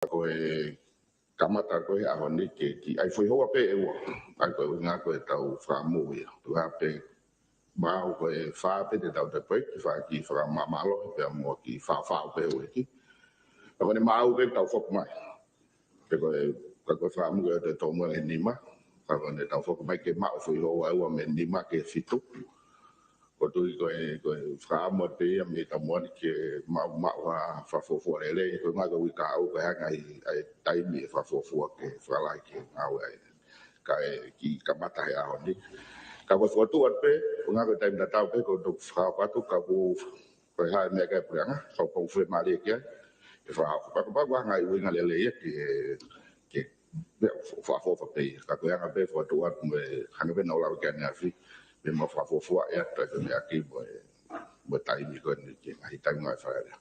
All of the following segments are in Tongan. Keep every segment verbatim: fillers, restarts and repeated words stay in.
Ko e kamata ko e ʻaho ni ke, ke ʻai foʻi houa pē ʻe ua. ʻAi ko e ʻuhinga ko e tau fakamuʻa ia. Tuʻa pē maʻu ko e fā pē te tau toe break, ke fai ki he fakamāmālohi pea mo e kiʻi faʻufaʻu pē ʻo e houʻeiki. Ka ko ʻene maʻu pē tau foki mai. Pea ko e, ka ko e fakamuʻa ko e toe tōmua he nima. Ka ko ʻene tau foki mai ke maʻu foʻi houa ʻe ua mei he nima ki he fitu. ʻOku ou tui ko e, ko e fakamuʻa pē ia mei he taumuʻa ni ke maʻu, maʻu ha fakafuofua lelei, ko e ngaahi uike kahaʻu ko e hanga ʻi ai taimi ʻe fakafuofua ke fakalahi ke ngāue ai. Kae kiʻi kamata he ʻaho ni. Ka ko e fokotuʻu atu pē, ko e ngaahi taimi tatau pē, ko e toki fakahoko atu, ka ko, ko e hā e meʻa ʻikai puleʻanga, ka ko e fiemālie ki ai, ʻe fakahoko. Pea ko e pau ko e ngaahi uike lelei ia ke, ke, meʻa, fa-, fa-, fa-, pē ia. Ka ko e anga pē fokotuʻu atu mo e hanga pē naʻa ku lave ki ai ʻaneafi, meʻa mo fakafuofua ʻe atu e meʻa ki mo e, mo e taimi ko eni ke ngaahi taimi ngāue Fale Alea.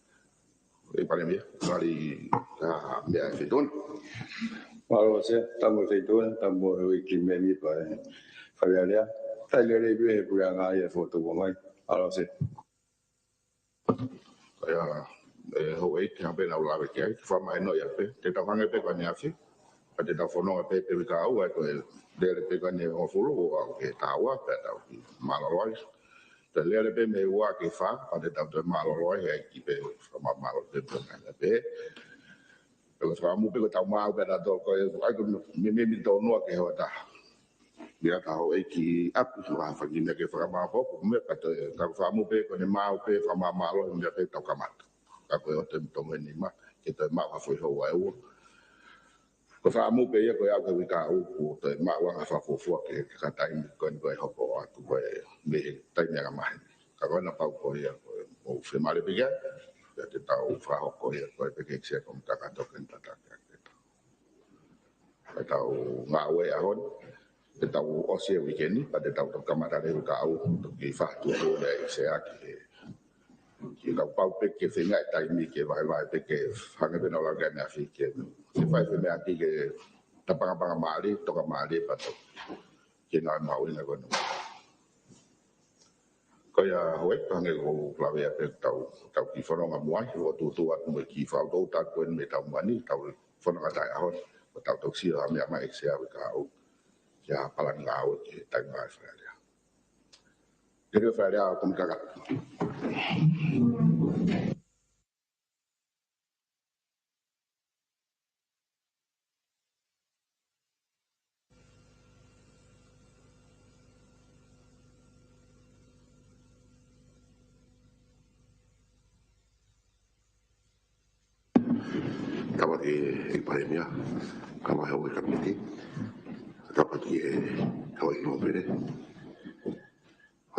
ʻE Palēmia, mali ka meʻa e feituʻu na. Mālō Sea, tamu e feituʻu na, tamu e houʻeiki mēmipa e Fale Alea. Taimi lelei pē he puleʻanga ia e fokotuʻu mai. Mālō Sea. Ko ia, ʻe houʻeiki, hangē pē naʻa ku lave ki ai, fakamahino ia pē. Te tau hangē pē ko ʻaneafi, ka te tau fononga pē he uike kahaʻu, ʻa ia ko e lele pē ko eni hongofulu, ʻo aʻu ki he taha ua, pea tau kiʻi mālōlō ai. Te lele pē mei he ua ki he fā, pea te tau toe mālōlō ai, ʻa ia kiʻi pē fakamālō pē pē ngana pē. Pea ko e fakamuʻa pē ko e tau maʻu pē ʻa tautolu ko e, ʻa ia ko e mēmipa tonu ʻa e hoʻatā. Meʻa ʻa e houʻeiki ʻapi, ʻoku ʻi ai ha kiʻi meʻa ke fakamāʻopoʻopo, meʻa pea toe, ka ko e fakamuʻa pē ko ʻene maʻu pē, fakamāmālohi, meʻa pē tau kamata. Ka ko e ʻosi e tōmua he nima, ke toe maʻu ha foʻi houa ʻe ua. Ko e fakamuʻa pē ia ko e aʻu ki he uike kahaʻu, kuo toe maʻu ange ha fakafuofua ki he, ki he taimi ko eni ko e hoko atu ko e mei he taimi angamaheni. Ka ko ena pau ko ia ko e mou fiemālie pē ki ai, pea te tau fakahoko ia ko e peke ekisia ko e kakato ke tataki ake. Pea tau ngāue ʻaho ni, te tau ʻosi e uike ni, pea te tau toki kamata leva he uike kahaʻu, toki fakatuʻutuʻu leva ʻe he Sea ki he Ke kapau pē ke feinga e taimi ke vahevahe pē ke hangē pē naʻa ku lave ki ai ʻaneafi ke, ke fai pē meʻa ki he tapangapanga mālie, toka mālie pea toki ke ngāue mahuʻinga ko eni. Ko ia houʻeiki, hangē ko e lave ia pē tau, tau kiʻi fononga muʻa ai, ʻo tuʻutuʻu atu mo e kiʻi fakaʻutoʻuta ko eni mei he taumuʻa ni, tau fononga taʻeʻaho ni, ʻo tau toki sio ha meʻa mai ʻe he Sea he uike kahaʻu, ki ha palani ngāue ki he taimi ngāue Fale Alea. Ke ke fai lea ʻo kumi kakato. Tapu ki he Palēmia, kae ʻumaʻā e Kapineti, tapu ki he Houʻeiki Mōpele,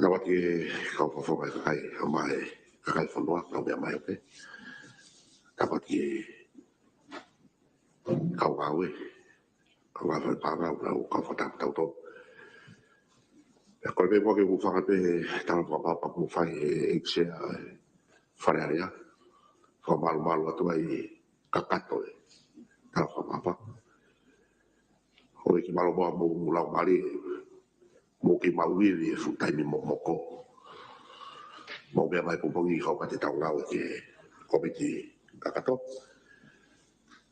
tapu ki he kau fakafofonga e kakai, ʻumaʻā e kakai e fonua, kau meʻa mai ʻo pē. Tapu ki he kau ngāue, kau ngāue fale paʻanga, kau, kau fakataha mo tautolu. Pea ko e meʻa ko ē ke u hūfanga pē he tala fakamaʻopoʻopo kuo fai ʻe he ʻEiki Sea ʻo e Fale Alea. Fakamālō, mālō atu ai kakato e tala fakamaʻopoʻopo. Houʻeiki, mālō muʻa hoʻomou laumālie, mou kei maʻu ivi he fuʻu taimi momoko. Mou meʻa mai pongipongi, kau ka te tau ngāue ki he kōmiti kakato.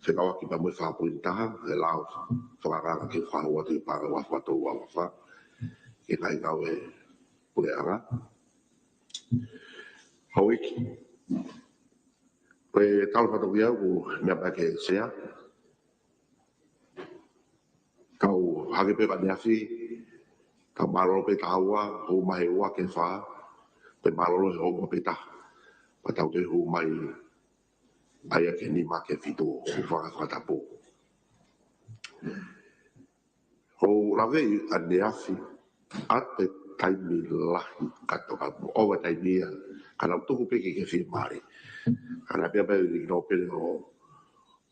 Fekauʻaki pea mo e fakapoini taha, he lao fakanganga ke fakahū atu ki he paʻanga ua afe tolu ua afe fā, ki he ngaahi ngāue puleʻanga. Houʻeiki, ko e tala fakatapu ia ʻoku meʻa mai ki he Sea. Tau hangē pē ko ʻaneafi, tau mālōlō pē taha ua, hū mai he ua ki he fā, pe mālōlō he ua pē taha. Pea tau toe hū mai ʻa ia ki he nima ki he fitu, ʻo faka-, fakatapu. Ko e lave ʻaneafi, ʻa e taimi lahi kātoa, ʻo e taimi ia, ka naʻa ku tuku pē ke ke fiemālie. Ka naʻe pehē mai ʻe he Nōpele ʻo,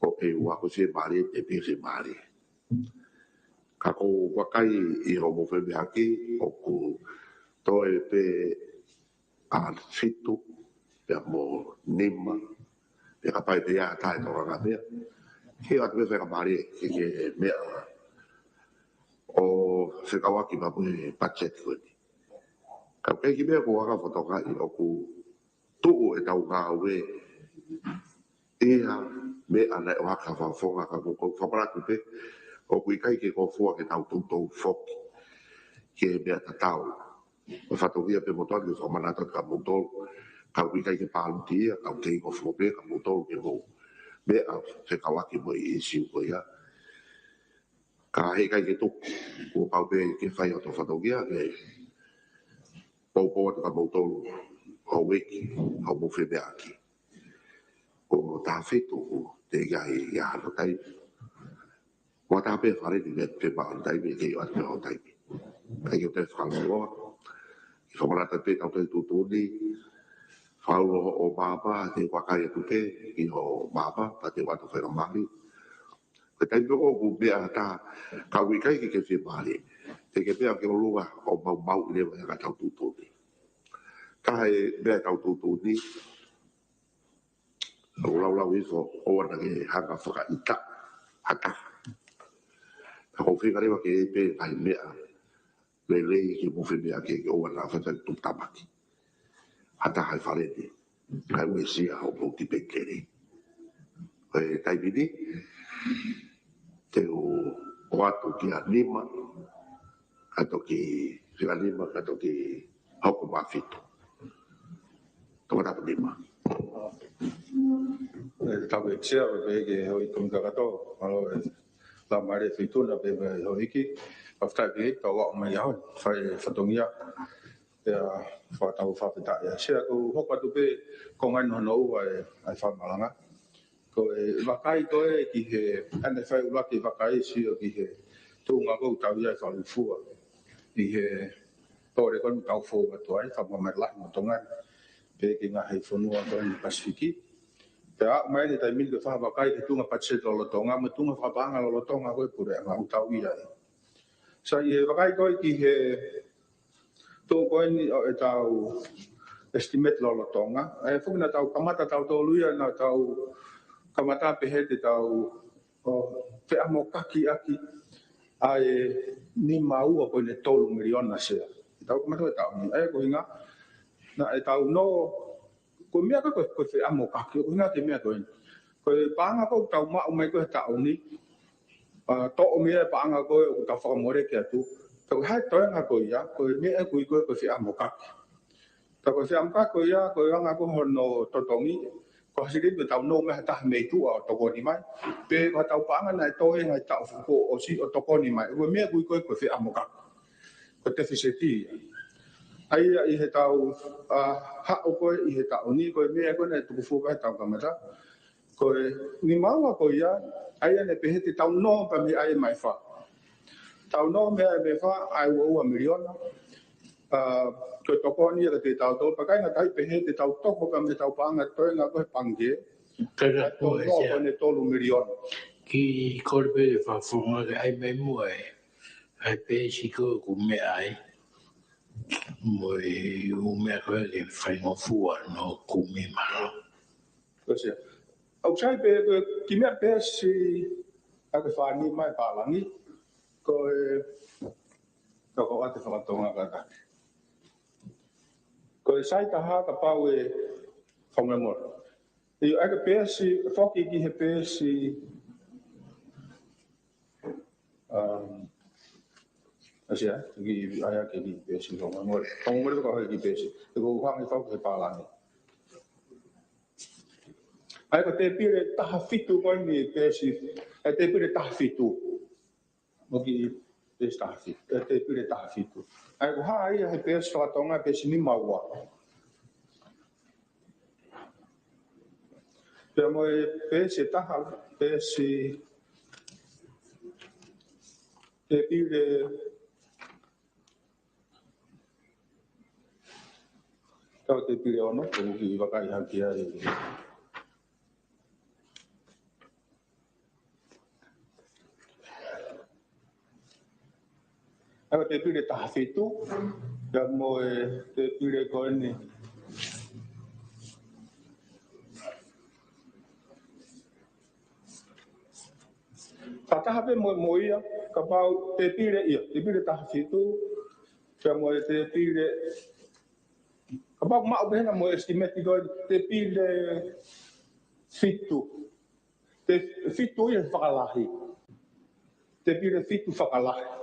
ʻo e ua ko e fiemālie, pea pē fiemālie. Ka ko e vakai ʻi hoʻomou femeʻaʻaki, ʻoku toe pē ʻa fitu, pea mo nima, pea kapau ʻe ʻi ai ha taha ʻe tokanga meʻa. Ke ʻoatu pē faingamālie ke, ke meʻa ʻo fekauʻaki pea mo e patiseti ko eni. Ka ko e kiʻi meʻa ko ē ʻoku ou fakatokangaʻi ʻoku tuʻu ʻetau ngāue ʻI he meʻa naʻe ʻohake ʻe he fakafofonga, ka ʻoku ou fakamanatu pē ʻoku ʻikai ke ngofua ke tau toutou foki ki he meʻa tatau. Ko e fatongia pē motuʻa ni ke fakamanatu atu kia moutolu, ka ʻoku ʻikai ke pāluti ia, ka ʻoku kei ngofua pē kia moutolu ke mou meʻa fekauʻaki mo e ʻīsiu ko ia. Ka heʻikai ke tuku, kuo pau pē ke fai hoto fatongia ke poupou atu kia moutolu houʻeiki, hoʻomou femeʻaʻaki. Ko e taha fitu ʻoku teʻeki ai ke ʻi ai hano taimi. Ko e taha pē fale ni meʻa pē maʻu taimi ke ʻi ai hano taimi. ʻIkai ke u toe fakalongolongo. Ke fakamanatu pē ʻetau toe tuʻutuʻuni. Fau ʻo māmā, te u vakai atu pē ki hoʻo māmā, pea te u ʻoatu faingamālie. Ko e taimi ʻoku meʻa ʻa e taha, ka ʻoku ʻikai ke ke fiemālie. Te ke meʻa ki ʻolunga ʻo maumauʻi leva ʻa e anga ʻetau tuʻutuʻuni. Taha e meʻa ʻetau tuʻutuʻuni, ʻoku laulau hifo, ʻoua naʻa ke hanga ʻo fakaʻita ha taha. Ka ʻoku ou feinga leva ke ʻi ai pē ngaahi meʻa lelei ke mou femeʻaʻaki, ke ʻoua naʻa faifai tupu tāmaki ha taha ʻi he fale ni, kae uesia hoʻomou tipeni lelei. Ko e taimi ni, te u ʻoatu ki he nima, ka toki, fika nima, ka toki hoko mai fitu. Tau ʻoatu ki he nima. ʻE, tau ʻEiki Sea, pea pehē ki he houʻeiki kakato, mālō e laumālie feituʻu na pea mo e houʻeiki, fakafetaʻi pē ki he ʻEiki, tau aʻu mai ʻi he ʻaho ni, fai fatongia, pea fakatau fakafetaʻi ʻa Sea, ʻoku ou hoko atu pē ko e ngaahi noa noa ʻa e, ʻa e fakamalanga. Ko e vakai ko ē ki he, ʻa ʻene fai ʻuluaki vakai sio ki he tuʻunga ko ē ʻoku tau ʻi ai fakalūkufua ʻi he pole ko eni ʻoku tau fou atu ai, fakamamahi lahi mo Tonga ni, pea ki he ngaahi fonua ko eni Pasifiki. Pea aʻu mai eni taimi ni ke fakavakai ki he tuʻunga patiseti lolotonga, mo e tuʻunga fakapaʻanga lolotonga ko ē puleʻanga ʻoku tau ʻi ai. Sai, ʻi he vakai ko ē ki he tuʻu ko eni ʻo ʻetau estimate lolotonga. ʻE, foki naʻa tau kamata tautolu ia, naʻa tau kamata pehē te tau ʻo feʻamokaki ʻaki ʻa e nima ua poini tolu miliona Sea. Tau kamata ʻetau ni, ʻe, ko e ʻuhinga, naʻa tau nō, ko e meʻa ko ē ko e, ko e feʻamokaki, ko e ʻuhinga ki he meʻa ko eni. Ko e paʻanga ko ē ʻoku tau maʻu mai ko ē he taʻu ni, ʻa, toʻo mei ai e paʻanga ko ē ʻoku tau fakamoleki atu. Pea ko e hā e toenga ko ia, ko e meʻa ʻoku ui ko ē ko e feʻamokaki. Pea ko e feʻamokaki ko ia, ko e anga ko ē hono totongi, ko ha silini ʻoku tau nō mei ai ha taha mei tuʻa ʻo tokoni mai. Pe ko haʻatau paʻanga naʻe tō he ngaahi taʻu kuo ʻosi ʻo tokoni mai. Ko e meʻa ʻoku ui ko ē ko e feʻamokaki. Ko e tefiseti ia. ʻA ia ʻi heʻetau, ʻa, haʻu ko ē ʻi he taʻu ni, ko e meʻa ko ē naʻe tuku fua ai ʻetau kamata. Ko e nima ua ko ia, ʻa ia naʻe pehē te tau nō pē mei ai mei fā. Tau nō mei ai mei fā, ʻa e ua ua miliona. ʻA, ko e tokoni ia kiate kitautolu, pea ʻikai ngata ai pehē te tau toko pē mei heʻetau paʻanga toenga ko ē he pangikē. Kaila ʻa e tau pua nō sia. Poini tolu miliona. Kiʻi kole pē fakafofonga ke ʻai mai muʻa e, ʻa e peesi ko ē ʻoku meʻa ai. Mo e ʻū meʻa ko ē ke faingofua hono kumi, mālō. Ko e Sea. ʻOku sai pē, ko e kiʻi meʻa peesi, ʻa e ke fānima e pālangi, ko e, ka ko ʻete fakatonga kātaki. Ko e sai taha kapau ʻe fakamolemole. ʻIo, ʻa e ke peesi, foki ki he peesi, um, ʻa Sea, ki, ʻa ia ke kiʻi peesi, fakamolemole. Fakamolemole ka ko e kiʻi peesi. Te u hanga ʻo fai ki he pālangi. ʻA ia ko e tēpile taha fitu ko eni peesi, ʻa e tēpile taha fitu. Mo e kiʻi peesi taha fitu, ʻa e tēpile taha fitu. ʻA ia ko e hā ia he peesi fakatonga, peesi nima ua. Pea mo e peesi taha, peesi tēpile Tau tēpile ono, ʻoku ou kiʻi vakai hake ai. ʻA ia tēpile taha fitu, pea mo e tēpile ko eni. Fakataha pē mo, mo ia, kapau tēpile ia, tēpile taha fitu, pea mo e tēpile, kapau maʻu pē hena mo e estimate ko e tēpile fitu. Te fitu ia fakalahi. Te pile fitu fakalahi.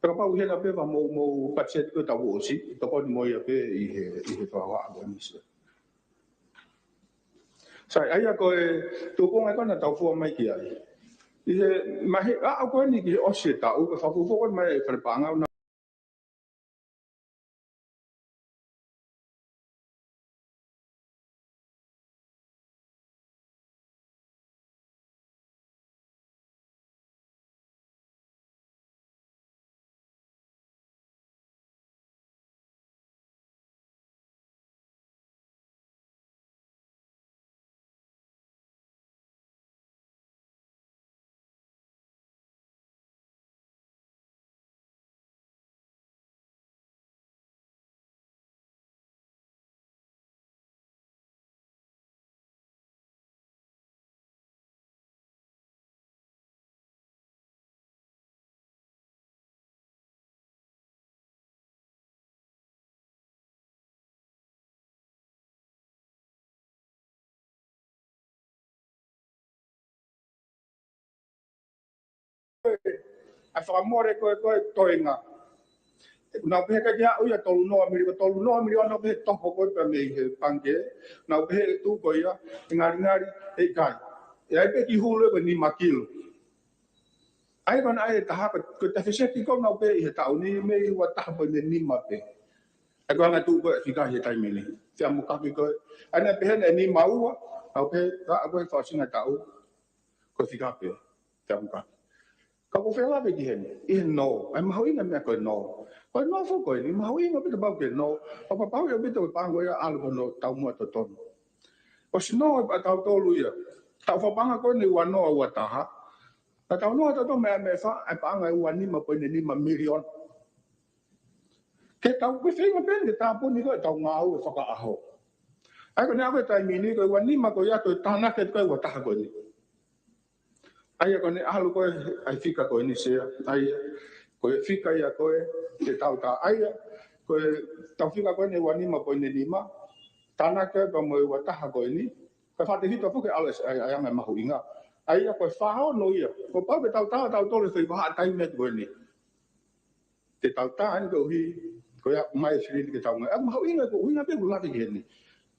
Pea kapau ʻi hena pē ʻa e mou, mou patiseti ko e tau ʻosi, tokoni mo ia pē ʻi he, ʻi he fakahā ko eni Sea. Sai, ʻa ia ko e tuʻunga ko ena tau fua mai ki ai. ʻI he, mahe, ʻa, ko eni ki he ʻosi e taʻu, ko e fakafuofua ko eni mai e fale paʻanga, ʻa e fakamole ko e, ko e toenga. Naʻa ku pehē ka ke aʻu ia tolu noa mili-, tolu noa miliona naʻa ku pehē topo ko e pea mei he pangikē. Naʻa ku pehē tuʻu ko ia, ʻe ngalingali, ʻe ʻikai. ʻE ʻi ai pē ki hulu ko e nima kilo. ʻA ia ko ena ʻa e taha ko, ko e tefeseti ko ena ʻoku pehē ʻi he taʻu ni mei ua taha poini nima pē. ʻA ia ko e anga e tuʻu ko e fika he taimi ni. Fia mukaki ko e. ʻA ia naʻe pehē ʻe nima ua, ʻa ia pehē ka ko e fakaʻosinga taʻu, ko e fika pē. Fia mukaki. Ka ʻoku ou fie lave ki heni, ʻi he nō, ʻa e mahuʻinga meʻa ko e nō. Ko e nō foki ko eni, mahuʻinga pē kapau ke nō, ʻo kapau ia pē ko e paʻanga ia ʻalu ko hono taumuʻa totonu. ʻOsi nō ʻa tautolu ia, taʻu fakapaʻanga ko eni ua noa ua taha, ka tau nō ʻa tautolu meimei fā, ʻa e paʻanga ʻe ua nima poini nima miliona. Ke tau ko e feinga pē ke tāpuni ko e tau ngāue fakaʻaho. ʻA ia ko ena ko e taimi ni ko e ua nima ko ia toe tānaki atu ko e ua taha ko eni. ʻA ia ko ena ʻalu ko e, ʻa e fika ko eni Sea. ʻA ia, ko e fika ia ko e, te tau tā. ʻA ia, ko e tau fika ko eni ua nima poini nima. Tānaki atu pea mo e ua taha ko eni. Ka fakatefito foki ʻalu ʻa e, ʻa e, ʻa e anga e mahuʻinga. ʻA ia ko e fā ono ia. Kuo pau ke tau tā tautolu he fai vahaʻa taimi atu ko eni. Te tau tā eni koeʻuhi, ko ia mai e silini ke tau ngāue. ʻA e mahuʻinga ko e ʻuhinga pē ʻoku ou lave ki heni.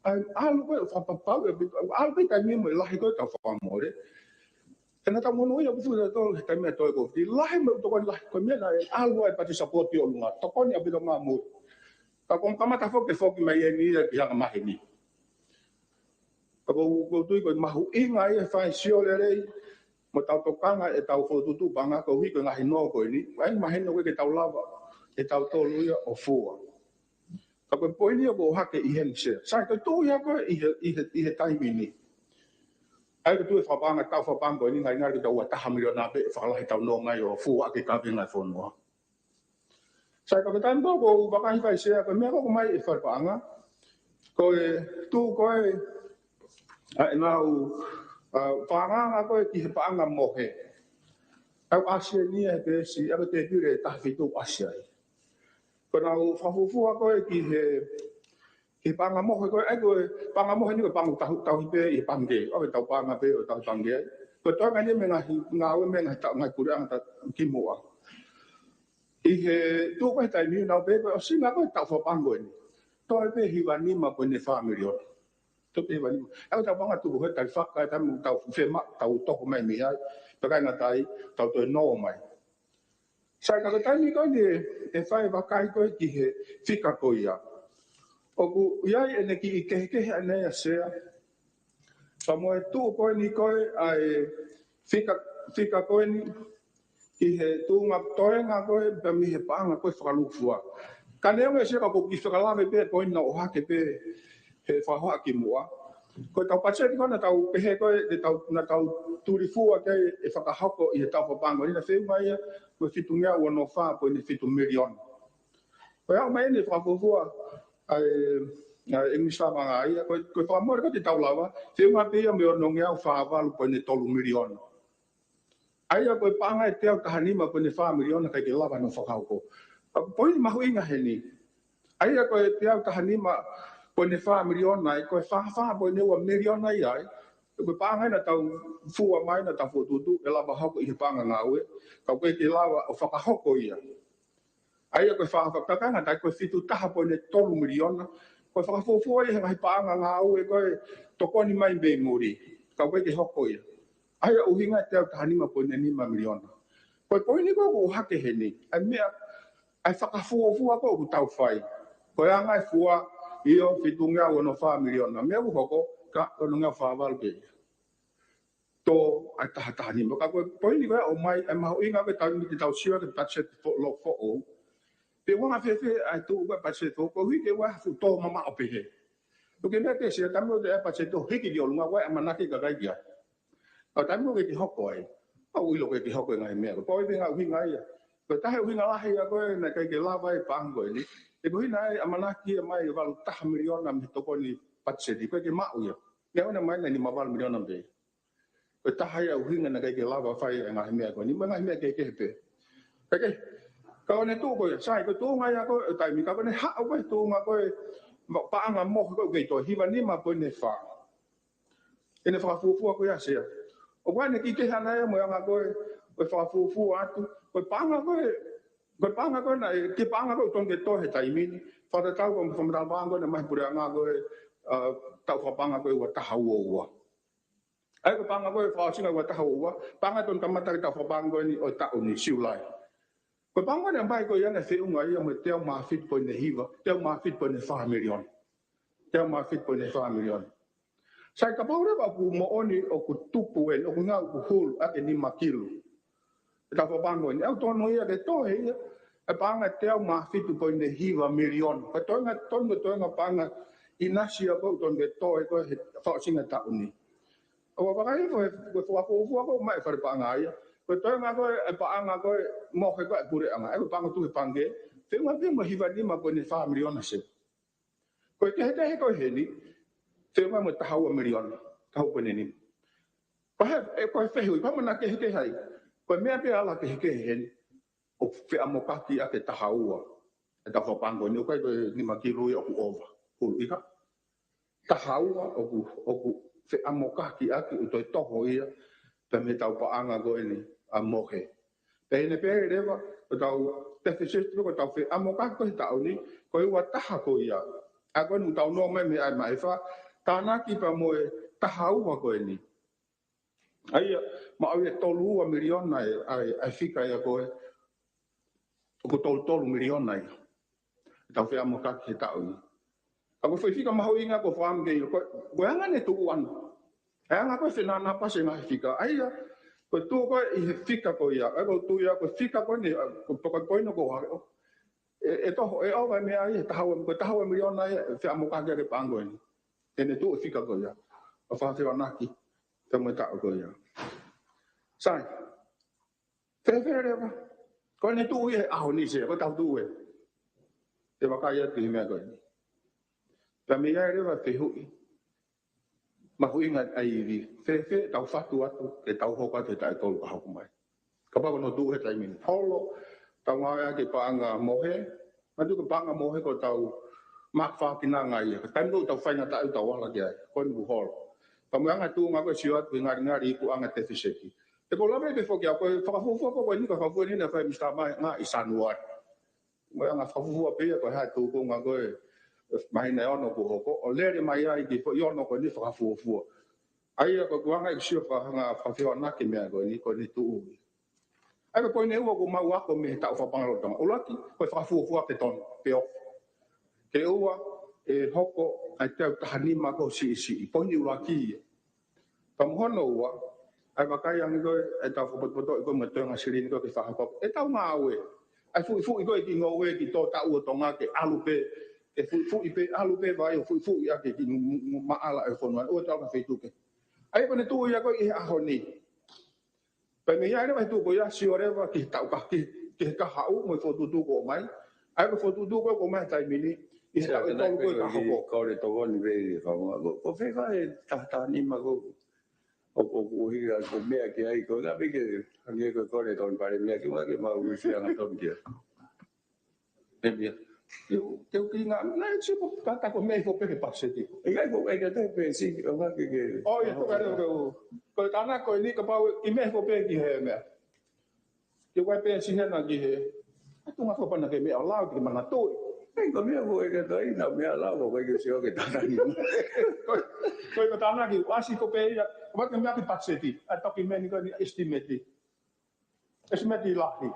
ʻA e ʻalu ko e fakapapauʻi, ʻalu pē taimi mo e lahi ko e tau fakamole. Ke na tau monūʻia ʻoku fuʻu tau he taimi ʻa e toe ko e lahi mo e tokoni lahi. Ko e meʻa naʻe ʻalu ai e pati sapoti ʻo lunga. Tokoni ʻaupito mā muli. Ka kuo kamata foki, foki mai eni ia ki he anga maheni. Ka ʻoku ou, ʻoku ou tui ko e mahuʻinga ia e fai sio lelei, mo tau tokanga ʻetau fokotuʻutuʻu paʻanga koeʻuhi ko e ngaahi nō ko eni, ʻa ia mahino ko e ke tau lava, ʻe tautolu ia ʻo fua. Ka ko e poini ia ʻoku ou ʻohake ʻi heni Sea. Sai, ko e tuʻu ia ko e ʻi he, ʻi he, ʻi he taimi ni. ʻA ia ko e tuʻu e fakapaʻanga, taʻu fakapaʻanga ko eni, ngalingali ke tau ua taha miliona pē, fakalahi tau nō mai ʻo fua ʻaki e kavenga e fonua. Sai, ka ko e taimi ko ē ʻoku ou vakai ki ai Sea, ko e meʻa ko ē ʻoku mai e fale paʻanga. Ko e tuʻu ko e, ʻa ʻenau, ʻa, fakaanga ko e ki he paʻanga mohe. ʻOku ʻasi eni ia he peesi, ʻa e tēpile ʻe taha fitu ʻoku ʻasi ai. Ko ʻenau fakafuofua ko e ki he, ki he paʻanga mohe ko e, ʻa ia ko e paʻanga mohe ni ko e paʻanga tau, tauhi pē ʻi he pangikē. ʻOku tau paʻanga pē ʻo tau pangikē ai. Ko e toenga eni mei he ngaahi, ngāue mei he ngaahi taʻu, ngaahi puleʻanga ta kimuʻa. ʻI he tuʻu ko e he taimi ni naʻa ku pehē ko e ʻosinga ko e taʻu fakapaʻanga ko eni. Toe pē hiva nima poini fā miliona. Toe pē hiva nima. ʻA ia ko e tau paʻanga tuku he tau faka, tau, tau fema, tau toko mai mei ai. Pea ʻikai ngata ai, tau toe nō mai. Sai, ka ko e taimi ko eni ʻe fai vakai ko e ki he fika ko ia. ʻOku ʻi ai ʻene kiʻi kehekehe ʻa ena ia Sea. Pea mo e tuʻu ko eni ko e ʻa e fika, fika ko eni ʻi he tuʻunga toenga ko e pea mei he paʻanga ko e fakalūkufua. Ka neongo Sea ka ʻoku ou kiʻi fakalave pē ko eni naʻa ku ʻohake pē he fakahohaʻa kimuʻa. Ko e tau patiseti ko ē naʻa tau pehē ko e, te tau, naʻa tau tulifua ki ai ʻe fakahoko ʻi he taʻu fakapaʻanga ko eni naʻe feʻunga ia mo e fitungeau ono fā poini fitu miliona. Ko e aʻu mai eni fakafuofua ʻa e, ʻa e ʻEngilisi Lāvanga ia, ko e, ko e fakamole ko e te tau lava, feʻunga pē ia mo e onongeau fā valu poini tolu miliona. ʻA ia ko e paʻanga ʻe teau taha nima poini fā miliona ʻikai ke lava hono fakahoko. Ka ko e poini mahuʻinga heni. ʻA ia ko e teau taha nima poini fā miliona ai, ko e fā fā poini ua miliona ia ai, ko e paʻanga naʻa tau fua mai naʻa tau fokotuʻutuʻu ʻe lava hoko ʻi he paʻanga ngāue, ka ʻoku ʻikai ke lava ʻo fakahoko ia. ʻA ia ko e fā fā, ka ʻikai ngata ai ko e fitu taha poini tolu miliona, ko e fakafuofua ia he ngaahi paʻanga ngāue ko e tokoni mai mei muli, ka ʻoku ʻikai ke hoko ia. ʻA ia ʻuhinga e teau taha nima poini nima miliona. Ko e poini ko ē ʻoku hake heni, ʻa e meʻa, ʻa e fakafuofua ko ē ʻoku tau fai. Ko e anga e fua, ʻio, fitungeau ono fā miliona. Meʻa ʻoku hoko, ka ono ngeau fā valu pē ia. Tō ʻa e taha taha nima. Ka ko e poini ko ē ʻoku ʻomai, ʻa e mahuʻinga ko e taimi te tau sio ki he patiseti fo-, lo foʻou. Pe ʻoku anga fēfē ʻa e tuʻu ko ē patiseti foʻou, koeʻuhi ke ʻoua ʻe fuʻu tō mamaʻo pehē. ʻOku ʻikai ke sia taimi ʻo te ʻa e patiseti ʻo hiki ki ʻolunga, ʻoku ʻi ai e ʻamanaki ka ʻikai ke ʻi ai. ʻA e taimi ʻoku ʻikai ke hoko ai, ʻoku ʻilo ʻoku ʻikai ke hoko e ngaahi meʻa ko ē. Pau ʻi he ngaahi ʻuhinga ia. Ko e taha e ʻuhinga lahi ia ko ē naʻe ʻikai ke lava e paʻanga ko eni. He ko e ʻuhinga e ʻamanaki ia mai e valu taha miliona mei he tokoni patiseti, ʻikai ke maʻu ia. Meʻa ʻoku ʻomai naʻe nima valu miliona pē. Ko e taha ia e ʻuhinga naʻe ʻikai ke lava fai e ngaahi meʻa ko eni, mo e ngaahi meʻa kehekehe pē. Ka ke, ka ʻoku ne tuʻu ko ia, sai, ko e tuʻunga ia ko ē ʻo e taimi, ka ʻoku ne haʻu ko ē he tuʻunga ko ē ma-, paʻanga mohe ko ē ʻoku kei toe, hiva nima poini fā. ʻEne fakafuofua ko ia Sea. ʻOku ʻi ai ʻene kiʻi kehe ʻana ia mo e anga ko ē, ko e fakafuofua atu, ko e paʻanga ko ē, ko e paʻanga ko ē naʻe, kiʻi paʻanga ko ē ʻoku tonu ke toe he taimi ni, fakatatau ko e fakamatala paʻanga ko ē naʻe maʻu ʻe he puleʻanga ko ē, ʻa, taʻu fakapaʻanga ko ē ua taha ua ua. ʻA ia ko e paʻanga ko ē fakaʻosinga ua taha ua ua, paʻanga tonu kamata ki he taʻu fakapaʻanga ko eni ʻo e taʻu ni, Siulai. Ko e paʻanga naʻe ʻomai ko ia naʻe feʻunga ia mo e teau mā fitu poini hiva, teau mā fitu poini fā miliona. Teau mā fitu poini fā miliona. Sai, kapau leva ʻoku moʻoni ʻoku tupu eni, ʻoku ngāue ʻoku hulu ʻaki e nima kilu. E taʻu fakapaʻanga ko eni, ʻoku tonu ia ke toe ia, e paʻanga teau mā fitu poini hiva miliona. Ko e toenga, tonu ko e toenga paʻanga ʻinasi ia ʻoku tonu ke toe ko ē he fakaʻosinga e taʻu ni. ʻOku ou vakai ko e, ko e fakafuofua ko ē ʻoku maʻu ʻe he fale paʻanga ia. Ko e toenga ko ē e paʻanga ko ē mohe ko ē ʻa e puleʻanga. ʻA ia ko e paʻanga tuʻu he pangikē, feʻunga pē mo e hiva nima poini fā miliona Sea. Ko e kehekehe ko ē heni, feʻunga mo e taha ua miliona, taha ua poini nima. Pea he, ʻe ko e fehuʻi, pea mo na kehekehe ai. Ko e meʻa pē ala kehekehe heni, ʻoku feʻamokaki ʻaki e taha ua. E taʻu fakapaʻanga ko eni, ʻoku ʻikai ko e nima kilu ia ʻoku ova. Hulu ika. Taha ua ʻoku, ʻoku feʻamokaki ʻaki ʻoku toe toho ia, pea mei he taʻu paʻanga ko eni ʻa mohe. Pea ʻi heʻene pehē leva, ko ʻetau deficit ko ē, ko ʻetau feʻamokaki ko ē he taʻu ni, ko e ua taha ko ia. ʻA ia ko eni ʻoku tau nofo mai mei ai mei fā, tānaki pea mo e taha ua ko eni. ʻA ia, maʻu ia ʻe tolu ua miliona e, ʻa e, ʻa e fika ia ko ē. ʻOku tolu tolu miliona ia. ʻEtau feʻamokaki he taʻu ni. Ka ko e foʻi fika mahuʻinga ko e fakaʻamu ke ʻilo ko e, ko e anga ʻene tuʻu ʻana. ʻE anga ko ē fenānapa e ngaahi fika. ʻA ia, ko e tuʻu ko ē ʻi he fika ko ia. ʻA ia ko e tuʻu ia, ko e fika ko eni, ko e, ko e poini ko ē. ʻE, ʻe toho, ʻe ova e meʻa ia, taha ua, ko e taha ua miliona ia, feʻamokaki ʻaki e paʻanga ko eni. ʻEne tuʻu e fika ko ia. ʻO fakafehoanaki, pea mo e taʻu ko ia. Sai. Fēfē leva. Ko ʻene tuʻu ia he ʻaho ni Sea, ko ʻetau tuʻu ē. Te u vakai atu ki he meʻa ko eni. Pea mei ai leva fehuʻi. Mahuʻinga ʻa e ivi. Fēfē ʻetau fatu atu, ke tau hoko atu he taʻu ʻe tolu ka hoko mai. Kapau ko hono tuʻu he taimi ni. Holo, tau ngāueʻaki e paʻanga mohe. Manatuʻi ko e paʻanga mohe ko ʻetau maʻu fakinanga ia. Ko e taimi ko ē ʻoku tau faingataʻaʻia ʻetau ala ki ai. Ko eni kuo holo. Pea mo e anga e tuʻunga ko ē sio atu ki he ngalingali ikuʻanga e tefiseti. Te u lave pē foki au ko e fakafuofua ko eni, ko e fakafuofua eni naʻe fai ʻe Misitā Maʻi ʻi Sānuali. Mo e anga fakafuofua pē ia ko e hā e tuʻunga ko ē māhina ʻe ono kuo hoko, ʻo lele mai ai ki he foʻi ono ko eni fakafuofua. ʻA ia ko e anga ʻeku sio fakahanga fakafehoanaki meʻa ko eni, ko ʻene tuʻu. ʻA ia ko e poini ʻe ua ʻoku mau ako mei he taʻu fakapaʻanga Lotolotonga. ʻUluaki, ko e fakafuofua ke tonu, pē ʻofa. Ke ʻoua ʻe hoko ʻa e teau taha nima ko ē siʻisiʻi. Poini ʻuluaki ia. Pea mo hono ua, ʻa e vakai ange ko ē, ʻetau fakapotopoto ko ē mo e toenga silini ko ē ke fakahoko ʻetau ngāue. ʻA e fuʻifuʻi ko ē ki ngoue ki tō taʻu ʻo Tonga ke ʻalu pē, ke fuʻifuʻi pē, ʻalu pē vai ʻo fuʻifuʻi ʻaki ki mu-, mu-, mu-, maʻala e fonua, ʻoua ʻe tau ka feituʻu kehe. ʻA ia ko ʻene tuʻu ia ko ē ʻi he ʻaho ni. Pea mei ai leva he tuʻu ko ia sio leva ki he taʻu ka, ki, ki he kahaʻu mo e fokotuʻutuʻu kuo ʻomai. ʻA ia ko e fokotuʻutuʻu ko ē kuo ʻomai he taimi ni, ʻi he taʻu ʻe tolu ko ē ka hoko. Kole tokoni pē ʻi he kaunga ko. Ko fē ka e taha taha nima ko. ʻO, ʻo, ʻo hiki ʻa ko meʻa ki ai ko. Ka pē ke, hangē ko e kole tokoni Palēmia ki, ʻoua ke mau usi anga tokoni ki ai. Palēmia. Te u, te u ki ngā, nā, e siʻi ko, ka, ka ko e meʻa hifo pē ki he patiseti. ʻIkai ko e, ʻikai ke te pē si, ʻo ngā ke ke. ʻO ia, ko e, ko e, ko e tānaki ko eni kapau ʻe meʻa hifo pē ki he meʻa. Ke ʻai pē si hena ki he. ʻE tuʻunga hifo pē na ke meʻa ʻo lau, ke manatuʻi. ʻIkai ko e meʻa ko e ke toi, na meʻa lau, ko e ke sio ke tānaki. Ko e, ko e tānaki, ʻasi ko pē ia, ko e meʻa ki he patiseti, ʻa e toki meʻa ni ko eni estimate. Estimate lahi.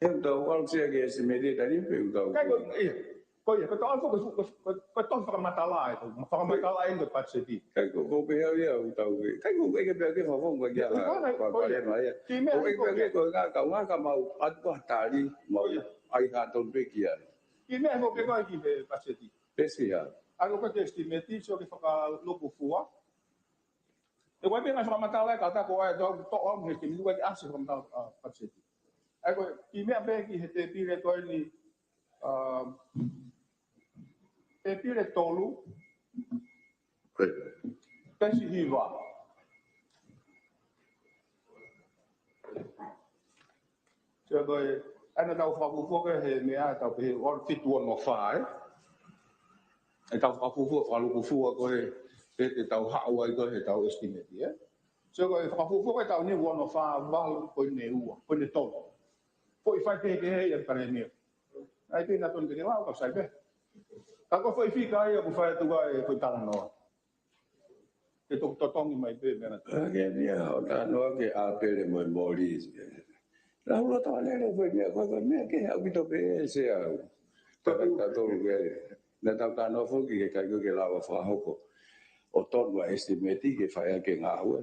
ʻE tau ʻalu sia ke estimate tani pē ʻoku tau. ʻIkai ko, ia. Ko ia, ko e tau ʻalu ko, ko, ko, ko e tohi fakamatala ē, ko e fakamatala ʻeni ko e patiseti. ʻIkai ko, ko pehē au ia ʻoku tau ke. ʻIkai ko, ʻikai ke pehē ke fafong ko kia. Ko ia, ko ia. Ko ia. Ki he meʻa ko e pehē ke ko e ngā ka, ngā ka mau, ʻatu ko ha tali, mau, ʻai ha tonu pē ki ai. Ki he meʻa ko e pehē ko e ki he patiseti. Pesi ha. ʻAlu ko e estimate, sio ke fakalukufua. ʻE ʻai pē ngaahi fakamatala ē ka ta ko ai tau toʻo au he ke minu ai ʻasi fakamatala, ʻa, patiseti. ʻAi ko e, ki he meʻa pē ki he tēpile ko eni, ʻa, tēpile tolu, pesi hiva. Sio ko e, ʻa ena tau fakafuofua ko e he meʻa, tau pehē ʻo fitu ono fā, ē? ʻE tau fakafuofua, fakalukufua ko e, he, he tau haʻu ai ko e he tau estimate, ē? Sio ko e fakafuofua ko e taʻu ni ono fā valu ko eni ua, ko eni tolu. Ko e fai pē ke he ia Palēmia. ʻAi pē na tonu ke ke lau, ka sai pē. Ka ko e foʻi fika ia ʻoku fai atu ai ko e talanoa. Ke toki totongi mai pē meʻa na. ʻA ke meʻa ʻo talanoa ke ʻapele mo e moli. Lau loto a lele ko e meʻa, ko e meʻa ke ʻaupito pē ʻe Sea. Tata tolu ke. Na tau talanoa foki ke ʻikai ko ke lava fakahoko. ʻO tonu ʻa e estimate ke fai ʻaki e ngāue.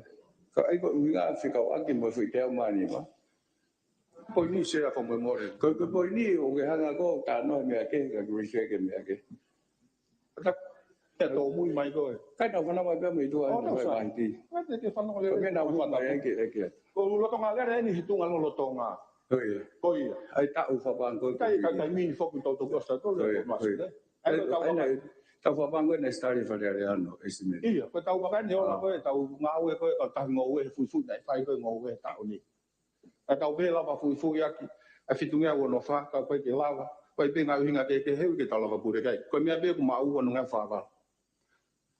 Ka ʻai ko e ʻuhinga fekauʻaki mo e foʻi teau mā nima. Poini Sea ko mo e moli. Ko, ko e poini ʻoku ke hanga ko e talanoa meʻa kehe, ka ke refer ki he meʻa kehe. Ka, ka tōmui mai ko ē. Kai nau fanongo mai pea mo e tuʻa ʻo, nau sai. Mahiti. Ka te ke fanongo lele. Ko e meʻa nau fanongo mai ai ke, ke. Ko e lolotonga lele eni he tuʻunga lolotonga. Ko ia. Ko ia. ʻAi taʻu fakapaʻanga ko e. Kai, kai, kai mini foki tau tau kuasa tau. Ko ia, ko ia. ʻAi, ʻai, tau fakapaʻanga ko e na study Fale Alea ʻo estimate. Ia, ko e tau fakapaʻanga ni ʻo, ko e tau ngāue ko e, ka tau ngāue he fuifui, naʻe fai ko e ngāue he taʻu ni. Ka tau pē lava fuifui ʻaki, ʻa e fitungeau ono fā, ka ʻoku ʻikai ke lava, ʻoku ʻi ai pē ngaahi ʻuhinga kehekehe ʻoku ʻikai ke tau lava pule ki ai. Ko e meʻa pē ʻoku maʻu ono ngai fā vā.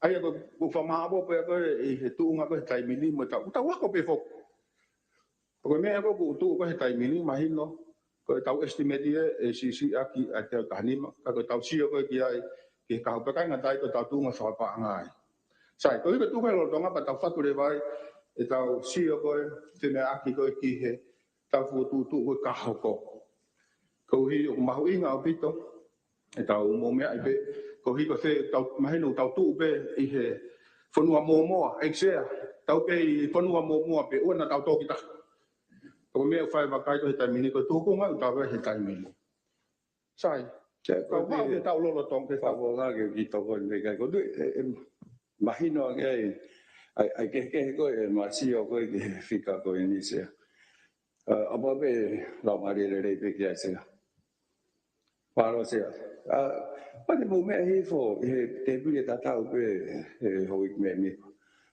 ʻA ia ko, ko e fakamāʻopoʻopo pē ko e ʻi he tuʻunga ko e he taimi ni mo e tau, tau ako pē foki. Ko e meʻa ko ē ʻoku tuʻu ko e he taimi ni mahino, ko e tau estimate ē, ʻe siʻisiʻi ʻaki ʻa e teau taha nima, ka ko e tau sio ko e ki ai, ki he kahaʻu pē ʻikai ngata ai ko e tau tuʻunga fakapaʻanga ai. Sai, ko e hiko tuʻu ko e lolotonga pea tau fatu leva ai, ʻe tau sio ko e, te meʻa ʻaki ko e ki he, tau fokotuʻutuʻu ko e ka hoko. Koeʻuhi ʻoku mahuʻinga ʻaupito, ʻe tau mou meaʻi pē, koeʻuhi ko e tau mahino tau tuʻu pē ʻi he fonua mōmoa, ʻEiki Sea, tau pē ʻi fonua mōmoa pē, ʻoua naʻa tau tō ki tahi. Ko e meʻa ʻoku fai vakai ko e he taimi ni, ko e tuʻunga ʻoku tau ʻi he taimi ni. Sai. Sai, ko e tau lolotonga ke tau. Fakafofonga ke ki toko ni meʻa ʻikai ko e, ʻe, ʻe, mahino ange ai, ʻai, ʻai kehekehe ko e, ʻe masio ko e ki he fika ko eni Sea. ʻA, ʻa pea pē lau mālie lelei pē ki ai Sea. Mālō Sea. ʻA, pea te mou meʻa hifo, he tēpile tatau pē, he houʻeiki mēmipa.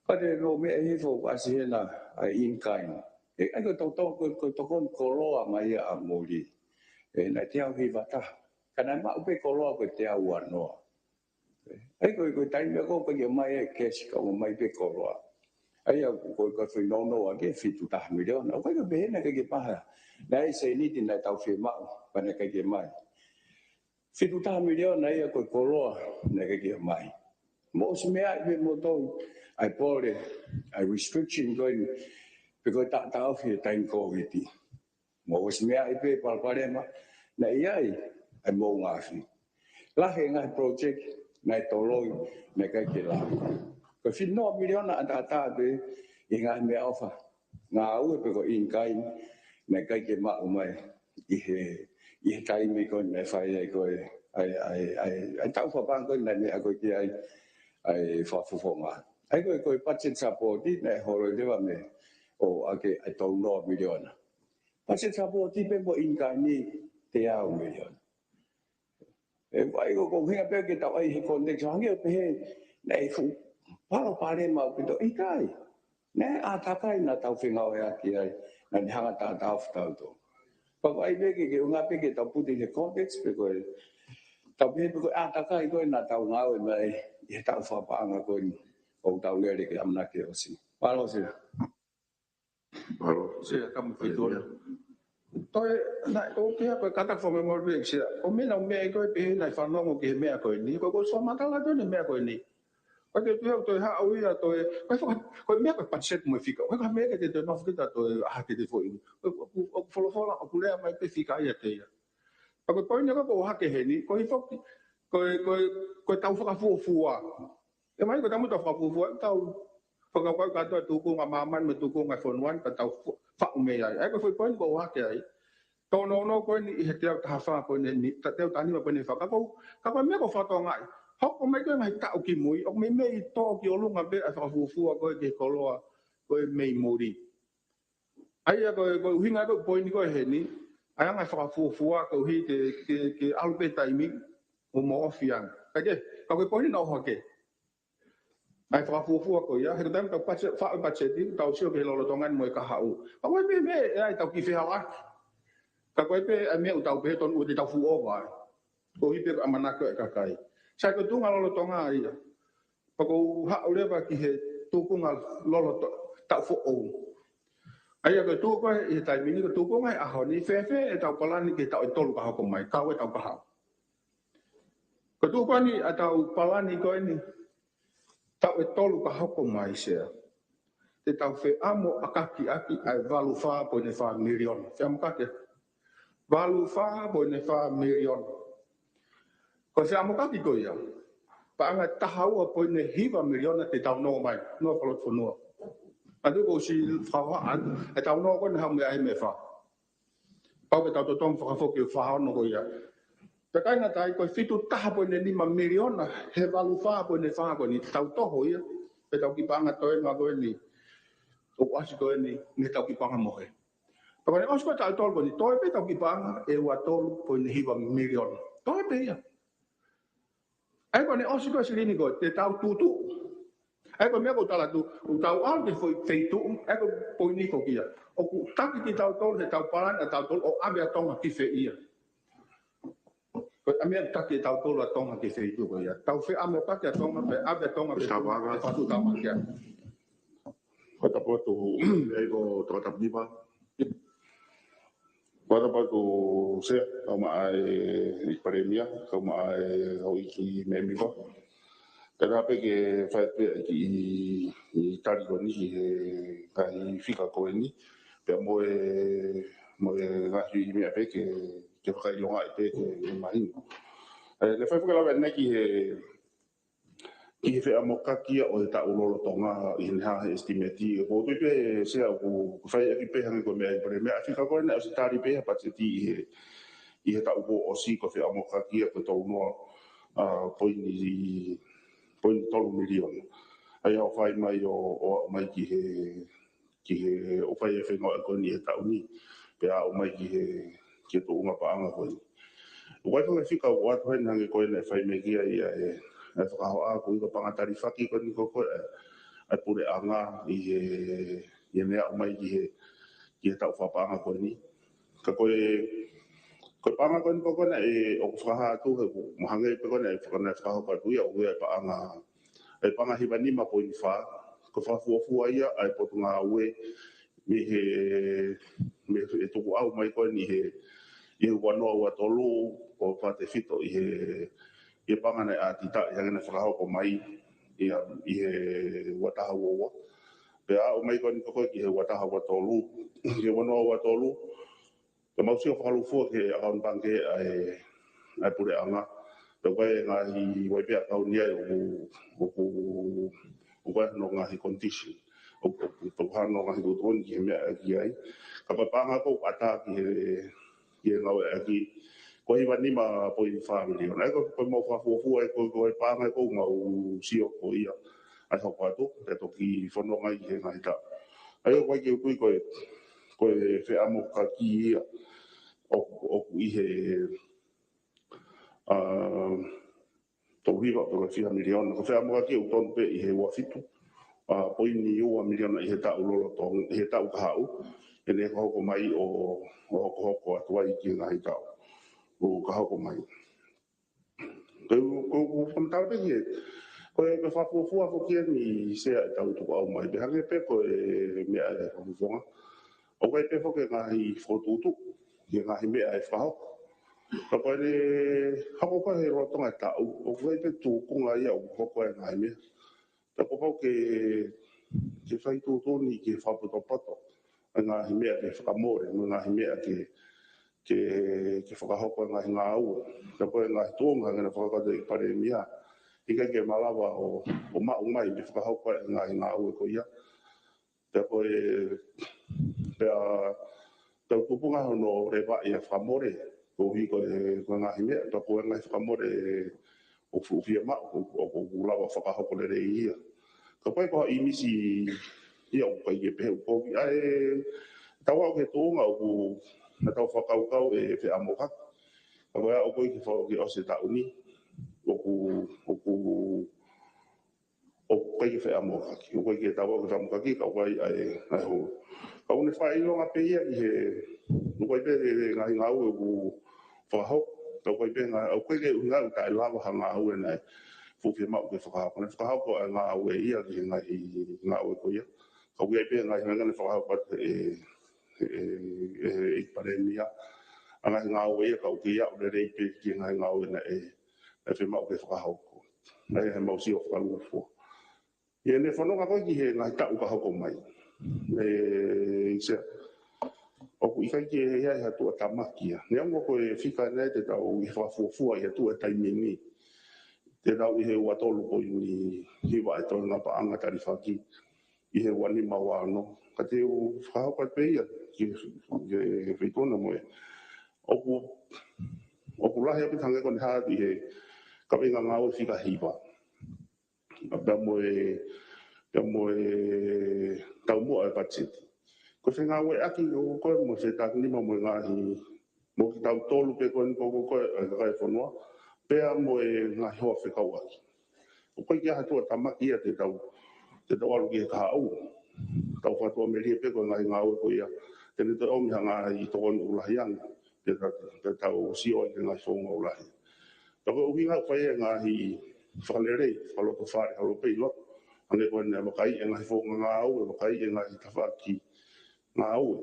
Pea te mou meʻa hifo, ʻasi hena, ʻa e in kind. ʻE, ʻai ko e toko, ko e, ko e tokoni koloa mai ia ʻa moli. ʻE, naʻe teau hiva taha. Ka naʻe maʻu pē koloa ko e teau ua noa. ʻAi ko e, ko e taimi ko ē ʻoku ʻikai ke mai e cash ka ʻomai pē koloa. ʻAi ʻa ko e, ko e foʻi nounou ʻa ke fitu taha miliona. ʻOku ʻikai ke pehē naʻe ʻikai ke paha. Naʻe ʻi ai e sēniti naʻe tau fiemaʻu, pea naʻe ʻikai ke mai. Fitu taha miliona ia ko e koloa naʻe ʻikai ke mai. Mou ʻosi meaʻi pē moutolu, ʻa e pole, ʻa e restriction ko eni, pe ko e taʻataʻofi e taimi Kōviti. Mou ʻosi meaʻi pē palopalema, naʻe ʻi ai, ʻa e moʻunga afi. Lahi e ngaahi project, naʻe toloi, naʻe ʻikai ke lava. Ko e fitu noa miliona ʻataʻatā pē, ʻi he ngaahi meʻaʻofa. Ngāue pe ko e in kind, naʻe ʻikai ke maʻu mai, ʻi he, ʻi he taimi ko ē naʻe fai ai ko e, ʻa e, ʻa e, ʻa e, ʻa e tau fakapaʻanga ko ē naʻe meʻa ko ē ki ai, ʻa e fakafofonga. ʻAi ko e, ko e budget support, naʻe holoi leva mei, ʻo ʻa ke, ʻa e tolu noa miliona. Pasi e sapoti pē mo e in kind ni teau miliona. ʻE ʻai ko e ʻuhinga pē ke tau ʻai he context, hangē ʻo pehē, naʻe fuʻu palopalema ʻaupito ʻikai. Naʻe ʻātakai naʻa tau fengāueʻaki ai, naʻa ne hanga taʻataʻofi tautolu. Pea ʻai pē ke, ke ʻunga pē ke tau put in the context pē ko e, tau pehē pē ko e ʻātakai ko ē naʻa tau ngāue mai ʻi he taʻu fakapaʻanga ko eni ʻoku tau lele ki ai ʻamanaki ʻosi. Mālō Sea. Mālō. Sea, ka mou feituʻu. Toe, naʻe ʻoku pehē ko e kātaki fakamemori pē Sea. ʻO meʻa naʻa ku meʻa ai ko e pehē naʻe fanongo ki he meʻa ko eni. Ko e, ko e fakamatala ko eni meʻa ko eni. Ko e te tui au toe haʻu ia toe, ko e faka-, ko e meʻa ko e budget mo e fika. Ko e ka meʻa ke te toe nofo kita toe ʻaha ke te foʻi. Ko e, ʻoku, ʻoku folofola, ʻoku lea mai pē fika ia te ia. Ka ko e poini ko e ʻoku ʻohake heni, ko e foki, ko e, ko e, ko e tau fakafuofua. ʻE mai ko e tau mo tau fakafuofua, tau fakakaukau kātoa tūkunga māmani mo e tūkunga fonua ni, ka tau fa-, faʻu mei ai. ʻA ia ko e foʻi poini ʻoku ʻohake ai. Tōnounou ko eni ʻi he teau taha fā poini ni, ta-, teau taha nima poini fā. Ka ko, ka ko e meʻa ʻoku fakatokangaʻi. Hoko mai ko e ngaahi taʻu ki mui, ʻoku meimei tō ki ʻolunga pē ʻa e fakafuofua ko ē ki he koloa ko ē mei muli. ʻA ia ko e, ko e ʻuhinga ko e poini ko ē heni, ʻa e anga e fakafuofua koeʻuhi ke, ke, ke ʻalu pē taimi, ʻo mo ofi ange. Ka ke, ka ko e poini naʻe ʻohake. ʻA e fakafuofua ko ia, he ko e taimi tau budget, faʻu budget, tau sio ki he lolotonga ni mo e kahaʻu. Ka ko e meʻa, meʻa, ʻe ʻai tau kiʻi fehālaaki. Ka ko e pē, ʻa e meʻa ʻoku tau pehē tonu ʻoku te tau fuʻu ʻova ai. Koeʻuhi pē ko e ʻamanaki ʻo e kakai. Sai ko e tuʻunga lolotonga ia. Pea ʻoku ou haʻu leva ki he tuʻunga loloto-, taʻu foʻou. ʻA ia ko e tuʻu ko ē ʻi he taimi ni, ko e tuʻunga he ʻaho ni, fēfē ʻetau palani ki he taʻu ʻe tolu ka hoko mai, kau ʻetau kahaʻu. Ko e tuʻu ko eni ʻetau palani ko eni, taʻu ʻe tolu ka hoko mai Sea. Te tau feʻamoʻakaki ʻaki ʻa e valu fā poini fā miliona. Feʻamoʻakaki. Valu fā poini fā miliona. Ko e feʻamoʻakaki ko ia. Paʻanga taha ua poini hiva miliona te tau nō mai. Nō foloto fonua. ʻA ia ko e ʻosi fakahoha atu. ʻE tau nō ko eni haʻu mei ai mei fā. Pau ke tau totongi fakafoki ʻo fā ono ko ia. Pea kāinga tai ko e fitu taha poini nima miliona, he valu fā poini fā ko eni tau toho ia. Pea tau kiʻi paʻanga toenga ko eni. ʻOku ʻasi ko eni, ne tau kiʻi paʻanga mohe. Pea ko ʻene ʻosi ko e taʻu ʻe tolu ko eni, toe pē tau kiʻi paʻanga ʻe ua tolu poini hiva miliona. Toe pē ia. ʻA ia ko ʻene ʻosi ko e silini ko ē, te tau tuʻutuʻu. ʻA ia ko e meʻa ʻoku ou tala atu, ʻoku tau ʻalu ki he foʻi feituʻu, ʻa ia ko e poini ko ia. ʻOku taki kitautolu, he tau palani, ʻa tautolu, ʻo ʻave ʻa Tonga ki fē ia. Ko e meʻa taki kitautolu ʻa Tonga ki he feituʻu ko ia. Tau feʻamoʻakaki ʻa Tonga, pea ʻave ʻa Tonga ki he feituʻu, ʻe fatu tama kia. Fakatapu atu, ʻe ko Tokatapu Niva. Fakatapu atu Sea, kau mai ʻEiki Palēmia, kau mai Houʻeiki mēmipa. Ka ta pē ke fai pē ʻa e kiʻi tali ko eni ki he ngaahi fika ko eni. Pea mo e, mo e ngaahi meʻa pē ke, ke fakaʻilongaʻi pē ke mahino. ʻE, ne fai fakalave ʻanenai ki he ki he feʻamoʻakaki ia ʻo e taʻu lolotonga ʻi heʻene hā he estimate. ʻOku ou tui pē Sea ʻoku fai ʻaki pē hangē ko e meʻa ʻEiki Palēmia ʻa e fika ko ē naʻe ʻosi tali pē ha patiseti ʻi he, ʻi he taʻu kuo ʻosi ko e feʻamoʻakaki ia ko e tolu noa, ʻa, poini, poini tolu miliona. ʻA ia ʻo fai mai ʻo, ʻo aʻu mai ki he ki he ʻo fai e fengāueʻaki ko eni he taʻu ni, pea aʻu mai ki he, ki he tuʻunga paʻanga ko eni. ʻOku ʻi ai e fika ʻoku ʻoatu heni hangē ko eni ʻe fai mai ki ai ʻa e, ʻa e fakahohaʻa ko e paʻanga talifaki ko eni ko ē, ʻa e puleʻanga ʻi he, ʻi heʻene aʻu mai ki he, ki he taʻu fakapaʻanga ko eni. Ka ko e, ko e paʻanga ko eni ko ē naʻe ʻoku fakahā atu he ʻoku mahalo pē ko ē naʻe faka-, naʻe fakahoko atu ia ʻoku ʻi ai e paʻanga ʻa e paʻanga hiva nima poini fā, ko e fakafuofua ia ʻa e Potungāue mei he, mei he tukuʻau mai ko eni he, ʻi he ua noa ua tolu ʻo fakatefito ʻi he, ʻi he paʻanga naʻe ʻatitaʻi hangē naʻe fakahoko mai ia ʻi he ua taha ua ua. Pea aʻu mai ko eni ko ē ki he ua taha ua tolu, ki he ua noa ua tolu, Ka mau sio fakalūkufua ki he ʻakauni pangikē ʻa e, ʻa e puleʻanga. Pea ʻoku ʻi ai e ngaahi, ʻoku ʻi ai pē ʻakauni ia ʻoku, ʻoku, ʻoku ʻi ai hono ngaahi condition. ʻOku, ʻoku, ʻoku ʻi ai hono ngaahi tuʻutuʻuni ki he meʻa ki ai. Ka ko e paʻanga ʻoku ʻatā ki he, ki he ngāueʻaki, ko e hiva nima poini fā miliona. ʻA ia ko, ko e mau fakafuofua ʻa e ko, ko e paʻanga ʻoku mau sio ko ia. ʻA e hoko atu, pea toki fononga ʻi he ngaahi taʻu. ʻA ia ʻoku ʻikai ke u tui ko e, ko e feʻamoʻakaki ia ʻoku, ʻoku ʻi he, ʻa, tolu hiva pe ko e fiha miliona. Ko e feʻamoʻakaki ʻoku tonu pē ʻi he ua fitu, ʻa, poini ua miliona ʻi he taʻu lolotonga, ʻi he taʻu kahaʻu. ʻene hoko mai ʻo, ʻo hokohoko atu ai ki he ngaahi taʻu ʻoku hoko mai. Ko e, ko e, ko e fakamatala pē ki he, ko e, ko e fakafuofua foki eni Sea ʻetau tukuʻau mai. Pea hangē pē ko e meʻa ʻa e fakafofonga. ʻOku ʻi ai pē foki e ngaahi fokotuʻutuʻu, ki he ngaahi meʻa ʻe fakahoko. Ka ko e hoko ko ē he lolotonga e taʻu, ʻoku ʻi ai pē tūkunga ia ʻoku hoko ai e ngaahi meʻa. Pea kuo pau ke, ke fai tuʻutuʻuni ke fakapotopoto e ngaahi meʻa ke fakamole, mo e ngaahi meʻa ke, ke, ke fakahoko e ngaahi ngāue. Pea ko e ngaahi tuʻunga hangē naʻe fakakau ʻe he Palēmia, ʻikai ke malava ʻo, ʻo maʻu mai ke fakahoko e ngaahi ngāue ko ia. Pea ko e, pea tau tupunga hono levaʻi ʻa e fakamole, koeʻuhi ko e, ko e ngaahi meʻa, pea ko e ngaahi fakamole ʻoku fuʻu fiemaʻu, ʻoku, ʻoku, ʻoku lava fakahoko lelei ia. Ka ko e ko e ʻīmisi ia ʻoku ʻikai ke pehē ʻoku kovi. ʻA e, tau aʻu ki he tuʻunga ʻoku, naʻa tau fakakaukau ʻe feʻamokaki. Ka ko e ʻoku ʻikai ke fau ke ʻosi e taʻu ni, ʻoku, ʻoku, ʻoku ʻikai ke feʻamokaki, ʻoku ʻikai ke tau aʻu ke feʻamokaki, ka ʻoku ʻi ai ʻa e, ʻa e holo. Ka ʻoku ne fakaʻilonga pē ia ʻi he, ʻoku ʻi ai pē e ngaahi ngāue ʻoku fakahoko, ka ʻoku ʻi ai pē ngā-, ʻoku ʻikai ke ʻuhinga ʻoku taʻelava ha ngāue naʻe fuʻu fiemaʻu ke fakahoko. Naʻe fakahoko e ngāue ia ki he ngaahi ngāue ko ia. Ka ʻoku ʻi ai pē ngaahi meʻa naʻe fakahoko atu ʻe, ʻe, ʻe, ʻe he Palēmia. ʻA e ngaahi ngāue ia ka ʻoku ʻikai aʻu lelei pē ki he ngaahi ngāue naʻe, naʻe fiemaʻu ke fakahoko. ʻA ia he mau sio fakalūkufua. ʻI heʻene fononga ko ē ki he ngaahi taʻu ka hoko mai. ʻE, ʻi Sea, ʻoku ʻikai ke ʻi ai ha tuʻutāmaki ia. Neongo ko e fika eni te tau ʻi he fakafuofua ʻi he tuʻu e taimi ni. Te tau ʻi he ua tolu poini hiva e toenga paʻanga talifaki ʻi he ua nima ua ono. Ka te u fakahoko atu pē ia ki he, ki he feituʻu na mo e. ʻOku, ʻoku lahi ʻaupito hangē ko ʻene hā atu ʻi he kaveinga ngāue fika hiva. Pea mo e, pea mo e taumuʻa e patiseti. Ko e fengāueʻaki ʻoku ko ē mo e fetākinima mo e ngaahi, mo kitautolu pē ko eni ko, ko, ko e, ʻa e kakai e fonua, pea mo e ngaahi hoa fekauʻaki. ʻOku ʻikai ke ʻi ai ha tuʻutāmaki ia te tau, te tau ʻalu ki he kahaʻu. Tau fakatuʻamelie pē ko e ngaahi ngāue ko ia. Te ne toe ʻomi ha ngaahi tokoni ʻoku lahi ange. Te tau, te tau sio ai ki he ngaahi founga ʻoku lahi. Ka ko e ʻuhinga ʻoku fai e ngaahi fakalelei, fakalotofale, halo pē ʻi loto. Hangē ko ʻene vakai e ngaahi founga ngāue, vakai e ngaahi tafaʻaki ngāue.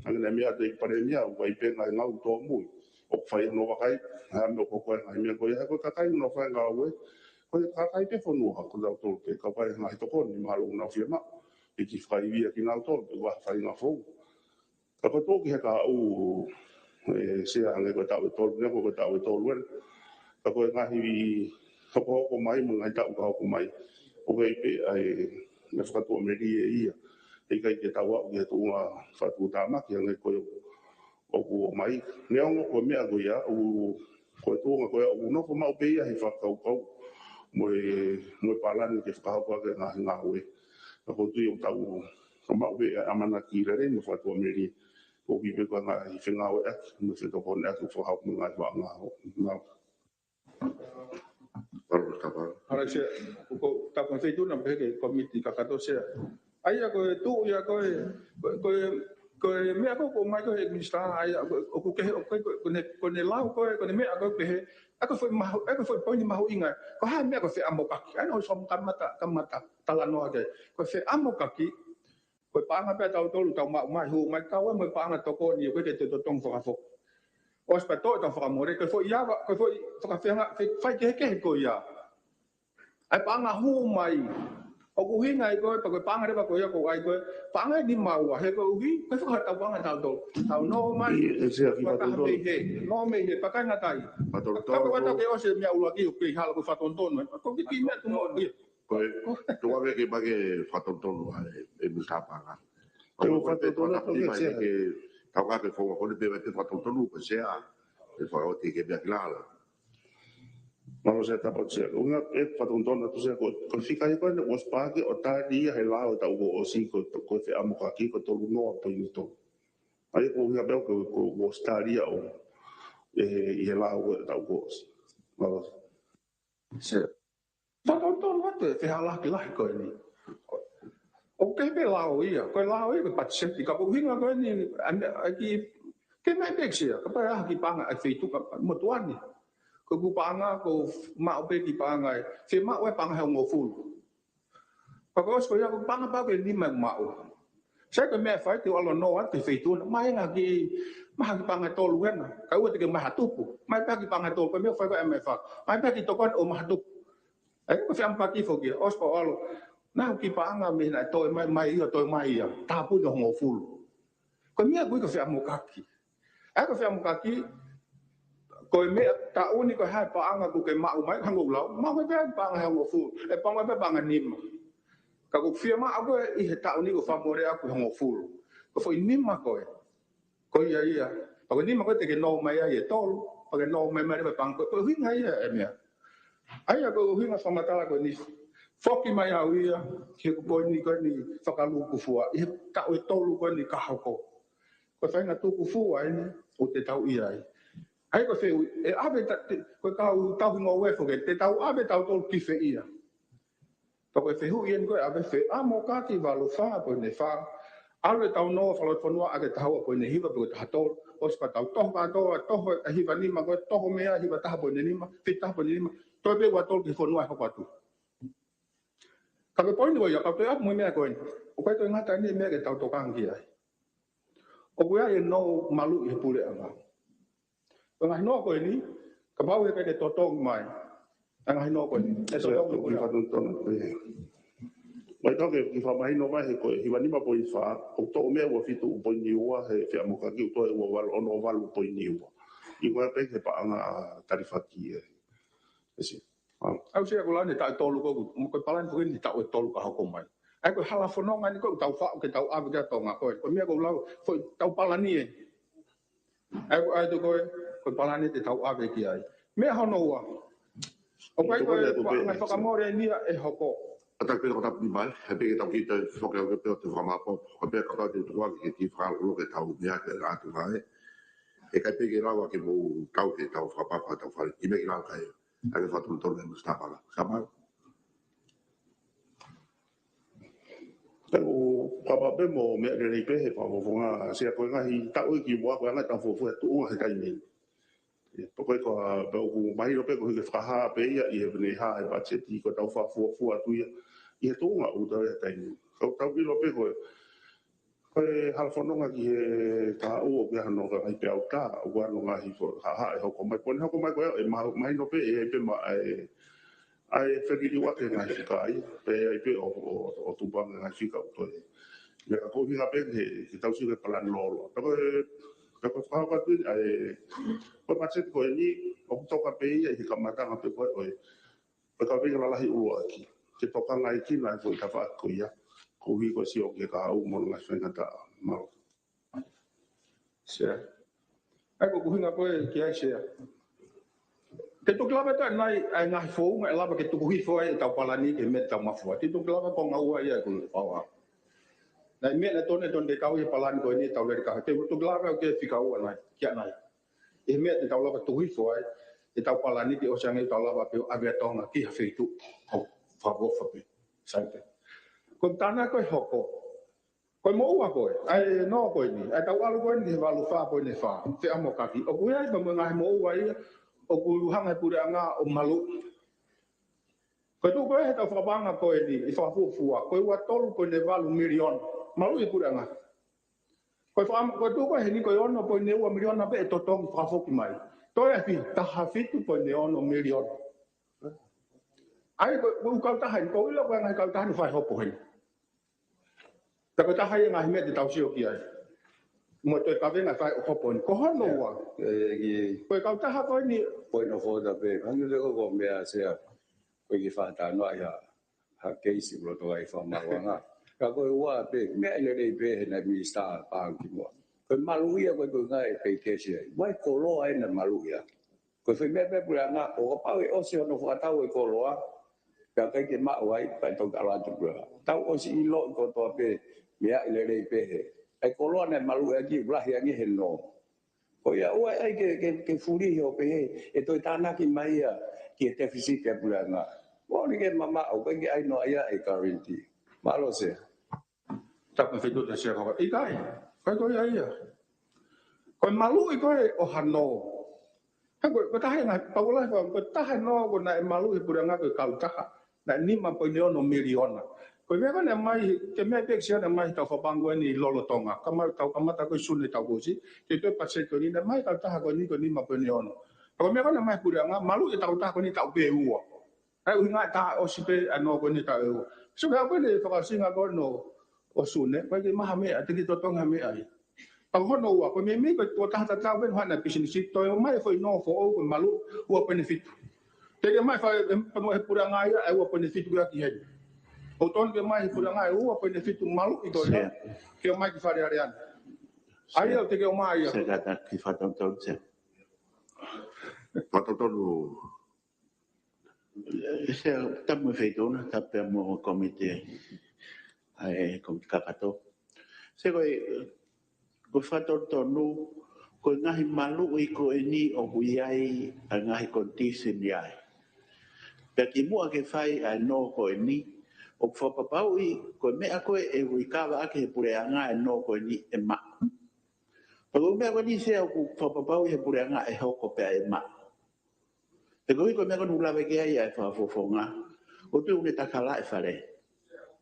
Hangē naʻe meʻa atu e Palēmia, ʻoku ʻi ai pē ngaahi ngāue tōmui. ʻOku fai hono vakai, ha meʻa ʻoku hoko e ngaahi meʻa ko ia, he ko e kakai ʻoku nau fai ngāue. Ko e kakai pē fonua, ko tautolu pē, ka fai ngaahi tokoni, mahalo ʻoku nau fiemaʻu. ʻIkai fakaivia kinautolu, pe ko ha faʻahinga founga. Ka ko e tuʻu ki he kahaʻu, ʻe, Sea hangē ko e taʻu ʻe tolu, neongo ko e taʻu ʻe tolu eni. Ka ko e ngaahi hokohoko mai, mo e ngaahi taʻu ka hoko mai. ʻOku ʻi ai pē ʻa e, ʻa e fakatuʻamelie ia. ʻIkai ke tau aʻu ki he tuʻunga fakatuʻutāmaki hangē ko ē ʻoku ʻomai. Neongo ko e meʻa ko ia, ʻoku ko e tuʻunga ko ia ʻoku nofo maʻu pē ia he fakakaukau mo e, mo e palani ke fakahoko ʻaki e ngaahi ngāue. Ka ʻoku ou tui ʻoku tau, ka maʻu pē ʻamanaki lelei mo fakatuʻamelie. ʻOku ʻi ai pē ko e ngaahi fengāueʻaki, mo e fetokoniʻaki ʻoku fakahoko mo e ngaahi vaʻa ngāue. Mālō. Mālō, Sea. ʻOku ou tapa feituʻu na pehē ki he kōmiti kakato Sea. ʻA ia ko e tuʻu ia ko e, ko e, ko e, ko e meʻa ko ē ʻoku ʻomai ko ē ʻe he minisitā, ʻa ia ko e, ʻoku kehe, ʻoku kehe, ko ʻene, ko ʻene lau ko ē, ko ʻene meʻa ko ē pehē, ʻa ia ko e foʻi mahu, ʻa ia ko e foʻi poini mahuʻinga, ko e hā e meʻa ko e feʻamokaki, ʻa ia naʻa ku kamata, kamata talanoa ki ai. Ko e feʻamokaki, ko e paʻanga pē ʻa tautolu tau maʻu mai, hū mai, kau ai mo e paʻanga tokoni, ʻoku ʻikai ke toe totongi fakafoki. ʻOsi pea toʻo ʻetau fakamole, ko e foʻi ava, ko e foʻi fakafeangai, fai, faikehekehe ko ia. ʻA e paʻanga hū mai. ʻOku ʻuhinga ia ko ē, pea ko e paʻanga leva ko ia ʻoku ʻai ko ē, paʻanga ʻe nima ua, he koeʻuhi, ko e fakatātā paʻanga tautolu. Tau nō mai, ʻe, ʻe Sea ki he fakataha fakatotolo. Mei hē, nō mei hē, pea ʻikai ngata ai. Fakatotolo. Ka ko e ʻata ke ʻosi e meʻa ʻuluaki ʻoku kei hala ko e fakatonutonu, ʻoku kei kiʻi meʻa tuʻu mo ia. Ko e, tuʻu ake ke pake fakatonutonu ʻa e, ʻe Minisitā Paʻanga. Ko e fakatonutonu ʻoku kei Sea. Ke tau ka ke fou ko ē pē ʻa e fakatonutonu ko Sea. ʻE fakaoti ke meʻa ki lalo. Mālō Sea, tapa Sea. ʻUhinga e fakatonutonu atu Sea ko, ko e fika ia ko ē naʻe ʻosi pāki ʻo tali ia he lao ʻo e taʻu kuo ʻosi ko, ko e feʻamokaki ko e tolu noa poini tolu. ʻA ia ko e ʻuhinga pē ko, ko, kuo ʻosi tali ia ʻo, ʻe, ʻi he lao ʻo e taʻu kuo ʻosi. Mālō. Sea. Fakatonutonu atu e fehālaaki lahi ko eni. Ko e pē lao ia, ko e lao ia, ko e patiseti, ka ko e ʻuhinga ko eni, ʻa e, ʻa e ki, ke meʻa pē ki sea, kapau ʻe ʻi ai ha kiʻi paʻanga ʻa e feituʻu ka motuʻa ni. Ko ʻeku paʻanga, ko e maʻu pē kiʻi paʻanga ē, fiemaʻu e paʻanga ʻe hongofulu. Ka ko e ʻosi ko ia, ko e paʻanga pē ʻe nima ʻeku maʻu. Sai ko e meʻa ʻe fai, te u ʻalu ʻo nofo atu ki he feituʻu na, maʻu ha kiʻi, maʻu ha kiʻi paʻanga ʻe tolu hena, kae ʻoua te ke maʻu ha tupu, maʻu pē ha kiʻi paʻanga ʻe tolu, ko e meʻa ʻoku fai ko e M F A, maʻu pē ha kiʻi tokoni ʻo maʻu ha tupu. ʻA ia ko e feʻamoʻakaki foki ia, ʻosi pē ʻalu, naʻe ʻi ai ha kiʻi paʻanga mei hena ʻe toe mai, mai ia, toe mai ia, tāpuni ʻe hongofulu. Ko e meʻa ko ia ko e feʻamoʻakaki. ʻA ia ko e feʻamoʻakaki, ko e meʻa taʻu ni ko e hā e paʻanga ʻoku ke maʻu mai, hangē ko ʻeku lau, maʻu pē paʻanga ʻe hongofulu, ʻe paʻanga pē paʻanga ʻe nima. Ka ʻoku ou fiemaʻu ko ē ʻi he taʻu ni ko e fakamolemole ʻaku ʻe hongofulu. Ko e foʻi nima ko ē, ko ia ia. Pea ko e nima ko ē te ke nofo mai ai ʻe tolu, pea ke nofo mai mai leva paʻanga ko ē, ko e ʻuhinga ia e meʻa. ʻA ia ko e ʻuhinga fakamatala ko eni. Foki mai au ia ki he poini ko eni fakalūkufua ʻi he taʻu ʻe tolu ko eni ka hoko. Ko e faʻahinga tukufua eni ʻoku te tau ʻi ai. ʻA ia ko e fehuʻi, ʻe ʻave ta-, te-, ko e kau tauhi ngoue foki, te tau ʻave tautolu ki fē ia? Pea ko e fehuʻi eni ko ē ʻave, feʻamoʻakaki valu fā poini fā. ʻAlu ʻetau nofo fakalotofonua ʻaki e taha ua poini hiva pe ko e taha tolu. ʻOsi pea tau toho kātoa, toho e hiva nima ko ē, toho mei ai hiva taha poini nima, fitu taha poini nima. Toe pē ua tolu ki he fonua ʻe hoko atu. Ka ko e poini ko ia, ka ko e ʻapi mo e meʻa ko eni, ʻoku ʻikai ko e ngata eni e meʻa ke tau tokanga ki ai. ʻOku ʻi ai e nō maluʻi he puleʻanga. Ko e ngaahi nō ko eni, kapau he ʻikai ke totongi mai ʻa e ngaahi nō ko eni, ʻe totongi e puleʻanga. Mai tau ke kiʻi fakamahino mai he ko e hiva nima poini fā, ʻoku toʻo mei ai ua fitu poini ua he feʻamoʻakaki, ʻoku toe ua valu, ono valu poini ua. ʻI ko ē pē he paʻanga talifaki ē. ʻE si. ʻA ia ko e lau eni taʻu ʻe tolu ko ē, mo e palani foki eni taʻu ʻe tolu ka hoko mai. ʻA ia ko e hala fononga eni ko ē ʻoku tau faʻu ke tau ʻave ki ai ʻa Tonga ko ē. Ko e meʻa ko ʻeku lau, foʻi tau palani ē. ʻA ia ko e, ʻa ia ko e, ko e palani te tau ʻave ki ai. Meʻa hono ua. ʻOku ʻikai ko e, ko e ngaahi fakamole eni ia ʻe hoko. ʻA ia ko e pē ko e tapu ni mai, he pē ke tau kiʻi toe foki au ke pē ʻo te fakamāpopo. Ko e pē kapau te u tuku ange ke kiʻi fakaloko ke tau meʻa ke ʻatu mai. ʻE ʻikai pē ke lava ke mou tau ke tau fakapapa tau fale. ʻI meʻa ke lava kai. ʻA ia ke fakatonutonu e Minisitā Paʻanga. Sāmau. Tau kapa pē mo meʻa lelei pē he fakafofonga, Sea, ko e ngaahi taʻu ʻi ki muʻa ko e anga ʻetau fuofua tuʻunga he taimi ni. Pea ko e ko, pea ʻoku mahino pē ko e hiki fakahā pē ia ʻi he pene hā e patiseti ko ʻetau fakafuofua atu ia ʻi he tuʻunga ʻoku tau ʻi ai he taimi ni. Tau, tau ʻilo pē ko e Ko e hala fononga ki he taʻu ʻoku ʻi ai hano ngaahi peau tā, ʻoku ʻi ai hano ngaahi fo-, ha, ha, ʻe hoko mai, ko ʻene hoko mai ko ē, ʻe ma-, mahino pē, ʻe ʻi ai pē ma-, ʻe, ʻa e feliliuaki e ngaahi fika ai, pea ʻe ʻi ai pē ʻo, ʻo, ʻo tupu ange ngaahi fika ʻoku toe. Meʻa ko e ʻuhinga pē he, ke tau sio ki he palani lōloa. Pea ko e, pea ko e fakahoko atu eni, ʻa e, ko e patiseti ko eni, ʻoku toka pē ia, ʻi he kamataʻanga pē ko ē, ʻo e, Ko e kaveinga lalahi ʻuluaki, ke tokangaʻi kinaua e foʻi tafaʻaki ko ia, koeʻuhi ko e sio ki he kahaʻu mo hono ngaahi faingataʻa. Mālō. Sea. ʻA ia ko e ʻuhinga ko ē ki ai Sea. Te u toki lava atu ʻanai ʻa e ngaahi founga ʻe lava ke tuku hifo ai ʻetau palani ki he meʻa te tau mafua. Te u toki lava ko e ngaahi ua ia ʻeku pau au. Naʻe meʻa naʻe tonu, tonu ke kau ʻi he palani ko eni ʻetau lele kahaʻu. Te u toki lava ʻo ke fika ua ʻanai, ki ʻanai. ʻI he meʻa te tau lava tuku hifo ai ʻetau palani ke ʻosi ange ʻetau lava pē ʻo ʻave ʻa Tonga ki ha feituʻu ʻoku fakaʻofoʻofa pē. Sai pē. Ko e tānaki ko ē hoko. Ko e moʻua ko ē. ʻA e nō ko eni. ʻA e tau ʻalu ko eni he valu fā poini fā. Feʻamoʻakaki. ʻOku ʻi ai pē mo e ngaahi moʻua ia ʻoku hanga he puleʻanga ʻo maluʻi. Ko e tuʻu ko ē heʻetau fakapaʻanga ko eni, ʻi fakafuofua, ko e ua tolu poini valu miliona. Maluʻi e puleʻanga. Ko e faka-, ko e tuʻu ko ē heni ko e ono poini ua miliona pē ʻe totongi fakafoki mai. Toe ʻapi, taha fitu poini ono miliona. ʻA ia ko e, ko e kautaha eni, ko e ʻilo ko e ngaahi kautaha ni fai hopo heni. Pea ko e taha ia e ngaahi meʻa te tau sio ki ai. Mo e toe kavenga fai ʻo hopo heni. Ko hono ua. ʻE, ki Ko e kautaha ko eni. Point of order pē. Hangē ko e meʻa Sea. Ko e kiʻi fakatalanoa ia ha keisi ʻoku lolotonga ʻi fakamaauʻanga. Ka ko e ua pē, meʻa lelei pē he naʻe Minisitā Paʻanga kimuʻa. Ko e maluʻi ia ko e ko e ngaahi pē keisi ai. Vai koloa ʻena maluʻi ia. Ko e foʻi meʻa pē puleʻanga, ʻo kapau ʻe ʻosi hono fakatau e koloa, pea ʻikai ke maʻu ai, pea tau tala atu pē. Tau ʻosi ʻiloʻi kotoa pē, meʻa lelei pē he. ʻA e koloa naʻe maluʻi ʻaki, lahi ange he nō. Ko ia ʻoua ʻe ʻai ke, ke, ke fulihi ʻo pehē, ʻe toe tānaki mai ia ki he tefisiti ʻa e puleʻanga. Moʻoni ke mamaʻo, ʻoku ʻikai ke ʻai noa ia ʻe guarantee. Mālō Sea. Tapu mo e feituʻu, Sea Fakatau. ʻIkai, ko e ko ia ia. Ko e maluʻi ko ē ʻo ha nō. He ko e, ko e taha e ngaahi, pau lahi ko e, ko e taha e nō ko ē naʻe maluʻi he puleʻanga ko e kautaha, naʻe nima poini ono miliona. Ko e meʻa ko ē naʻe mai, ko e meʻa pē ʻoku ʻosi naʻe mai he taʻu fakapango eni lolotonga. Ka mai tau kamata ko ē Sune taʻu kuo ʻosi, ke toe paseti ko eni naʻe mai kautaha ko eni ko e nima poini ono. Ka ko e meʻa ko ē naʻe mai he puleʻanga, maluʻi e kautaha ko eni taʻu pē ʻe ua. ʻA e ʻuhinga ʻe taha ʻosi pē ʻa e nō ko eni taʻu ʻe ua. So, meʻa ko eni fakaʻosinga ko eni ʻo Sune, ko e ʻikai ke maha meʻa, te ke totongi ha meʻa ai. Pea ko hono ua, ko e meimei ko e tuʻo taha tatau pē naʻe haʻana pisinisi, toe ʻomai e foʻi nō foʻou ko e maluʻi ua poini fitu. Te ke mai fai, e, pea mo e puleʻanga ia, e ua poini fitu ko ia ki heni. ʻOku tonu ke mai he puleʻanga e ua poini fitu maluʻi ko ia, Sea. Ke ʻomai ki Fale Alea ni. ʻA ia, Sea. Te ke ʻomai ia. Sea, kātaki fakatonutonu, Sea. Fakatonutonu. Sea, tapu mo e feituʻu na, tapu pea mo e kōmiti, ʻa e kōmiti kakato. Sea, ko e, ko e fakatonutonu, ko e ngaahi maluʻi ko eni ʻoku ʻi ai ʻa e ngaahi condition ʻi ai. Pea kimuʻa ke fai ʻa e nō ko eni, ʻoku fakapapauʻi, ko e meʻa ko ē ʻe ui kava ʻaki he puleʻanga e nō ko eni ʻe maʻu. Pea ko e meʻa ko eni Sea ʻoku fakapapauʻi he puleʻanga ʻe hoko pea ʻe maʻu. He koeʻuhi ko e meʻa ko eni ʻoku lave ki ai ʻa e fakafofonga. ʻOku tui ʻoku ne takihalaʻi e fale.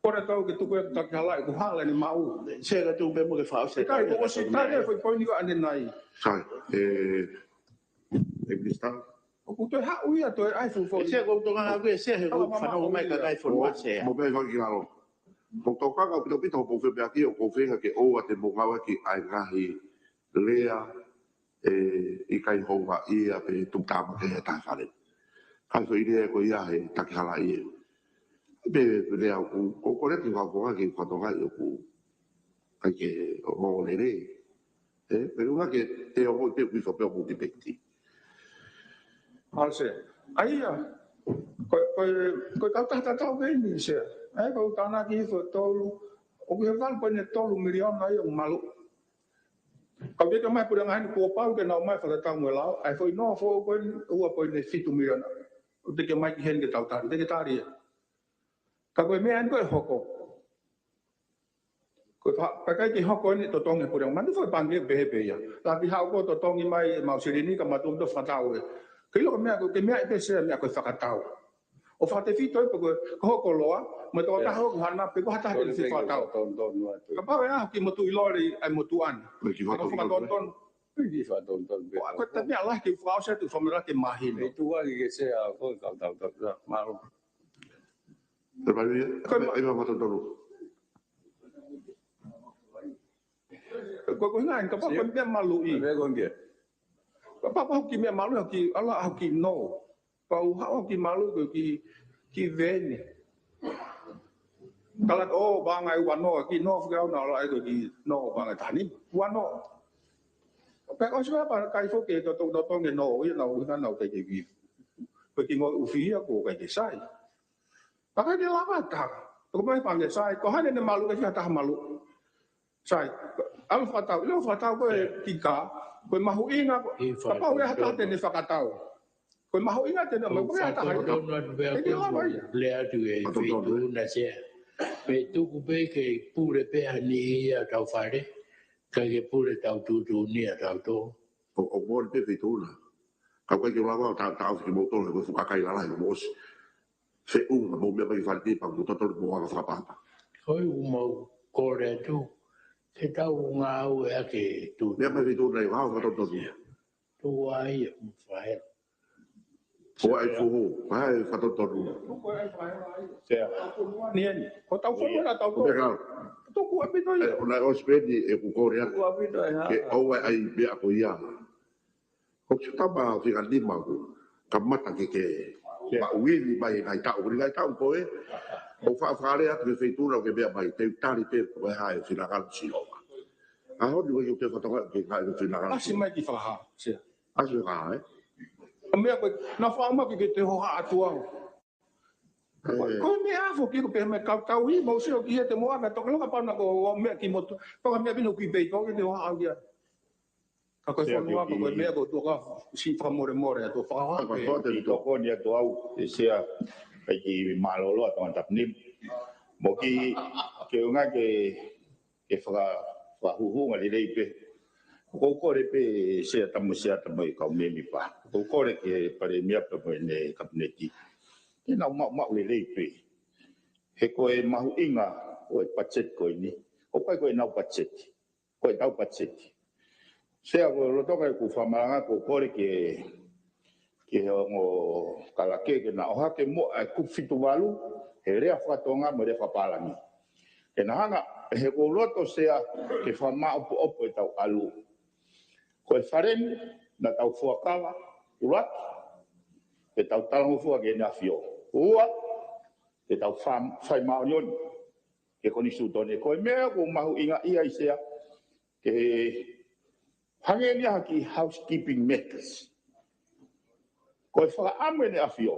Kore tau ke tuku e takihalaʻi ko e hala ni maʻu. Sea, ka tuku pē mo ke fakaʻosi. ʻIkai, ko e ʻosi tali e foʻi poini ko ē ʻanenai. Sai, e, e Minisitā. ʻOku toe haʻu ia toe ʻai fuʻu foʻi. E Sea, ko e tokanga ko ē Sea, he ʻoku fanongo mai e kakai fonua Sea. Mo pē faki lalo. Mo tokanga ʻaupito ʻaupito hoʻo femeʻaʻaki ʻoku ou feinga ke ʻoua te mou ngāueʻaki ʻa e ngaahi lea ʻe ʻikai houngaʻia pe tuʻutāmaki he taha fale. Kai foʻi lea ko ia he takihalaʻi ē. Pe, pe lea ʻoku, ʻoku kole ki fakafofonga ke fakatokangaʻi ʻoku ʻikai ke ongoongo lelei. Ē, pe ʻuhinga ke te ongo te kui fapea ʻoku ki pekiti. ʻAlu Sea. ʻA ia, ko, ko, ko e kautaha tatau pē eni Sea. ʻA ia, ko e tānaki hifo tolu, ʻoku ʻi he valu poini tolu miliona ia ʻoku maluʻi. Ka ʻoku teʻeki mai puleʻanga heni kuo pau ke nau ʻomai fakatatau mo e lao, ʻa e foʻi nō foʻou ko eni ua poini fitu miliona. ʻOku teʻeki mai ki heni ke tau tali, teʻeki tali ia. Ka ko e meʻa eni ko ē ʻe hoko. Ko e fa-, pea ʻikai ke hoko eni totongi puleʻanga. Manatu foʻi pangikē pehē pē ia. Lava ke haʻu ko ē totongi mai ʻemau silini ka mautolu ʻoku fakatau ē. Ke ʻilo ko e meʻa ko ē, ko e meʻa ʻe pehē Sea meʻa ko e fakatau. ʻO fakatefito ē pe ko e, ko hoʻo koloa, mo e tokotaha ʻoku hana pe ko ha taha ke fakatonutonu atu. Kapau ʻe ʻalu ki motu ʻi lole ʻa e motuʻa ni. Ko e ki fakatonutonu. Ko e ki fakatonutonu. Ko e, ko e taha e meʻa lahi ke fakaʻosi atu fakamālō ke mahino. Feituʻu ʻaki ke Sea ko e kau tau tau tau. Mālō. Te pali ia, ko e ma- ʻai ma fakatonutonu. Ko e, ko e ʻuhinga eni, kapau ko e meʻa maluʻi. Meʻa ko ē. Kapau ko e kiʻi meʻa maluʻi, kiʻi ʻalu ʻo kiʻi nō. Pau haʻu kiʻi maluʻi ko ē kiʻi, kiʻi veeni. Kala ʻo paʻanga ʻe ua nō, kiʻi nō fika ʻo na ʻalu ai ko e kiʻi nō paʻanga ʻe taha nima. Ua nō. Pea ʻosi pē pea kai foki e totongi, totongi e nō, ia naʻa nau ʻikai ke kiʻi. Ko e kiʻi ngoue ʻufi ia ʻoku ʻikai ke sai. Pea ʻikai ke lava ʻe taha. Ko e meʻa paʻanga ʻe sai, ko hai ʻene maluʻi, ʻikai ke ha taha maluʻi. Sai, ʻalu fakatau, ʻilo fakatau ko e kiʻi kā, ko e mahuʻinga ko, kapau ʻe ʻi ai ha taha te ne fakatau. Ko e mahuʻinga te ne, ko e ʻikai ha taha. Fakatonutonu atu pē ʻEiki ʻoku lava ia. Lea atu e feituʻu na Sea. Pea tuku pē ke pule pē ha niʻihi ʻi hotau fale, ʻikai ke pule tau tuʻutuʻuni ʻa tautolu. ʻO, ʻo mole pē feituʻu na. Ka ʻoku ʻikai ke lava ʻo ta, ta ofi ke mou tolo, ko e fuʻu kakai lalahi mo ʻosi. Feʻunga mo meʻa mai ki fale pē pea mo totolo mo anga fakapapa. Ko e ʻuhinga ʻoku ou kole atu, ke tau ngāueʻaki e tuʻu. Meʻa mai feituʻu na ʻi hao fakatonutonu. Tuʻu ai, mo fai. Ko ai fuhu, ai fakatonutonu. Sea. Ko tau fonua na tau tō. Tuku ʻaupito ia. ʻE, ʻo na ʻosi pē eni ʻeku kole atu. Tuku ʻaupito ia. Ke ʻoua ʻe ʻai meʻa ko ia. Ko e tama fika nima ʻoku kamata ke ke maʻu ivi mai ngaahi taʻu, ko e ngaahi taʻu ko ē. ʻO fa-, fakalea atu ki he feituʻu na ʻoku ke meʻa mai, te u tali pē ko e hā e finangalo ʻo Sihova. ʻA hono ʻuhinga ʻoku te fakatokangaʻi ke ngaahi finangalo. ʻAsi mai ki Fakahā, Sea. ʻAsi mai ki Fakahā, ē? ʻA meʻa ko ē, naʻa faʻa mai ke te hohaʻa atu au. Ē. Ko e meʻa foki ko e pehē mai kau tau ʻi, mau sio ki he te mo aka, toka loka pau na ko e meʻa ki motu, toka meʻa pino ki pei, toka ke te hohaʻa au ia. Ka ko e fonua ko e meʻa ko e tuʻu ka si fakamolemole atu fakahā. Ka ko e pē tokoni atu au, ʻe Sea, ʻikai ke mālōlō atu ngā tapu ni. Mo ki, ke unga ke ke faka, fakahuhunga lelei pē. ʻOku ou kole pē Sea Tama, Sea Tama ʻi kau mēmipa. ʻOku ou kole ki he Palēmia pea mo ʻene Kapineti ke nau maʻumaʻu lelei pē. He ko e mahuʻinga ʻo e patiseti ko eni, ʻoku ʻikai ko ʻenau patiseti, ko ʻetau patiseti. Sea, ko e lolotonga ʻeku fakamalanga, ʻoku ou kole ke, ke ongo kalake ke na ʻohake muʻa e kupu fitu valu he lea faka-Tonga mo e lea fakapālangi. Ke na hanga, he ʻoku ou loto Sea ke fakamaʻopoʻopo ʻetau ʻalu. Ko e fale ni, naʻa tau fuakava, ʻuluaki, ke tau talangofua ki Heʻene ʻAfio. Ua, ke tau fa-, fai māʻoniʻoni ki he konisitūtone. Ko e meʻa ʻoku mahuʻinga ia ʻi Sea, ke hangē ni ha kiʻi housekeeping matters. Ko e fakaʻamu ʻEne ʻAfio,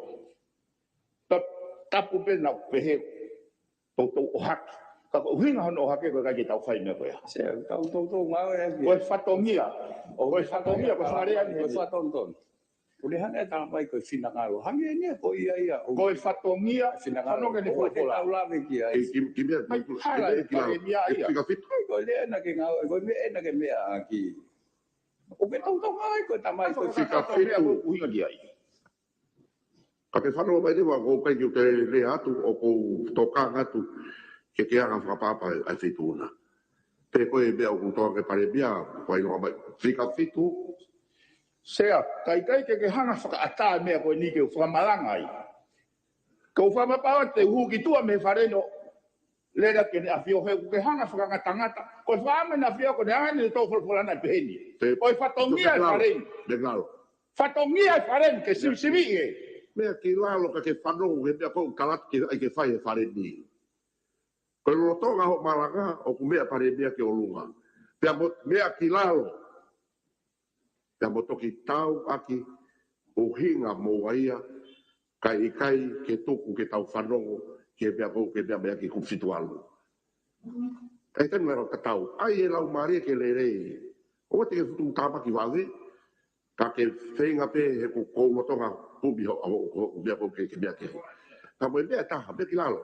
ta-, tapu pē naʻa ku pehē, toutou ʻohake. Ka ko e ʻuhinga hono ʻohake ko e ʻikai ke tau fai meʻa ko ia. Sea, tau toutou ngāue ʻaki. Ko e fatongia. Ko e fatongia, ko e fakalea ni. Ko e fakatonutonu. ʻOku ne hanga ʻo talamai ko e finangalo. Hangē ni ia ko ia ia. Ko e fatongia. Finangalo. Hano ke ne folofola. Tau lave ki ai. Ki, ki, ki meʻa, ki, ki meʻa, ki meʻa, ki meʻa, ki meʻa. Fika fitu. Ko e lea ena ke ngāue, ko e meʻa ena ke meʻa ʻaki. ʻOku ke toutou ngāue ko e tamai ko e fika fitu. Ko e ʻuhinga ki ai. Ka ke fanongo mai leva, ʻoku ʻikai ke u lea atu, ʻoku ou tokanga atu ke ke anga fakapaʻapaʻa ʻa e Feituʻu na. Pe ko e meʻa ʻoku toka ke Palēmia, ko ai loa mai, fika fitu. Sea, ka ʻikai ke ke hanga fakaʻatā meʻa ko eni ke u fakamalanga ai. Ke u fakamapaʻo te u hū ki tuʻa mei he fale ni ʻo lea ki Heʻene ʻAfio he ʻoku ke hanga fakangatangata. Ko e fakaʻamu ʻEne ʻAfio ko ʻene anga ni ʻetau folofola na pehē ni. Ko e fatongia e fale ni. Te ngalo. Fatongia e fale ni ke sivisiviʻi e. Meʻa ki lalo ka ke fanongo he meʻa ko ē ʻoku kalati ke, ʻai ke fai he fale ni. Ko e lolotonga hoʻo malanga ʻoku meʻa Palēmia ki ʻolunga. Pea mo, meʻa ki lalo. Pea mo toki tau ʻaki ʻuhinga mo ia, kae ʻikai ke tuku ke tau fanongo ki he meʻa ko ē ʻoku ke meʻa mai ʻaki kupu fitu valu. Kae ʻikai ke tau ʻai e laumālie ke lelei. ʻOua te ke fuʻu tāmaki vave, ka ke feinga pē he ʻoku ou lolotonga kumi hoʻo, hoʻo, hoʻo meʻa ko ē ke, ke meʻa ki ai. Ka mo e meʻa ʻe taha, meʻa ki lalo.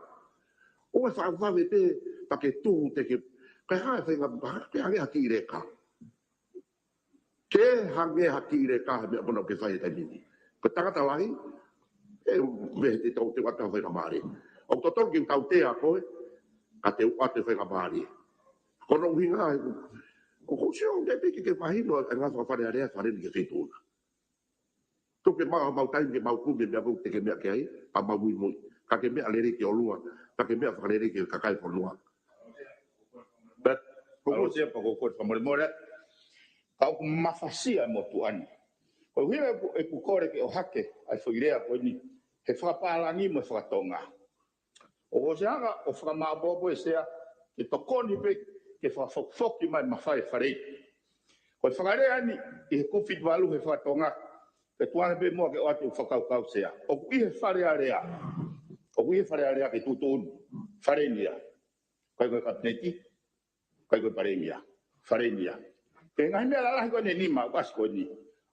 ʻOua ʻe faʻa vave pē, pea ke tuhu te ke, kae hā e feinga, ke hangē ha kiʻi leka. Ke hangē ha kiʻi leka he meʻa ko ena ʻoku ke fai he taimi ni. Ko e tangata lahi, ʻe, meʻa te tau te ʻoatu ha faingamālie. ʻOku totonu ke u tautea koe, ka te u ʻoatu e faingamālie. Ko hono ʻuhinga, ʻoku, ʻoku ou sio ʻoku ʻikai pē ke ke mahino e ngaahi fakafalealea e fale ni ki he Feituʻu na. Tuku ke maʻu haʻamau taimi ke mau kumi e meʻa ko ē te ke meʻa ki ai, pea mau muimui. Ka ke meʻa lelei ki ʻolunga, ka ke meʻa fakalelei ki he kakai e fonua. But, ʻoku ou sio pē ʻoku ou fakamolemole, ka ʻoku mafasia e motuʻa ni. Ko e ʻuhinga ʻeku, ʻeku kole ke ʻohake ʻa e foʻi lea ko eni he fakapālangi mo e fakatonga. ʻOku ou ʻosi hanga ʻo fakamaʻopoʻopo ʻe Sea, ke tokoni pē ke fakafokifoki mai e mafai e fale ni. Ko e fakalea ni ʻi he kupu fitu valu he fakatonga, ke tuʻu ange pē muʻa ke ʻoatu e fakakaukau Sea. ʻOku ʻi he Fale Alea. ʻOku ʻi he Fale Alea ke tuʻutuʻuni. Fale ni ia. ʻIkai ko e Kapineti. ʻIkai ko e Palēmia. Fale ni ia. Ko e ngaahi meʻa lalahi ko eni ʻe nima, ʻoku ʻasi ko eni.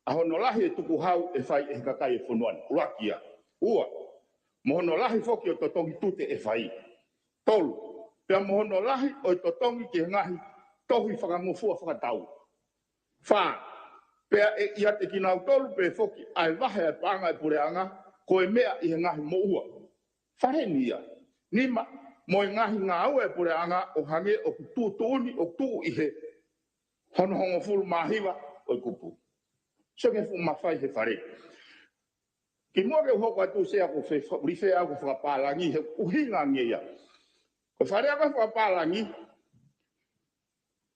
ʻA hono lahi e tukuhau ʻe fai ʻe he kakai e fonua ni. ʻUluaki ia. Ua. Mo hono lahi foki ʻo e totongi tute ʻe fai. Tolu. Pea mo hono lahi ʻo e totongi ki he ngaahi tohi fakangofua fakatau. Fā. Pea ʻe ʻiate kinautolu pē foki ʻa e vahe ʻa e paʻanga e puleʻanga, ko e meʻa ʻi he ngaahi moʻua. Fale ni ia. Nima, mo e ngaahi ngāue e puleʻanga ʻo hangē ʻoku tuʻutuʻuni, ʻoku tuʻu ʻi he hono hongofulu mā hiva ʻo e kupu. Sio ki he fuʻu mafai he fale. Kimuʻa ke u hoko atu Sea ʻoku ou fe-, fa-, refer au ki he fakapālangi he ʻuhinga ange ia. Ko e fakalea ko ē fakapālangi,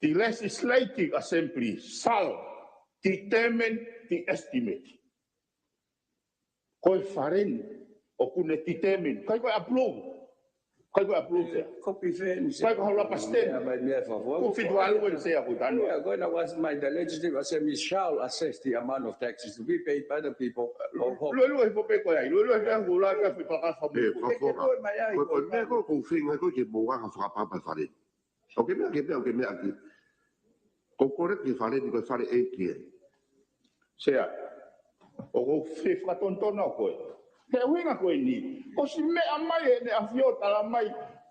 the Legislative Assembly shall determine the estimate. Ko e fale ni ʻoku ne determine, ʻikai ko e approve. ʻIkai ko e approve Sea. Copy fence. ʻIkai ko e hau lapa stamp. Meʻa mai meʻa fafua. Kupu fitu valu ko eni Sea ʻoku tanu. Yeah, ko ena was my, the Legislative Assembly shall assess the amount of taxes to be paid by the people of Hawke's Bay. Luelue hifo pē ko ia. Luelue hifo pē ko ia. Ē, fafua. Ko e meʻa ko ē ʻoku ou feinga ko ē ke mou anga fakapaʻapaʻa e fale ni. ʻOku ke meʻa, ke meʻa, ʻoku ke meʻa ki. Ko e kole ki he fale ni, ko e fale ʻeiki ē. Sea, ʻoku ou fie fakatonutonu au koe. He ʻuhinga ko eni, ʻosi meʻa mai ʻEne ʻAfio talamai,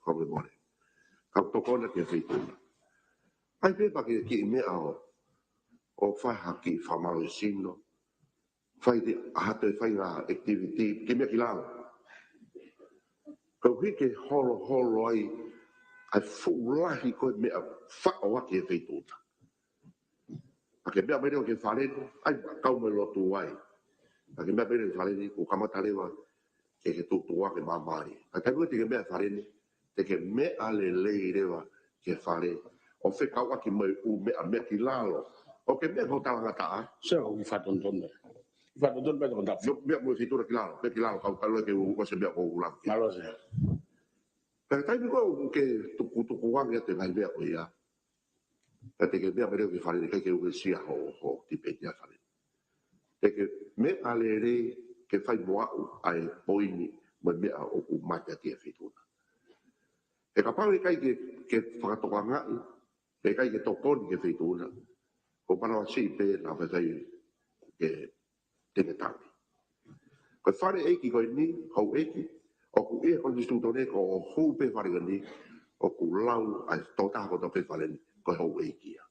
fakamolemole. Kau tokona ki he feituʻu na. ʻAi pē pea ke kiʻi meʻa ʻo, ʻo fai ha kiʻi fakamālohisino. Fai te aha toe fai ngā activity, kiʻi meʻa ki lalo. Koeʻuhi ke holoholo ai, ʻa e fuʻu lahi ko e meʻa faʻo ʻaki e feituʻu na. Pea ke meʻa mai leva ki he fale ni, ʻai, kau mai lotu ai. Pea ke meʻa mai leva ki he fale ni, kuo kamata leva ke ke tuʻutuʻu ʻaki e māmani. Ka taimi ko ē te ke meʻa he fale ni, te ke meʻa lelei leva ki he fale. ʻO fekauʻaki mo e ʻū meʻa, meʻa ki lalo. ʻO ke meʻa ko e talangataʻa. Sio, ʻoku fakatonutonu. Fakatonutonu pē ko e tapu. Meʻa, meʻa mo e feituʻu na ki lalo. Meʻa ki lalo, kau, kau ke u, ʻosi e meʻa ko u lalo. Mālō Sea. Pea taimi ko ē ʻoku ke tukutuku ange atu e ngaahi meʻa ko ia. Pea te ke meʻa mai leva ki he fale ni, ʻikai ke uesia hoʻo, hoʻo tipeti ʻa e fale ni. Te ke meʻa lelei ke fai mo aʻu ʻa e poini mo e meʻa ʻoku mate ʻaki e feituʻu na. He kapau ʻe ʻikai ke, ke fakatokangaʻi, ʻe ʻikai ke tokoni ki he feituʻu na, ko e manavasiʻi pē naʻa faifai ke te ke tangi. Ko e fale ʻeiki ko eni, houʻeiki, ʻoku ʻi he konisitūtone ko hoʻo hū pē fale ko eni, ʻoku lau ʻa e tokotaha kotoa pē fale ni, ko e houʻeiki ia.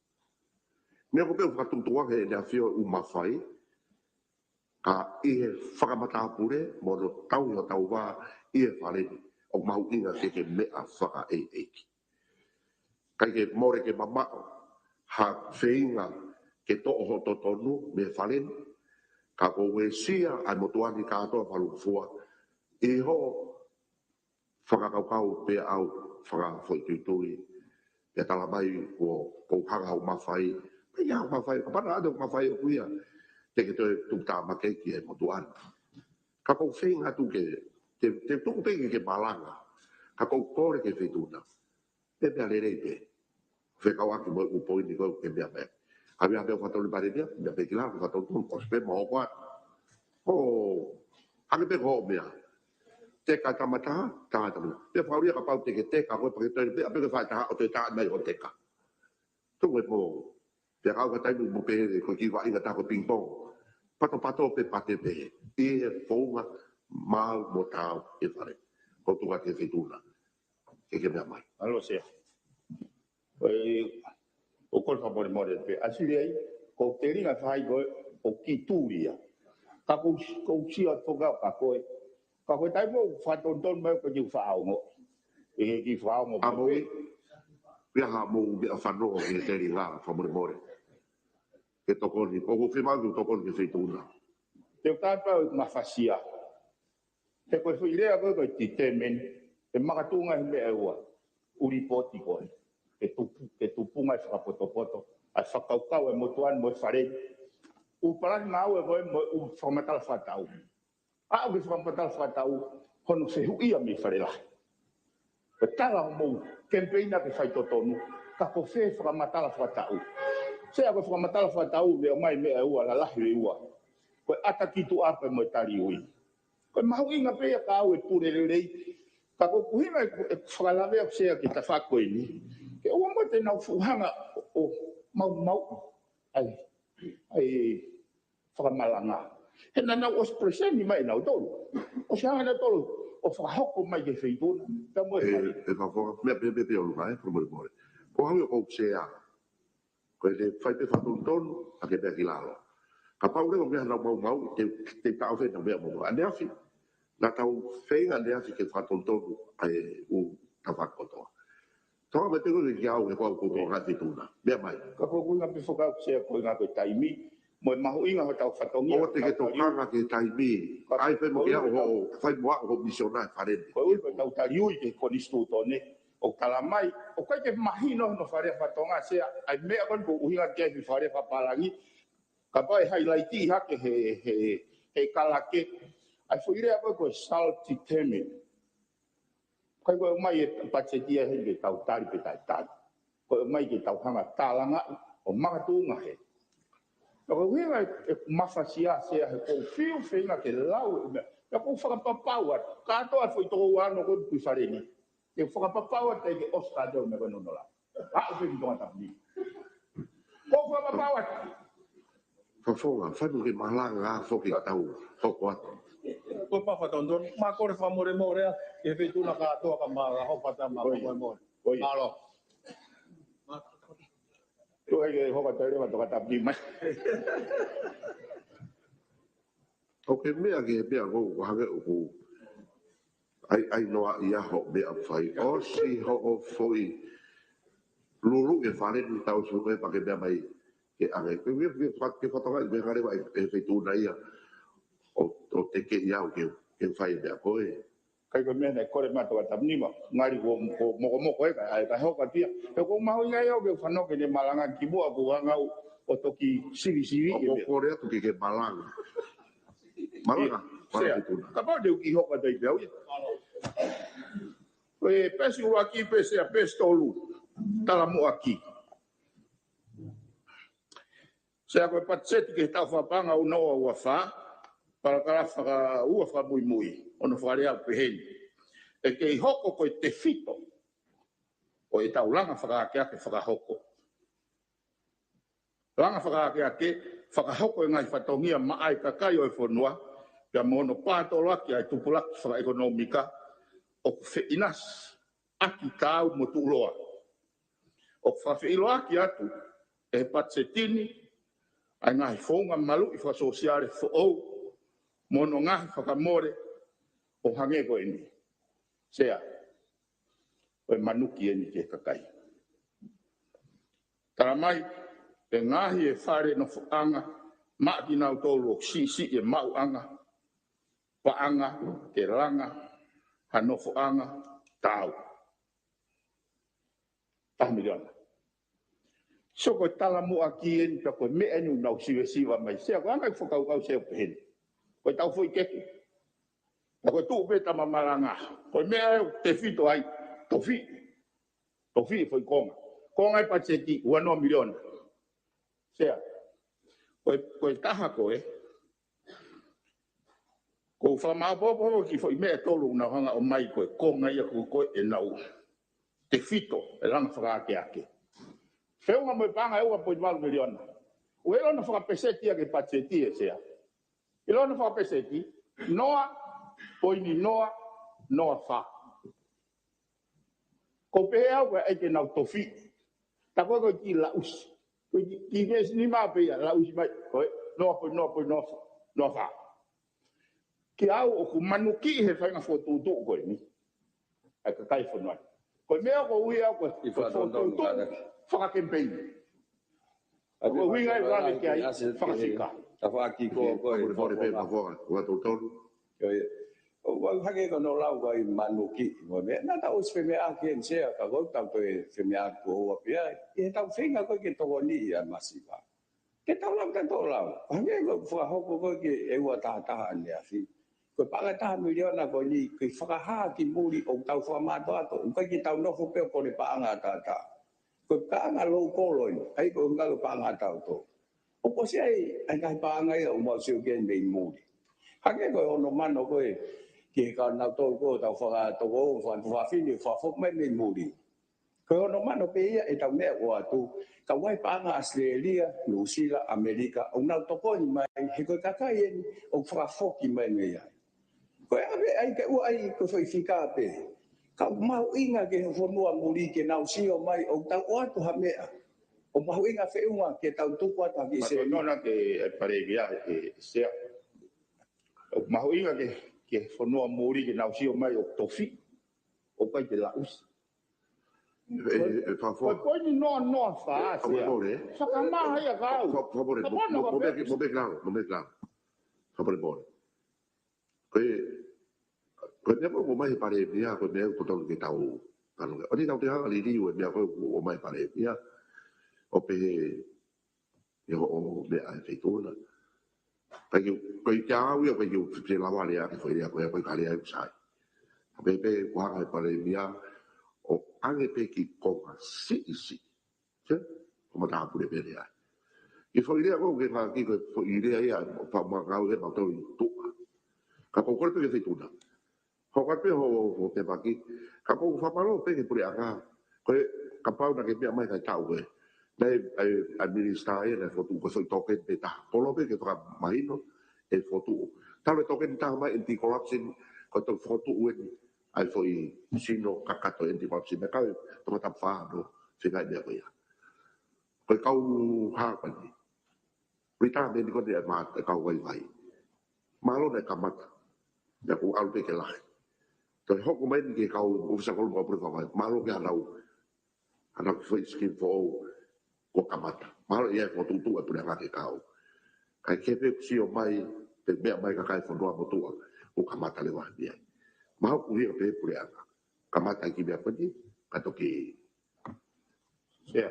Meʻa ko ē ʻoku fakatuʻutuʻu ange ʻe Heʻene ʻAfio e ʻū mafai, ka ʻi he fakamatāpule, mo hono tauhi hotau vā ʻi he fale ni, ʻoku mahuʻinga ke ke meʻa fakaʻeiʻeiki. ʻIkai ke mole ke mamaʻo ha feinga ke toʻo hoʻo totonu mei he fale ni, ka kuo uesia ʻa e motuʻa ni kātoa fakalūkufua ʻi hoʻo fakakaukau pea ʻau fakafoʻituitui, pea tala mai kuo, kuo hanga hoʻo mafai, pea ʻi ai hoʻo mafai, kapau naʻe ʻi ai hoʻo mafai ʻoku ʻi ai, te ke toe tuʻutāmaki ki he motuʻa ni. Ka ʻoku ou feinga atu ke, te, te tuku pē ke ke malanga, ka ʻoku ou kole ki he feituʻu na. Pea meʻa lelei pē. Fekauʻaki mo e ʻū poini ko ē ke meʻa mai. Ka meʻa pē ʻoku fakatonutonu pē meʻa, meʻa pē ki lalo, fakatonutonu, ʻosi pē mo hoko atu. ʻO, hangē pē ko hoʻo meʻa. Teka e tama taha, taha e tama taha. Pea fakaʻulia kapau te ke teka, ko e pake toe, pea pē ke fai taha, ʻo toe taha mai hoʻo teka. Tuku e pō. Pea kau ka taimi mo pehē ko e kiʻi vaʻinga taha ko e ping pong. Patopato pē pate pē. ʻI he founga maau mo taau e fale. Ko e tuku atu ki he feituʻu na. Ke ke meʻa mai. Mālō Sea. ʻOi, ʻoku ou fakamolemole pē. ʻAsi lei, ko e telinga fai ko ē, ʻoku kiʻi tuli ia. Ka ʻoku, ʻoku ou sio atu foki au ka ko e. Ka ko e taimi ʻoku fakatonutonu mai ko e kiʻi fakaongo. ʻE kiʻi fakaongo ʻa mo Moʻui. Pea ha mo meʻa fanongo ki he telinga, fakamolemole. Ke tokoni, ʻoku ou fiemaʻu ke tokoni ki he feituʻu na. Te u kātaki ʻo mafasia. He ko e foʻi lea ko ē ko e determine, ʻe makatuʻunga he meʻa ʻe ua, ʻū lipooti ko ē. ʻE tupu, ʻe tupunga e fakapotopoto, ʻa e fakakaukau e motuʻa ni mo e fale ni. ʻŪ palani ngāue ko ē mo e ʻū fakamatala fakatau. Aʻu ki he fakamatala fakatau, hono fehuʻia mei Fale Lahi. Ko e tala hoʻomou kemipeini ke fai totonu, ka ko fē fakamatala fakatau. Sea ko e fakamatala fakatau, ʻe ʻomai meʻa ʻe ua, lalahi ʻe ua. Ko e ʻata ki tuʻa pea mo e tali ui. Ko e mahuʻinga pē ia ka ʻoua ʻe pule lelei. Ka ko e ʻuhinga ʻeku, ʻeku fakalave ʻaku Sea ki he tafaʻaki ko eni. Ke ʻoua mo te nau fuʻu hanga ʻo, ʻo maumau. ʻAi, ʻai fakamalanga. He naʻa nau ʻosi present mai nautolu. ʻOsi hanga nautolu ʻo fakahoko mai ki he feituʻu na. Pea mo e ʻE, fale. ʻE fakafofonga, meʻa pē, pē, pē ʻolunga, ē, fakamolemole. Ko au ia ʻoku ou Sea. Ko e te fai pē fakatonutonu, ʻa ke meʻa ki lalo. Kapau leva ʻoku ʻi ai haʻanau maumau, te, te taʻofi ʻenau meʻa maumau. ʻAneafi, naʻa tau feinga ʻaneafi ke fakatonutonu, ʻa e ʻū tafaʻaki kotoa. Tau mai pē ko e kiʻi au, he ko au ʻoku ou toka he feituʻu na. Meʻa mai. Ka ko e ʻuhinga pē foki ʻaku Sea ko e ʻuhinga ko e taimi, mo e mahuʻinga hotau fatongia. ʻOua te ke tokanga ki he taimi. ʻAi fai mo ke aʻu hoʻo, fai mo aʻu hoʻo misiona he fale ni. Ko e ʻuhi ko ʻetau tali ui ki he konisitūtone, ʻoku tala mai, ʻoku ʻikai ke mahino hono faleʻi fatongia Sea, ʻa e meʻa ko eni ʻoku ʻuhinga ki ai e faleʻi fakapālangi, kapau ʻe hailaiti hake he, he, he kalake, ʻa e foʻi lea ko ē ko e self-determine. ʻIkai ko e ʻomai e patiseti ia heni ke tau tali pe taʻetali. Ko e ʻomai ke tau hanga tālangaʻi ʻo makatuʻunga hē. Ka ko e ʻuhinga e, e mafasia Sea he ʻoku ou fiu feinga ke lau e meʻa. Pea ʻoku ou fakapapau atu, kātoa e foʻi toko uano ko ē ʻoku ʻi fale ni. Ke fakapapau atu ʻe ʻikai ke ʻosi kātoa e meʻa ko ē naʻa nau lau. Aʻu pē ki Tongatapu ni. ʻOku ou fakapapau atu. Fofonga, fai mo ke malanga foki tau hoko atu. Ko e papa tonton, ma kole fakamolemole ā, ke fetuna kātoa ka ma la hopa ta ma Oi. fakamolemole. Oi. Mālō. Tuʻu ai ke hoko atu e leva Tongatapu ni mai. ʻOku ke meʻa ki he meʻa ko ē, ʻoku hangē ʻoku ʻai, ʻai noa ia hoʻo meʻa fai. ʻOsi hoʻo foʻi lulu e fale ni tau su e pake meʻa mai ke ʻange. Ke, ke, ke, ke fatongia i meʻa ka leva e, e fetuna ia ʻo, ʻo tekeʻi au ke, ke fai e meʻa ko ē. ʻIkai ko e meʻa naʻe kole mai Tongatapu ni ma, ngali ko, ko mokomoko e ka, ʻai ka hoko atu ia. He ʻoku ou mahuʻingaʻia au ke u fanongo ki heʻene malanga kimuʻa ʻoku ou hanga au ʻo toki sivisiviʻi ʻOku e ou meʻa. kole atu ke ke malanga. Malanga, Sea, malanga fetuna. Kapau te u kiʻi hoko atu ai pē au ia. Ko e peesi ʻuluaki pē Sea, peesi tolu. Talamuʻaki. Sea, ko e patiseti ki he taʻu fakapaʻanga ua noa ua fā, palakalafi fakaua fakamuimui, hono fakalea ʻoku pehē ni. ʻE kei hoko ko e tefito ʻo ʻetau langa fakaakeake fakahoko. Langa fakaakeake fakahoko e ngaahi fatongia maʻa e kakai ʻo e fonua, pea mo hono pātoloaki ʻa e tupulaki fakaʻekonōmika ʻoku feʻinasi ʻaki taau mo tuʻuloa. ʻOku fakafeʻiloaki atu ʻe he patiseti ni ʻa e ngaahi founga maluʻi fakasōsiale foʻou mo hono ngaahi fakamole ʻo hangē ko eni. Sea, ko e manuki eni ki he kakai. Tala mai, ʻe ngaohi e fale nofoʻanga maʻa kinautolu ʻoku siʻisiʻi e maʻuʻanga paʻanga ke langa ha nofoʻanga taau. Taha miliona. So ko e talamuʻaki eni pea ko e meʻa eni ʻoku nau sivesiva mai Sea, ko e anga e fakakaukau Sea ʻoku pehē ni. Ko e tau foʻi keke. Ka ko e tuʻu pē tama malanga. Ko e meʻa ʻoku tefito ai, tofi. Tofi e foʻi konga. Konga e patiseti, ua noa miliona. Sea. Ko e, ko e taha ko ē. Ko u fakamaopoopo ki he foʻi meʻa ʻe tolu ʻoku nau hanga ʻo ʻomai ko e konga ia ko ē ʻenau tefito e langa fakaakeake. Feʻunga mo e paʻanga ʻe ua poini valu miliona. ʻOku ʻiloa hono fakapeseti ia ki he patiseti ē Sea. ʻIloa hono fakapeseti, noa poini noa noa fā. Ko u pehē au ko e ʻai ke nau tofi. Tā ko ē ko e kiʻi laʻusi. Ko e kiʻi, kiʻi veesi nima pē ia, laʻusi mai. Ko e, noa poini noa poini noa fā, noa fā. Kiate au ʻoku manukiʻi he faʻahinga fokotuʻutuʻu ko eni ʻa e kakai fonua ni. Ko e meʻa ʻoku ou ui au ko e, ʻi ko e fakatonutonu fokotuʻutuʻu kātaki. Fakakemipeini. ʻA Ko e ʻuhinga e vale ki ai, fakasika. Tafaʻaki ko, ko e Fole, fole, fole, fakafofonga. Fakafofonga, ua tolu tolu. Ko ia. ʻO, ʻo hangē ko hono lau ko ē ʻa e manuki, mo e meʻa, naʻa tau ʻosi femeʻaʻaki eni Sea, ka ko ʻetau toe femeʻaʻaki ko ua pē ai. ʻI heʻetau feinga ko ē ke tokoniʻi ʻa e masiva. Ke tau lau, ka tau lau. Hangē ko e fakahoko ko ē ki he ua taha taha ʻaneafi. Ko e paʻanga taha miliona ko eni, ko e fakahā ki muli ʻoku tau fakamātoato. ʻOku ʻikai ke tau nofo pē ʻo kole paʻanga ʻataʻatā. Ko e paʻanga lou kolo eni, ʻa ia ko e ngaahi paʻanga tau tō. ʻOku ʻosi ʻi ai, ʻa e ngaahi paʻanga ia ʻoku mau sio ki ai mei muli. Hangē ko e ono mano ko ē, ki he kau nautolu ko ē ʻoku tau fakatoko, fakafafine, fakafoki mai mei muli. Ko e ono mano pē ia ʻetau meʻa ʻoatu, ka ʻoku ʻi ai paʻanga ʻAositelēlia, Nuʻusila, ʻAmelika, ʻoku nau tokoni mai, he ko e kakai eni, ʻoku fakafoki mai mei ai. Ko e ʻave ai ke ʻoua ʻai ko e foʻi fika pē. Ka ʻoku mahuʻinga ki he fonua muli ke nau sio mai ʻoku tau ʻoatu ha meʻa. ʻOku mahuʻinga feʻunga ke tau tuku atu ha kiʻi sēniti. Mālō Nona ke e pare kia e Sea. ʻOku mahuʻinga ki he, ki he fonua muli ke nau sio mai ʻoku tofi. ʻOku ʻikai ke laʻusi. E, e, e, fa- Ko e fa- poini noa noa fā, Fa- fa- Sea. Mole. Fakamaha ia kau. Fa- fa- mole. Ka Mo- pono mo- ka mo- pea. mo- mo- mo- mo- mo- Fa- mole, mole. Ko e, ko e meʻa ko ē ʻoku ʻomai he palēmia, ko e meʻa ʻoku totonu ke tau, tau, ʻoua te tau toe hanga liliu e meʻa ko ē ʻoku ʻomai he palēmia. ʻO pehē, ʻi hoʻo meʻa ʻa e feituʻu na. Ka ʻikai ke, ko e ʻikai ke u au ia, ʻikai ke u fie lava lea ki he foʻi lea ko ē, ko e ʻikai lea ʻoku sai. Pea pehē ʻoku hanga he palēmia ʻo ʻange pē kiʻi konga siʻisiʻi. Ke? Ko matāpule pē lea. Ki he foʻi lea ko ē, ke ngāueʻaki ko e foʻi lea ia, ʻo fakamākau he mautolu ʻi tuʻa. Ka ʻoku ou kole pē ki he feituʻu na. Hoko atu pē ho, ho temaki. Ka ʻoku ou fakamālō pē ki he puleʻanga. Ko e kapau naʻa ke meʻa mai kae taʻu ē. Naʻe, ʻa e, ʻa e minisitā ia naʻe fokotuʻu ko e foʻi tokeni pē taha. Kolo pē ke fakamahino e fokotuʻu. Talu e tokeni taha mai anti-corruption, ko e toki fokotuʻu eni ʻa e foʻi sino kakato anti-corruption. Meʻa kau e toko tapu fā no, fengai meʻa ko ia. Ko e kau hāpani. Retirement ko eni ʻa e mā-, e kau vaivai. Mālō naʻe kamata. Naʻa ku ʻalu pē ke lahi. Toe hoko mai eni ki he kau ʻōfisa kolo mo e kau pule fakavaivai. Mālō ke hanau. Hanau kiʻi foʻi scheme foʻou kuo kamata. Mālō ia e fokotuʻutuʻu e puleʻanga ke kau. Kae kehe pē ʻoku sio mai, pea meʻa mai kakai fonua mo tuʻa, kuo kamata leva ha meʻa. Mahalo ʻoku ʻuhinga pē puleʻanga. Kamata e kiʻi meʻa ko eni, ka toki Sea.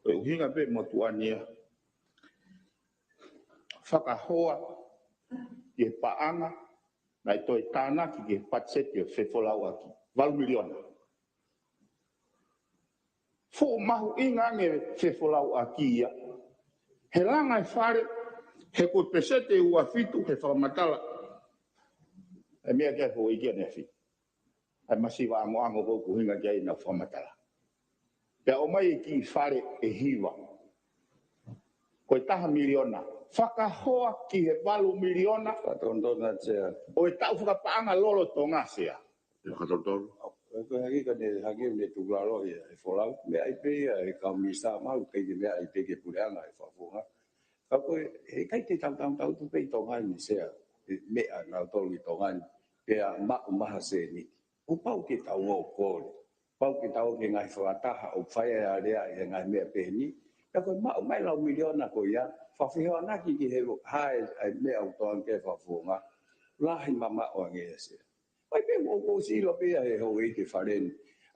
Ko e ʻuhinga pē motuʻa ni ia. Fakahoa ki he paʻanga, naʻe toe tānaki ki he patiseti ʻo fefolauʻaki. Valu miliona. Fuʻu mahuʻinga ange fefolauʻaki ia. He langa e fale, he ko e peseti ʻe ua fitu, he fakamatala. E meʻa ke fo i kia ne fi. ʻA e masiva angoango ko ē ʻoku ʻuhinga ki ai ʻenau fakamatala. Pea ʻomai e kiʻi fale ʻe hiva. Ko e taha miliona. Fakahoa ki he valu miliona. Fakatonutonu atu Sea. ʻO e taʻu fakapaʻanga lolotonga Sea. Fakatonutonu. Ko e hangē ka ne, hangē ne tukulalo ia e folau. Meʻa ai pē ia e kau minisitā mau, ʻikai ke meʻa ai pē ki he puleʻanga e fakafofonga. Ka ko e, heʻikai te tau tau tau tu pē ʻi Tonga ni Sea. E meʻa nautolu ʻi Tonga ni. Pea maʻu maha sēniti. ʻOku pau ke tau ō kole. Pau ke tau ō ki he ngaahi fakataha ʻoku fai ai e alea ʻi he ngaahi meʻa pehē ni. Pea ko e maʻu mai lau miliona ko ia, fakafehoanaki ki he hā e, e meʻa ʻoku tō ʻaki e fakafofonga. Lahi mamaʻo ange ia Sea. ʻAi pē ʻoku ou sio pē ia he houʻeiki e fale ni.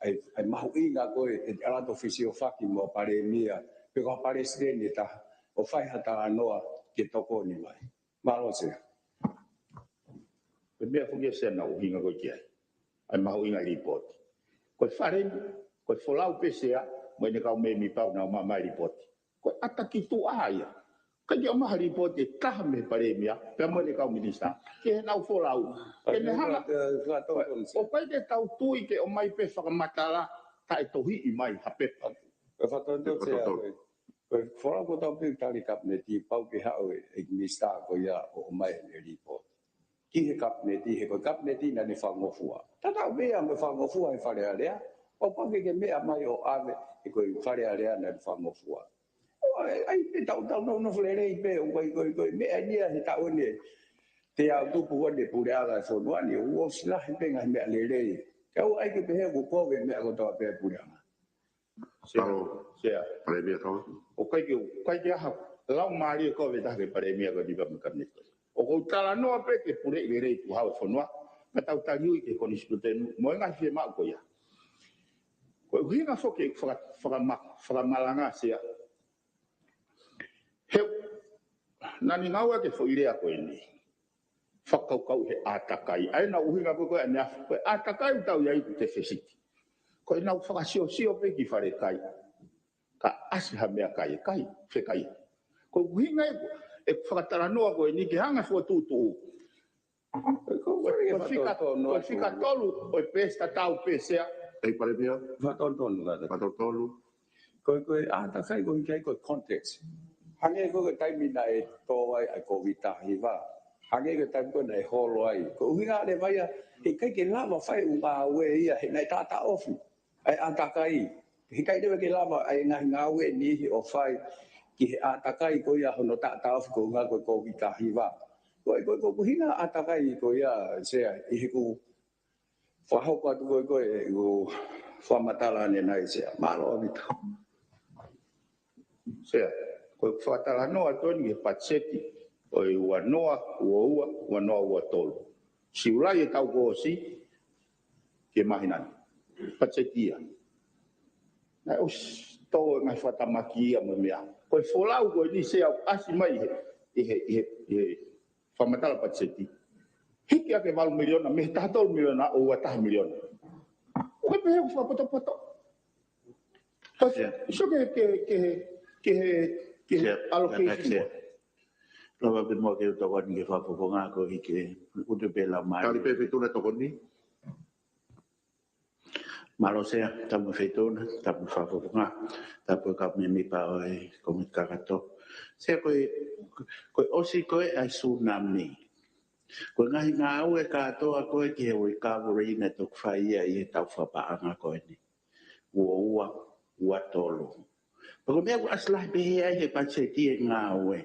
ʻAi, ʻai mahuʻinga ko e, e ʻalu atu ʻo fesiofaki mo e palēmia. Pe ko ha palesiteni ʻe taha. ʻO fai ha talanoa ke tokoni mai. Mālō Sea. Ko e meʻa foki ia Sea naʻe ʻuhinga ko ē ki ai. ʻAi mahuʻinga e lipooti. Ko e fale ni, ko e folau pē Sea, mo ʻene kau mēmipa ʻoku nau maʻu mai e lipooti. Ko e ʻata ki tuʻa ia. ʻIkai ke ʻomai ha lipooti ʻe taha mei he palēmia, pea mo ʻene kau minisitā. Ke nau folau. Ke ne hanga. Fakatonutonu Sea. ʻOku ʻikai ke tau tui ke ʻomai pē fakamatala, taʻetohiʻi mai ha pepa. Fakatonutonu Sea. Fakatonutonu. Ko e folau ko ē ʻoku tau pehē tali kapineti, pau ke haʻu e, e minisitā ko ia ʻo ʻomai e lipooti. Ki he kapineti, he ko e kapineti naʻa ne fakangofua. Tatau pē ia mo e fakangofua he Fale Alea, ʻoku pau ke ke meʻa mai ʻo ʻave, he ko e Fale Alea naʻa ne fakangofua. ʻO, ʻai, ʻai pē tau, tau, tau nofo lelei pē, ʻo ko e, ko e, ko e meʻa ia he taʻu ni. Te u tupu ko eni puleʻanga e fonua ni, ʻoku ʻosi lahi pē ngaahi meʻa lelei. Ka ʻoku ʻai ke pehē ʻoku kovi e meʻa kotoa pē puleʻanga. Sea, Talo. Sea. Palēmia Tonga. ʻOku ʻikai ke, ʻoku ʻikai ke ʻi ai ha laumālie kovi ʻe taha ki he palēmia ko e Department Cabinet. ʻOku ou talanoa pē ki he puleʻi lelei tuʻu hau e fonua, ka tau taliui ki he konisitūtone mo e ngaahi fiemaʻu ko ia. Ko e ʻuhinga foki e faka-, fakama-, fakamalanga Sea. He, naʻa ne ngāueʻaki e foʻi lea ko eni. Fakakaukau he ʻātakai. ʻA ia naʻe ʻuhinga ko ē ko e ʻaneafi, ko e ʻātakai ʻoku tau ʻi ai ʻoku tefesiti. Ko ʻenau fakasiosio pē ki fale kai. Ka ʻasi ha meʻakai, kai, fekai. Ko e ʻuhinga e, e fakatalanoa ko eni ke hanga fokotuʻutuʻu. Ko e, ko e, ko e fika, ko e fika tolu, ko e pēsi tatau pē Sea. ʻEiki Palēmia. Fakatonutonu, fakatonutonu. Ko e, ko e ʻātakai ko e ʻikai ko e context. Hangē ko e taimi naʻe tō ai ʻa e Kōviti taha hiva. Hangē ko e taimi ko ē naʻe holo ai. Ko e ʻuhinga leva ia, heʻikai ke lava fai ʻū ngāue ia, he naʻe taʻataʻofi ʻa e ʻātakai. Heʻikai leva ke lava ʻa e ngaahi ngāue ʻe niʻihi ʻo fai ki he ʻātakai ko ia hono taʻataʻofi ko e ʻuhinga ko e Kōviti taha hiva. Ko e, ko e, ko e ʻuhinga ʻātakai ko ia Sea ʻi heʻeku Fakahoko atu ko ē ko ē ʻeku fakamatala ʻanenai, Sea. Mālō ʻaupito. Sea, ko e fakatalanoa atu eni ki he patiseti ʻo e ua noa ua ua, ua noa ua tolu. Siulai e taʻu kuo ʻosi ki he māhina ni. Patiseti ia. Naʻe ʻosi tō e ngaahi fakatamaki ia mo e meʻa. Ko e folau ko eni, Sea, ʻoku ʻasi mai he, he, he, he fakamatala patiseti. Hiki ʻaki e valu miliona, mei he taha tolu miliona ʻo ua taha miliona. ʻOku pehē ʻoku fakapotopoto. Ko e, Sea. So ke, ke, ke, ke, ke Sea, allocation. Sea. Lava pē muʻa ke u tokoni ki he fakafofonga ko ē ke utu pē lau mai. Tali pē Feituʻuna tokoni. Mālō Sea, tapu mo Feituʻuna, tapu mo e fakafofonga, tapu mo e kau mēmipa ʻo e komiti kakato. Sea, ko e, ko e ʻosi ko ē ʻa e tsunami, ko e ngaahi ngāue kātoa ko ē ki he recovery naʻe toki fai ia ʻi he taʻu fakapaʻanga ko eni. Ua ua, ua tolu. Pea ko e meʻa ʻoku ʻasi lahi pehē ai he patiseti e ngāue.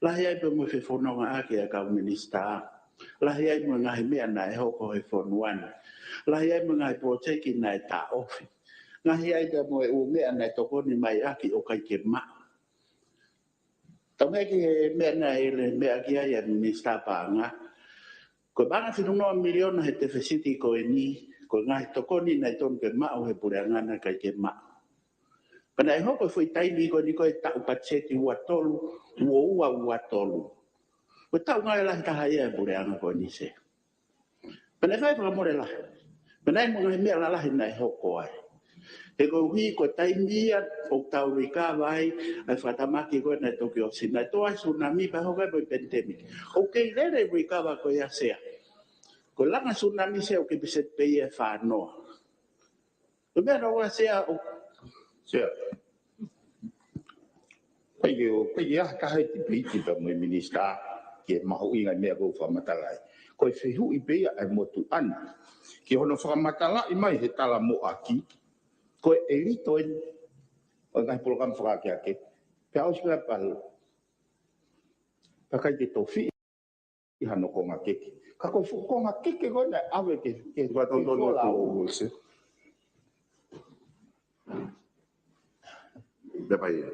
Lahi ai pē mo e fefonongaʻaki ʻa e kau minisitā. Lahi ai mo e ngaahi meʻa naʻe hoko he fonua ni. Lahi ai mo e ngaahi polotieki naʻe taʻofi. Lahi ai pē mo e ʻū meʻa naʻe tokoni mai ʻaki ʻoku ʻikai ke maʻu. Tau meʻa ki he meʻa naʻe ʻi he meʻa ki ai ʻa e minisitā paʻanga. Ko e paʻanga fitu noa miliona he tefisiti ko eni, ko e ngaahi tokoni naʻe tonu ke maʻu he puleʻanga naʻe ʻikai ke maʻu. Pea naʻe hoko e foʻi taimi ko eni ko e taʻu patiseti ua tolu, ua ua ua tolu. Ko e taʻu ngāue lahi taha ia e puleʻanga ko eni, Sea. Pea naʻe fai fakamole lahi. Pea naʻe mo e ngaahi meʻa lalahi naʻe hoko ai. He koeʻuhi ko e taimi ia ʻoku tau recover ai ʻa e fakatamaki ko ē naʻe toki ʻosi. Naʻe tō ai e tsunami pea hoko ai mo e pandemic. ʻOku kei lele e recover ko ia, Sea. Ko e langa tsunami, Sea, ʻoku kei peseti pē ia ʻe fā noa. Ko e meʻa naʻa ua, Sea, ʻo Sea. Pea ʻoku, pea ʻoku ʻi ai ha taha e tipeiti pea mo e minisitā ki he mahuʻinga e meʻa ʻoku ou fakamatala ai. Ko e fehuʻi pē ia ʻa e motuʻa ni ki hono fakamatalaʻi mai he talamuʻaki, ko e ʻelito eni ʻo e ngaahi polokalama fakaakeake. Pea ʻosi ko ia pea, pea ʻikai ke tofiʻi ʻi hano konga keke. Ka ko e fuʻu konga keke ko ē naʻe ʻave ke, ke, Fakatonutonu ke atu, Sea. Pea pai ia.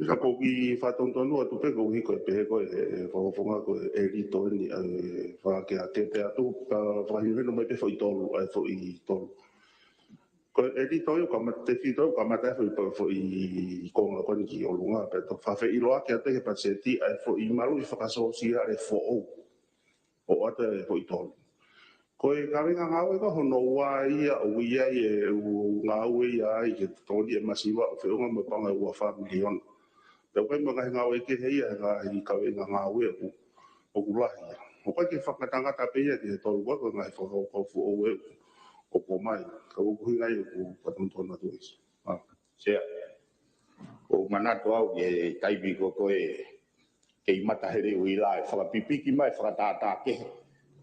Ka ʻoku ou kiʻi fakatonutonu atu pē koeʻuhi ko e pehē ko ē he, he fakafofonga ko e ʻelito eni ʻa e fakaakeake, pea tuku, pea fakahinohino mai pē foʻi tolu, ʻa e foʻi tolu. Ko e ʻelito ia ʻoku kamata, tefito ia ʻoku kamata e foʻi, foʻi konga ko eni ki ʻolunga, pea toki fakafeʻiloaki atu ki he patiseti ʻa e foʻi maluʻi fakasōsiale foʻou ʻo ʻoatu e foʻi tolu. Ko e kaveinga ngāue ko hono ua ia ʻoku ʻi ai e ʻū ngāue ia ai ke tokoni e masiva ʻoku feʻunga mo e paʻanga ʻe ua fā miliona. Pea ʻoku ʻi ai mo e ngaahi ngāue kehe ia he ngaahi kaveinga ngāue ʻoku, ʻoku lahi ia. ʻOku ʻikai ke fakangatangata pē ia ki he tolu, ko e ngaahi fakakaukau foʻou ʻoku, ʻoku ʻomai. Ka ʻoku ʻuhinga ia ʻoku fakatonutonu atu ʻi. ʻA, Sea. ʻOku ou manatu au ki he taimi ko ē ko e kei matahele uila e fakapipiki mai fakatātā kehe.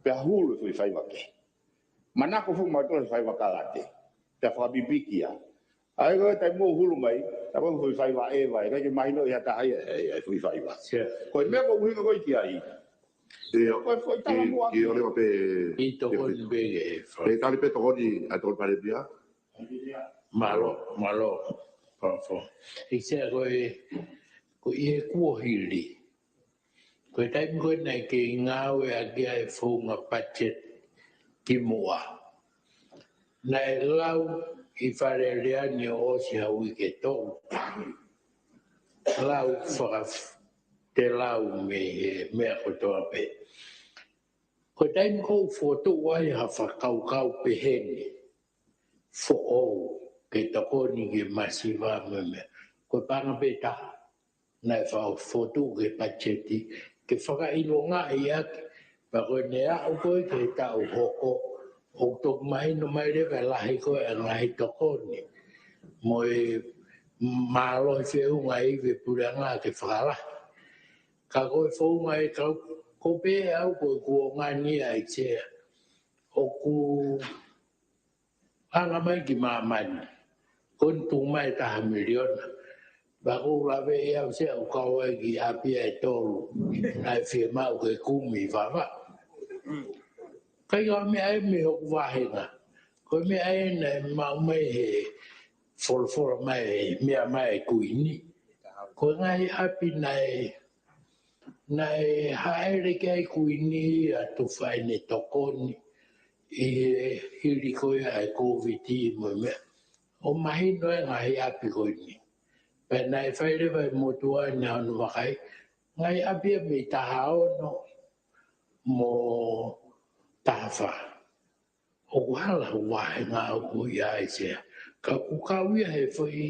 Pea hulu e foʻi faiva kehe. Manako foki mautolu he faiva kalate. Pea fakapipiki ia. ʻA ia ko e taimi ʻoku hulu mai, tā ko e foʻi faiva ʻeva, ʻikai ke mahino ʻe ha taha ia, ʻe, ʻe foʻi faiva. Sea. Ko e meʻa ʻoku ou ʻuhinga ko ē ki ai. Ia, ko e foʻi ki, talamuʻaki. Kiʻi ʻoleva pē, ʻi tokoni pē ke fa- Pea tali pē tokoni ʻa e Tokoni Palēmia. Mālō, mālō, Fafo. ʻI Sea ko e, ko e ʻi he kuohili. Ko e taimi ko ē naʻe kei ngāueʻaki ai e founga patiseti kimuʻa. Naʻe lau ʻi Fale Alea ni ʻo ʻosi ha uike ʻe tolu. Lau faka-, te lau mei he meʻa kotoa pē. Ko e taimi ʻoku fokotuʻu ai ha fakakaukau pehē ni, foʻou, ke tokoni ki he masiva mo e meʻa. Ko e paʻanga pē taha naʻe fa-, fokotuʻu ki he patiseti, ke fakaʻilongaʻi ʻaki, pea ko ʻene aʻu ko ē ki he taʻu hoko, ʻoku toki mahino mai leva e lahi ko ē e ngaahi tokoni. Mo e mālohi feʻunga e ivi e puleʻanga ke fakalahi. Ka ko e founga e kau, ʻoku ou pehē au ko e kuonga ni ʻa e Sea. ʻOku hanga mai ki māmani. Ko eni tuʻu mai e taha miliona. Pea ʻoku ou laveʻi au Sea ʻoku kau ai ki ʻapi ʻe tolu. Naʻe fiemaʻu ke kumi Vavaʻu. Kai ka meʻa ē mei hoku vāhenga. Ko e meʻa ē naʻe maʻu mai he folofola mai, meʻa mai e Kuini. Ko e ngaahi ʻapi naʻe, naʻe hāʻele ki ai Kuini ʻo tufa ʻene tokoni ʻi he hili ko ia e Kōviti mo e meʻa. ʻO mahino e ngaahi ʻapi ko eni. Pea naʻe fai leva e motuʻa ni hono vakai, ngaahi ʻapi ia mei taha ono mo taha fā. ʻOku hala hoku vāhenga ʻoku ʻi ai Sea. Ka ʻoku kau ia he foʻi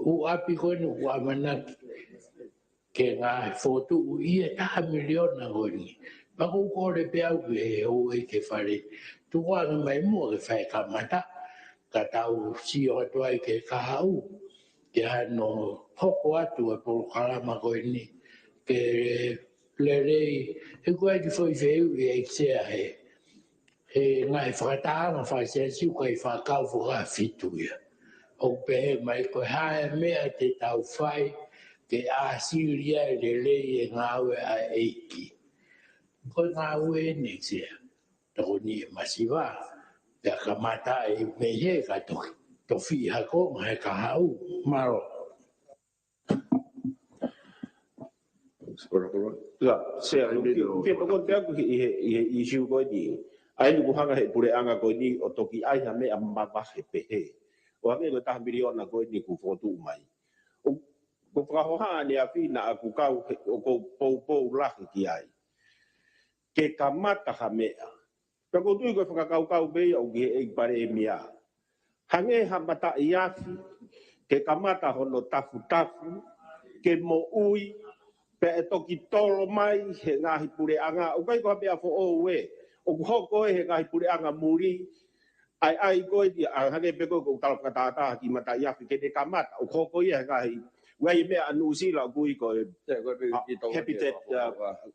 ʻū ʻapi ko eni ʻoku ʻamanaki ke ngaahi fokotuʻu ʻi he taha miliona ko eni. Pea ʻoku ou kole pē au ki he houʻeiki Fale, tuku ange mai muʻa ke fai kamata, ka tau sio atu ai ki he kahaʻu, ke hano hoko atu e polokalama ko eni ke lelei. He ko e kiʻi foʻi fehuʻi ʻEiki Sea, he he ngaahi fakatahaʻanga fakasiasi ʻoku ʻikai fakakau fakafeʻao ia. ʻOku pehē mai ko e hā e meʻa te tau fai ke ʻāsili ai lelei e ngāue ʻa e ʻEiki. Ko e ngāue eni Sea, tokoni e masiva, pea kamata ai mei he ka toki tofiʻi hako ngaahi kahaʻu. Mālō. Ia, Sea, ʻoku ou fie tokoni pē au ʻi he, ʻi he ʻīsiu ko eni. ʻA eni kuo hanga he puleʻanga ko eni ʻo toki ʻai ha meʻa mavahe pehē. ʻO hangē ko e taha miliona ko eni kuo fokotuʻu mai. ʻOku, ʻoku fakahohaʻa ʻaneafi naʻa ku kau he, ʻoku ou poupou lahi ki ai. Ke kamata ha meʻa. Pea ʻoku ou tui ko e fakakaukau pē ia ʻoku ʻi he ʻEiki Palēmia. Hangē ha mataʻi afi, ke kamata hono tafutafu, ke moʻui, pea ʻe toki tolo mai he ngaahi puleʻanga, ʻoku ʻikai ko ha meʻa foʻou ē, ʻoku hoko ē he ngaahi puleʻanga muli, ʻa e, ʻa e ko ē, ʻa, hangē pē ko ē ʻoku tala fakatātā ki he mataʻi afi, ke ne kamata, ʻoku hoko ia he ngaahi, ʻoku ʻi ai e meʻa ʻa Nuʻusila ʻoku ui ko e, Habitat, uh,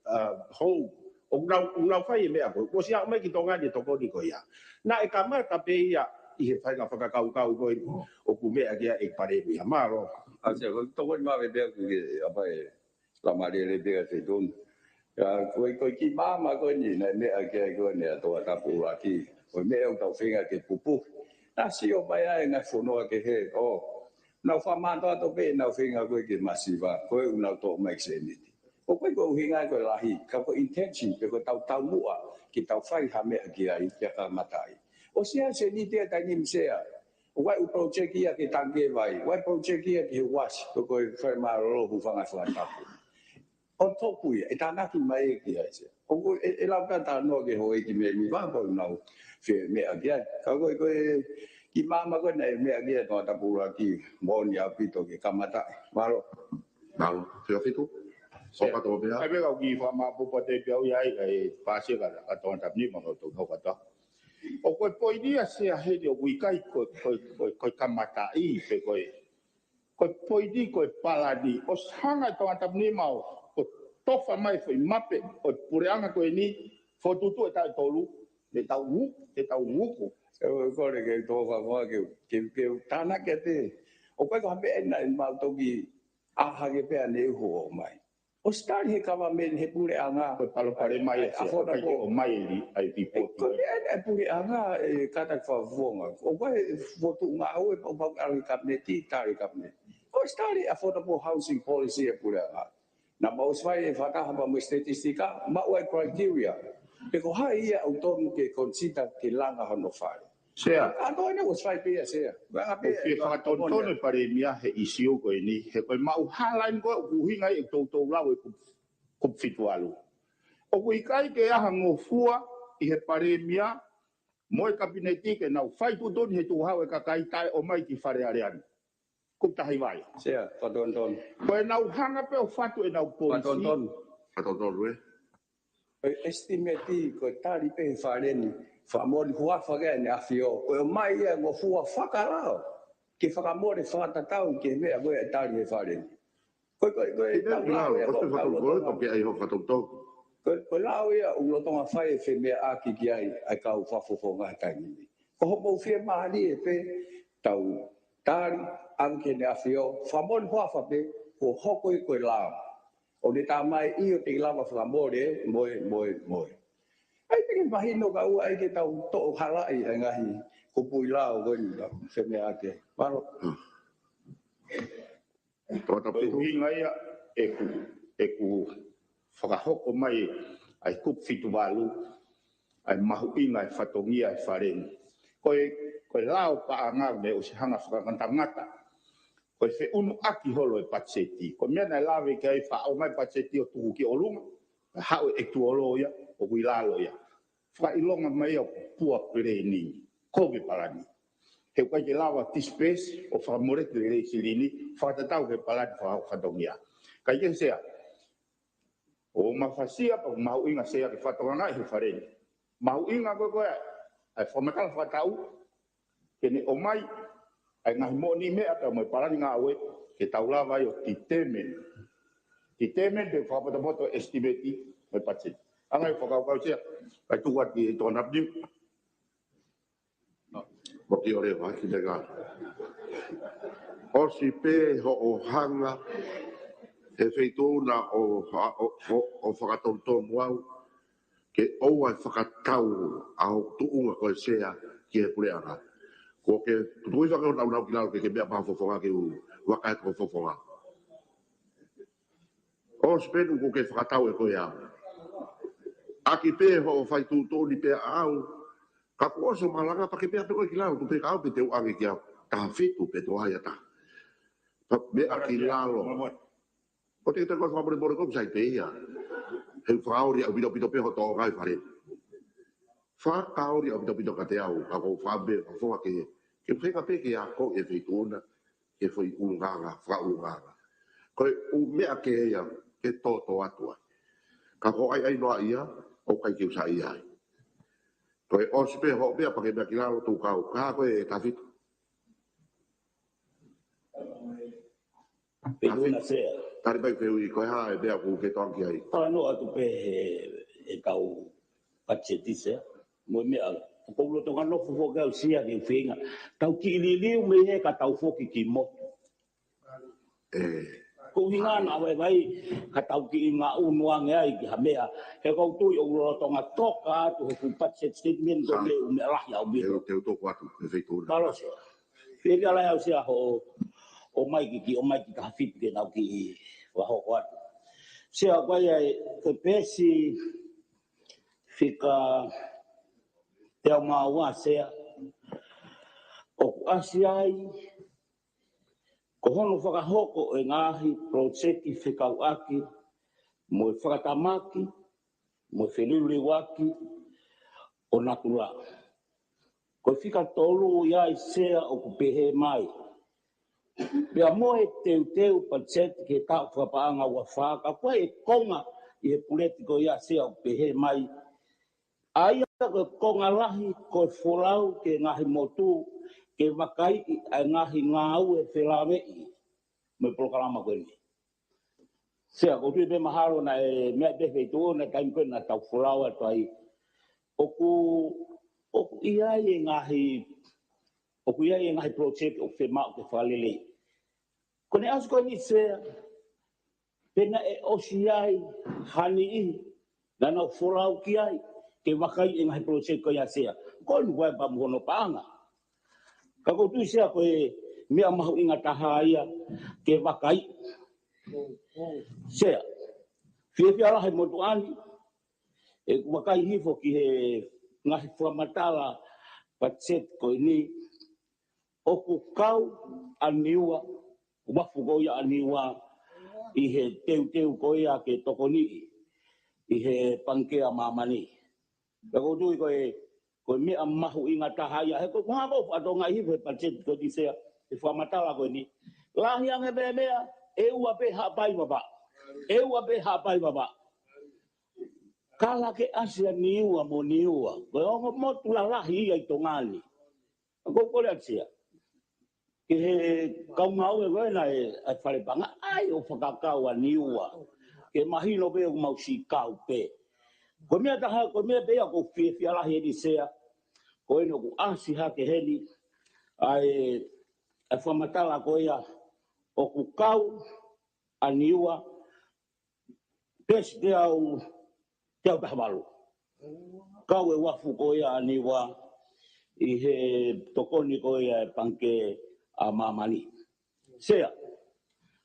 uh, Home. ʻOku nau, ʻoku nau fai e meʻa ko ē. Kuo ʻosi aʻu mai ki Tonga ni e tokoni ko ia. Naʻe kamata pē ia ʻi he faʻahinga fakakaukau ko ē ʻoku meʻa ki ai e Palēmia. Mālō. ʻA Sea, ko e tokoni maʻu pē au ki he ʻapa e lama lele pē ʻa e feituʻu ni. Ia, ko e, ko e kiʻi maama ko eni, naʻe meʻa ki ai ko eni ʻa Tongatapu ʻUluaki. Ko e meʻa ʻoku tau feinga ke pupuhi. Naʻa sio mai ai ngaahi fonua kehe, ʻo nau fakamātoato pē ʻenau feinga ko ē ki he masiva, ko ē ʻoku nau toʻo mai e sēniti. ʻOku ʻikai ko e ʻuhinga ia ko e lahi, ka ko e intention, pe ko e tau taumuʻa, ke tau fai ha meʻa ki ai, ke kamataʻi. ʻOsi ʻi ai e sēniti ʻa e taimi ni Sea. ʻOku ʻi ai e project ia ki he tangikē vai, ʻoku ʻi ai e project ia ki he uasi, pe ko e fai mālōlō hūfanga he fakatapu. ʻO toku ia, ʻe tānaki mai ē ki ai Sea. ʻOku ʻe, ʻe lau pē ʻa e talanoa ki he houʻeiki mēmipa ko ē ʻoku nau fie meʻa ki ai. Ka ko e, ko e kiʻi maama ko ē naʻe meʻa ki ai Tongatapu ʻUluaki, moʻoni ʻaupito ke kamataʻi. Mālō. Mālō. Fio fitu. Sea. Fakato pea. ʻAi pē kau kiʻi fakamaʻopoʻopo atu pē au ia ai, ʻai pāsia ka, ka Tongatapu Nima mo Tongatapu. ʻOku ko e poini ia Sea heni ʻoku ʻikai ko e, ko e, ko e, ko e kamataʻi, pe ko e, ko e poini, ko e palani. ʻOsi hanga ʻe Tongatapu Nima ʻo, ʻo tofa mai foʻi mape ʻo e puleʻanga ko eni, fokotuʻutuʻu e taʻu ʻe tolu, ʻe tau uku, ʻe tau uku. ʻE, ʻoku ou kole ke tofa mo ke, ke, ke tānaki atu. ʻOku ʻikai ko ha meʻa ena ʻe mau toki ʻā hake pē ʻaneuhu ʻo ʻomai. ʻOsi tali he government, he puleʻanga. Ko e palopalema ia Sea, ʻikai ke ʻomai e li-, ʻa e lipoti. Ko e meʻa ena e puleʻanga ʻe kātaki fakafofonga. ʻOku ʻi ai e fokotuʻunga ʻo e pau pau ʻa e kapineti, tali kapineti. ʻOsi tali e affordable housing policy e puleʻanga. Naʻa mau ʻosi fai e fakataha pea mo e statistika, maʻu ai e criteria. Pe ko hai ia ʻoku tonu ke consider ke langa hono fale. Sea. ʻA ko ena ʻosi fai pē ia Sea. ʻOku ou fie fakatonutonu e Palēmia he ʻīsiu ko eni, he ko e maʻu hala eni ko ē ʻoku ʻuhinga ai e toutou lau e kupu, kupu fitu valu. ʻOku ʻikai ke ʻi ai ha ngofua ʻi he Palēmia mo e kapineti ke nau fai tuʻutuʻuni he tukuhau e kakai taʻe ʻomai ki Fale Alea ni. Kupu taha hiva ia. Sea, fakatonutonu. Ko ʻenau hanga pē ʻo fatu ʻenau polisi. Fakatonutonu. Fakatonutonu, ē. Ko e estimate, ko e tali pē he fale ni, fakamoʻoni huafa ki ai ʻEne ʻAfio, ko e ʻomai ia e ngofua fakalao, ke fakamole fakatatau ki he meʻa ko ē ʻe tali he fale ni. Ko e, ko e, ko e, ʻi he lau ia, ʻosi ko e fakatau, ko e, ko e, ke ʻai hoʻo fakatau. Ko e, ko e lau ia ʻoku lolotonga fai e femeʻaʻaki ki ai ʻa e kau fakafofonga he taimi ni. Ko hoʻomou fiemālie pē, tau tali, ʻave ki heʻene ʻAfio, fakamoʻoni huafa pē, kuo hoko ia ko e lao. ʻO ne tā mai ʻio te ke lava fakamole, mo e, mo e, mo e. ʻAi te ke mahino ka ʻoua ʻai ke tau toʻo halaʻi ʻa e ngaahi kupuʻi lao ko eni ka se meʻa ake. Mālō. Tō tau Ko e pitu. ʻuhinga ia ʻeku, ʻeku fakahoko mai ʻa e kupu fitu valu, ʻa e mahuʻinga ʻa e fatongia ʻa e fale ni. Ko e, ko e lao paʻanga naʻe ʻosi hanga fakangatangata. Ko e feʻunuʻaki holo e patiseti. Ko e meʻa naʻe lave ki ai faʻo mai patiseti ʻo tuku ki ʻolunga. Haʻu e tuolo ia, ʻoku ʻi lalo ia. Fakaʻilonga mai ʻoku poor planning. Ko e palani. He ʻoku ʻikai ke lava tisipesi ʻo fakamoleki lelei silini, fakatatau ki he palani fakafatongia. Kae kehe Sea, ʻo mafasia pea mahuʻinga Sea ke fatongia ʻi he fale ni. Mahuʻinga ko e ko e, ʻa e fakamatala fakataʻu, ke ne ʻomai, ʻa e ngaahi moʻoniʻi meʻa pea mo e palani ngāue, ke tau lava ai ʻo determine. Determine pe fakapotopoto estimate, mo e patiseti. Hanga ʻe he fakakaukau Sea, ʻai tuku atu ki he tōna pini. Mo ki ʻo leva, ki te ka. ʻOsi pē hoʻo hanga, he feituʻu na ʻo, ʻo, ʻo, ʻo fakatoutou mo au, ke ʻoua ʻe fakatau ʻa hoʻo tuʻunga ko e Sea ki he puleʻanga. Ko ke tuʻu ʻi faka naunau ki lalo ke ke meʻa paha fofonga ke u vakai ko fofonga. ʻOsi pē ʻoku ke fakatau ʻe koe au. ʻAki pē hoʻo fai tuʻutuʻuni pē ʻa au. Ka kuo ʻosi malanga pea ke pea pē koe ki lalo, tuʻu pē ka au pē te u ʻange ki au. Taha fitu pē toa ia taha. Pea meʻa ki lalo. ʻO te te koe fakamolemole ko sai pē ia. He fakaoli ʻaupito pē hoʻo toʻo kai fale. Fakaoli ʻaupito kiate au, ka ko fakabe, ka foa ke, ke fenga pē ke ako e feituʻu na, ke foʻi ʻulungaanga, fakaʻulungaanga. Ko e ʻū meʻa ke ia, ke tōtō atu ai. Ka ko ʻai ʻai noa ia, ʻoku ʻikai ke u saiʻia ai. Ko e ʻosi pē hoʻo meʻa pea ke meʻa ki lalo tuʻu kau, ka ko e taha fitu. Pea ʻoku na Sea. Tali mai fehuʻi ko e hā e meʻa ʻoku ke toangi ai. Talanoa atu pē he, he kau patiseti Sea. Mo e meʻa, ko u loto ngā nofo foki au Sea ke feinga. Tau kiʻi liliu mei he ka tau foki ki motu. ʻE. Ko e ʻuhinga na vai vai, ka tau kiʻi ngaʻunu ange ai ki ha meʻa. He ko u tui ʻoku lolotonga toka atu he full budget statement ko Sa- e meʻa lahi ʻaupito. Te u, te u toʻo atu, he feituʻu na. Mālō Sea. Pea ke ala au Sea hoʻo, ʻomai ki, ki, ʻomai ki taha fitu ke nau kiʻi fakahoko atu. Sea ko ia e, ko e peesi fika teau mā ua Sea. ʻOku ʻasi ai, ko hono fakahoko e ngaahi project fekauʻaki, mo e fakatamaki, mo e feliliuaki ʻo natula. Ko e fika tolu ia ʻi Sea ʻoku pehē mai. Pea mo e teuteu patiseti ke taʻu fakapaʻanga ua fā, ka ko e konga ʻi he puleti ko ia Sea ʻoku pehē mai. ʻA ia ko e konga lahi ko e folau ki he ngaahi motu, ke vakaiʻi ʻa e ngaahi ngāue felāveʻi mo e polokalama ko eni. Sea, ko u tui pē mahalo naʻe meʻa pē feituʻu na taimi ko ē naʻa tau folau atu ai. ʻOku, ʻoku ʻi ai e ngaahi, ʻoku ʻi ai e ngaahi project ʻoku fiemaʻu ke fakalelei. Ko ʻene ʻasi ko eni Sea, pea naʻe ʻosi ai ha niʻihi, naʻa nau folau ki ai, ke vakaiʻi e ngaahi project ko ia Sea. Ko eni ʻoku ʻi ai pē mo hono paʻanga. Ka ko u tui Sea ko e meʻa mahuʻinga taha ia ke vakaiʻi. Sea, fiefia lahi motuʻa ni, ʻeku vakai hifo ki he ngaahi fakamatala patiseti ko eni, ʻoku kau ʻa Niua, ʻoku mafu ko ia ʻa Niua, ʻi he teuteu ko ia ke tokoniʻi, ʻi he Pangikē ʻa Māmani. Pea ko u tui ko e, ko e meʻa mahuʻinga taha ia, he ko e kuonga ko e fatongia ʻi he patiseti ko eni Sea, he fakamatala ko eni. Lahi ange pē meʻa, ʻe ua pē Haʻapai Vavaʻu. ʻE ua pē Haʻapai Vavaʻu. Kala ke ʻasi ʻa Niua mo Niua. Ko e ongo motu lalahi ia ʻi Tonga ni. Ko u kole atu Sea. Ki he kau ngāue ko ē naʻe ʻa e fale paʻanga ʻai ʻo fakakau ʻa Niua. Ke mahino pē ʻoku mau siʻi kau pē. Ko e meʻa taha, ko e meʻa pē ia ʻoku ou fiefia lahi eni Sea. Ko eni ʻoku ʻasi hake heni. ʻA e, ʻa e fakamatala ko ia ʻoku kau ʻa Niua. Peesi teau, teau taha valu. Kau e uafu ko ia ʻa Niua ʻi he tokoni ko ia ʻa e Pangikē ʻa Māmani. Sea,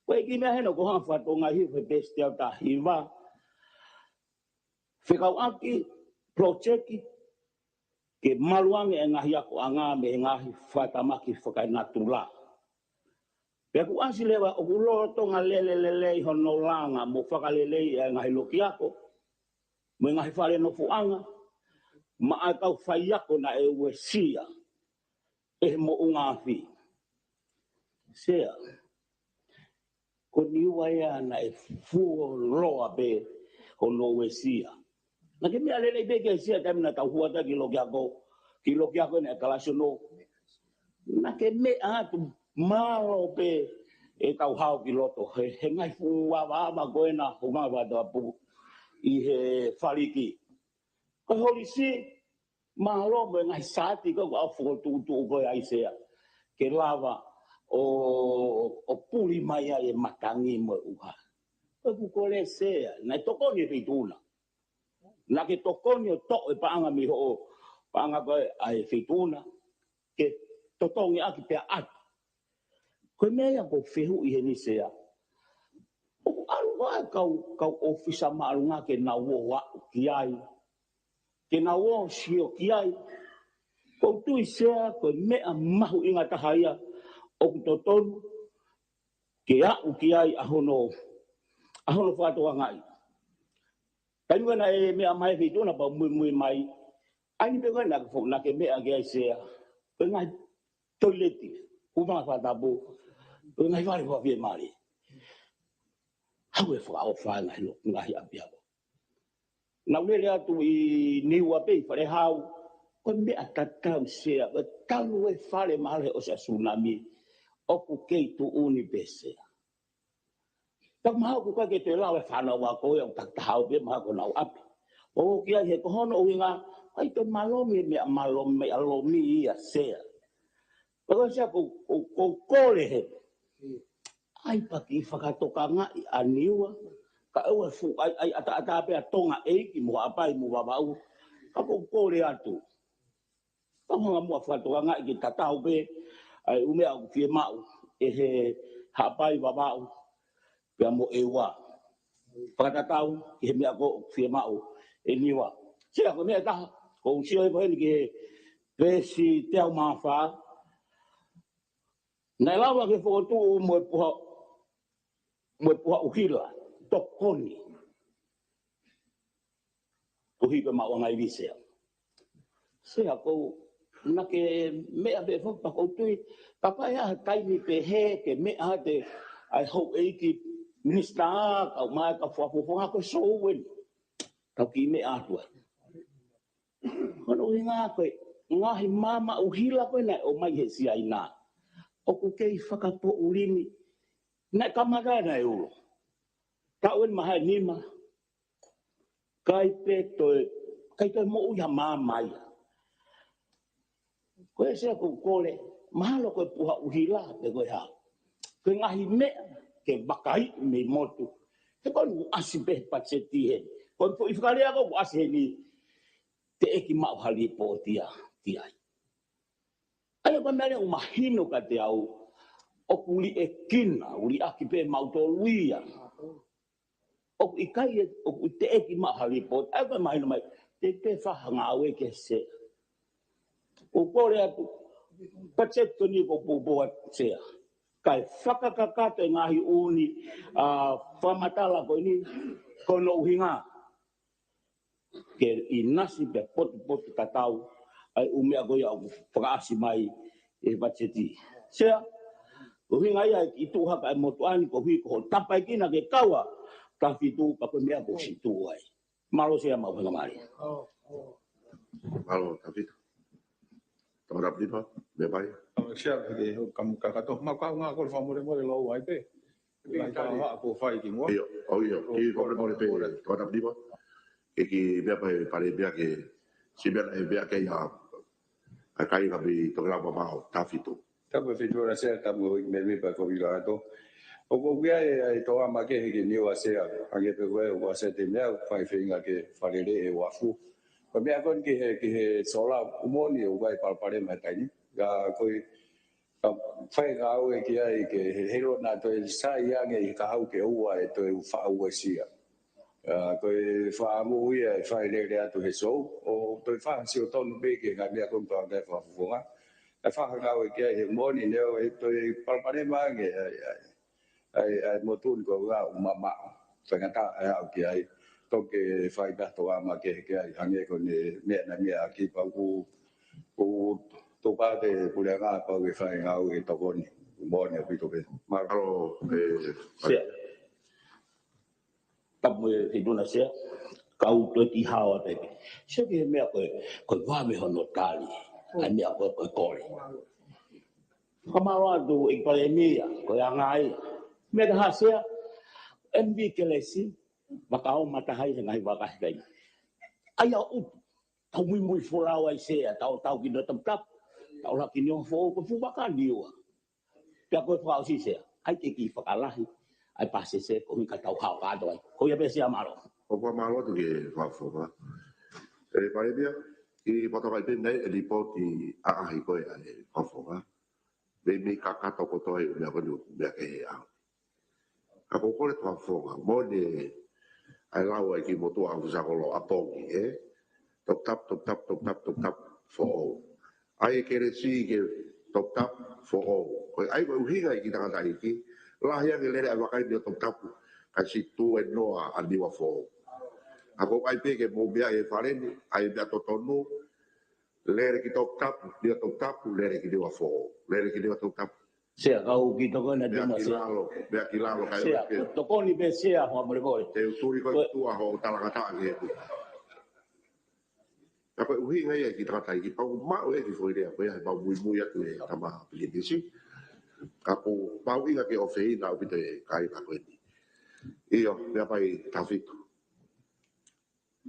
ko e kiʻi meʻa heni ʻoku ou hanga ʻo fakatokangaʻi he peesi teau taha hiva. Fekauʻaki, project, ke maluʻi ange e ngaahi akoʻanga mei he ngaahi fakatamaki fakaenatula. Pea kuo ʻasi leva ʻoku lolotonga lelelelei hono langa mo fakaleleiʻi e ngaahi lokiako, mo e ngaahi fale nofoʻanga, maʻa e kau faiako naʻe uesia ʻe he moʻunga afi. Sea, ko Niua ia naʻe fuoloa pē hono uesia. Naʻa ke meʻa lelei pē ki ai Sea taimi naʻa tau hū atu ai ki lokiako, ki lokiako naʻe kalasi ono. Naʻa ke meʻa atu mālō pē ʻetau hao ki loto. He, he ngaahi fuʻu avaava ko ena ʻoku ngāue atu ʻi he faliki. Ko e holisi, mālō mo e ngaahi saati ko ē ʻoku fokotuʻutuʻu ko ē ʻa Sea. Ke lava ʻo, ʻo puli mai ai e matangi mo e ʻuha. Ko ʻeku kole Sea, naʻe tokoni e feituʻu na. Naʻa ke tokoni ʻo toʻo e paʻanga mei hoʻo paʻanga ko ē ʻa e feituʻu na. Ke totongi ʻaki pea ʻatu. Ko e meʻa ia ʻoku ou fehuʻi heni Sea. ʻOku ʻalu ʻa e kau, kau ʻōfisa māʻolunga ke nau ō ʻo aʻu ki ai. Ke nau ō ʻo sio ki ai. ʻOku ou tui Sea, ko e meʻa mahuʻinga taha ia ʻoku totonu ke aʻu ki ai ʻa hono, ʻa hono fakatokangaʻi. Taimi ko ē naʻe meʻa mai e feituʻu na pea muimui mai. ʻAi ni pē ko ē naʻa ke fo-, naʻa ke meʻa ki ai Sea. Ko e ngaahi toileti, hūfanga fakatapu, ko e ngaahi fale fakafiemālie. Haʻu e fakaʻofa e ngaahi lo-, ngaahi ʻapiako. Naʻa ku lele atu ʻi Niua pē ʻi Falehau, ko e meʻa tatau Sea, ko e talu e fale mahalo he ʻosi ʻa e sunami, ʻoku kei tuʻu ni pē Sea. Ka mahalo ʻoku ʻikai ke toe lau e fānau ako ia ʻoku takitaha au pē mahalo ko ʻenau ʻapi. ʻOku ʻikai he ko hono ʻuhinga, ʻikai toe mālomi e meʻa mālomi, meʻa lomi ia Sea. Pea ko Sea ʻoku, ʻoku, ʻoku ou kole he. ʻAi pē ke fakatokangaʻi ʻa Niua, ka ʻoua ʻe fuʻu ʻai, ʻai ʻataʻatā pē ʻa Tonga ʻEiki mo Haʻapai mo Vavaʻu, ka ʻoku ou kole atu. Ka hanga muʻa fakatokangaʻi ke tatau pē, ʻa e ʻū meʻa ʻoku fiemaʻu, ʻe he Haʻapai Vavaʻu, pea mo ʻEua. Fakatatau ki he meʻa ko ē ʻoku fiemaʻu ʻe Niua. Sea ko e meʻa ʻe taha, ʻoku ou sio hifo heni ki he veesi teau mā fā. Naʻe lava ke fokotuʻu mo e puha, mo e puha ʻuhila, tokoni. Koeʻuhi ko e maʻuʻanga ivi Sea. Sea ʻoku ou, naʻa ke meʻa pē foki pea ʻoku ou tui, kapau ʻe ʻi ai ha taimi pehē ke meʻa atu ʻa e houʻeiki minisitā, kau mai ka fuafuafuanga ko e sou eni. Tau kiʻi meʻa atu ai. Ko hono ʻuhinga ko e ngaahi maama ʻuhila ko ē naʻe ʻomai he Siaina. ʻOku kei fakapoʻuli ni. Naʻe kamata naʻe ulo. Taʻu eni maha ʻe nima. ʻIkai pē toe, ʻikai toe moʻui ha maama ia. Ko e Sea ʻoku ou kole, mahalo ko e puha ʻuhila pe ko e hā. Ko e ngaahi meʻa ke vakaiʻi mei motu. He ko eni ʻoku ʻasi pē he patiseti heni. Ko e foʻi fakalea ko ē ʻoku ʻasi heni, teʻeki maʻu ha lipooti ia ki ai. ʻA ia ko e meʻa leva ʻoku mahino kiate au, ʻoku liʻekina, ʻoku liʻaki pē mautolu ia. ʻOku ʻikai, ʻoku teʻeki maʻu ha lipooti, ʻa ia ko e mahino mai, te te fai ha ngāue ki he Sea. ʻOku ou kole atu, patiseti ko eni ʻoku poupou atu Sea. Kae fakakakato e ngaahi ʻū ni, ʻa, fakamatala ko eni, ko hono ʻuhinga. Ke ʻinasi pea potupotutatau, ʻa e ʻū meʻa ko ia ʻoku fakaʻasi mai ʻe he patiseti. Sea, ʻuhinga ia ʻe tuʻu hake ʻa e motuʻa ni koeʻuhi ko hoʻo tapaekina ke kau ʻa Tafitu pea ko e meʻa kuo ʻosi tuʻu ai. Mālō Sea, maʻu e faingamālie. Mālō Tafitu. Tau rapipa, me pai. Sea, ke kam-, kakato, mau kaungā kole fakamolemole lau ai pē. Pea ka ko fai ki muʻa. ʻIo, ʻio, kiʻi fakamolemole pē, tau rapipa. Ke kiʻi meʻa pē, pale pē ke, siʻi meʻa ʻe meʻa ke ia, ʻa e kāinga mei Tokelau Vavaʻu, Tafitu. Tapu e feituʻu na Sea, tapu e houʻeiki mēmipa ko Vila Ato. ʻOku ou ʻi ai e, e tōʻama kehe ki Niua Sea, hangē pē ko e, ʻoku ʻasi atu e meʻa, ʻoku fai feinga ke fakaleleiʻi e uafu. Ko e meʻa ko eni ki he, ki he sola, ʻoku moʻoni ʻoku ʻi ai e palopalema he taimi ni. Ka ko e, ka fai ngāue ki ai ke he, heiʻilo naʻa toe sai ange ʻi he kahaʻu ke ua ʻe toe faʻa uesia. ʻA, ko e fakamoʻui ia ʻe fai lele atu he sou, ʻo toe fakasiotonu pē ki he ngaahi meʻa ko eni ʻoku tau ʻai fakafofonga. ʻE fakangāue ki ai he moʻoni ne ʻoku toe palopalema ange ʻa e, ʻa e, ʻa e, ʻa e motu ni ko ʻeku ʻalu mamaʻo. Faingataʻa e aʻu ki ai. Toki fai pē ha tokanga makehe ki ai hangē ko ʻene meʻa naʻe meʻa ʻaki pea ʻoku, ʻoku tokua ʻe he puleʻanga pau ke fai ngāue ke tokoni. Moʻoni ʻaupito pē. Mālō, ē, Sea. Tapu mo e Feituʻuna Sea. Kau toe ki hao a pepe. Sea ki he meʻa ko e, ko e vave hono tali. ʻA e meʻa ko e, ko e kole. Fakamālō atu ʻEiki Palēmia, ko e anga ia. Meʻa taha Sea, M V Kelesi, vaka ʻo mataha ʻi he ngaahi vaka he taimi. ʻAi au utu, tau muimui folau ai Sea, tau tau ki Niua Toputapu, tau laka ki Niuafoʻou, ko e fuʻu vaka Niua. Pea ko e fakaʻosi Sea, ʻai ke kiʻi fakalahi, ʻai pasese, ko e ʻuhinga ka tau hao kātoa ai. Ko ia pē Sea, mālō. ʻOku ou fakamālō atu ki he fakafofonga. ʻE Palēmia, ʻi he patokai pē nei e lipooti ʻaʻahi ko ē ʻa e fakafofonga. Meimei kakato kotoa e meʻa ko eni, meʻa kehe au. Ka ʻoku ou kole ki he fakafofonga, moʻoni ʻa e lau ʻa e kiʻi motuʻa ʻa Fusakolo ʻapongi, ē? Toputapu, Toputapu, Toputapu, Toputapu, foʻou. ʻAi e Kelesi ki Toputapu, foʻou. Ko e ʻai ko e ʻuhinga ʻEiki Tangataʻeiki, lahi ange e lele ʻa e vaka ʻi Niua Toputapu, kae siʻi tuʻu ʻe noa ʻa Niuafoʻou. Ka ʻoku ou ʻai pē ke mou meaʻi e fale ni, ʻai e meʻa totonu, lele ki Toputapu, Niua Toputapu, lele ki Niuafoʻou, lele ki Niua Toputapu. Sea, kau kiʻi tokoni atu Meʻa ki Sea. lalo, meʻa ki lalo, kae Sea, ʻoua ke tokoni pē Sea, hoa mole mole. Te u tuli ko e Ko e tuʻa hoʻo talangataʻa ki he kupu. Ka ko e ʻuhinga ia ʻEiki Tangataʻeiki, pau maʻu e kiʻi foʻi lea ko ia, he pau muimui atu e tama pilinisi. Ka ʻoku mahuʻinga ke ʻofeina ʻaupito e kāinga ko eni. ʻIo, meʻa mai Tafitu.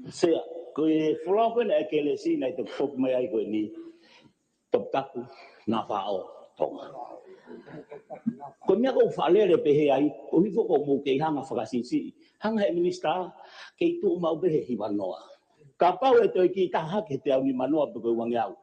Sea, ko e folau ko ena ʻa e Kelesi naʻe toki foki mai ai ko eni, Toputapu, Nafaʻo, Tonga. Ko e meʻa ʻoku ou faʻa lele pehē ai, ʻoku ou hifo ʻoku mou kei hanga fakasiʻisiʻi, hanga he minisitā, kei tuʻu maʻu pē he hiva noa. Kapau ʻe toe kiʻi taha hake he teau nima noa pe ko e uangeau.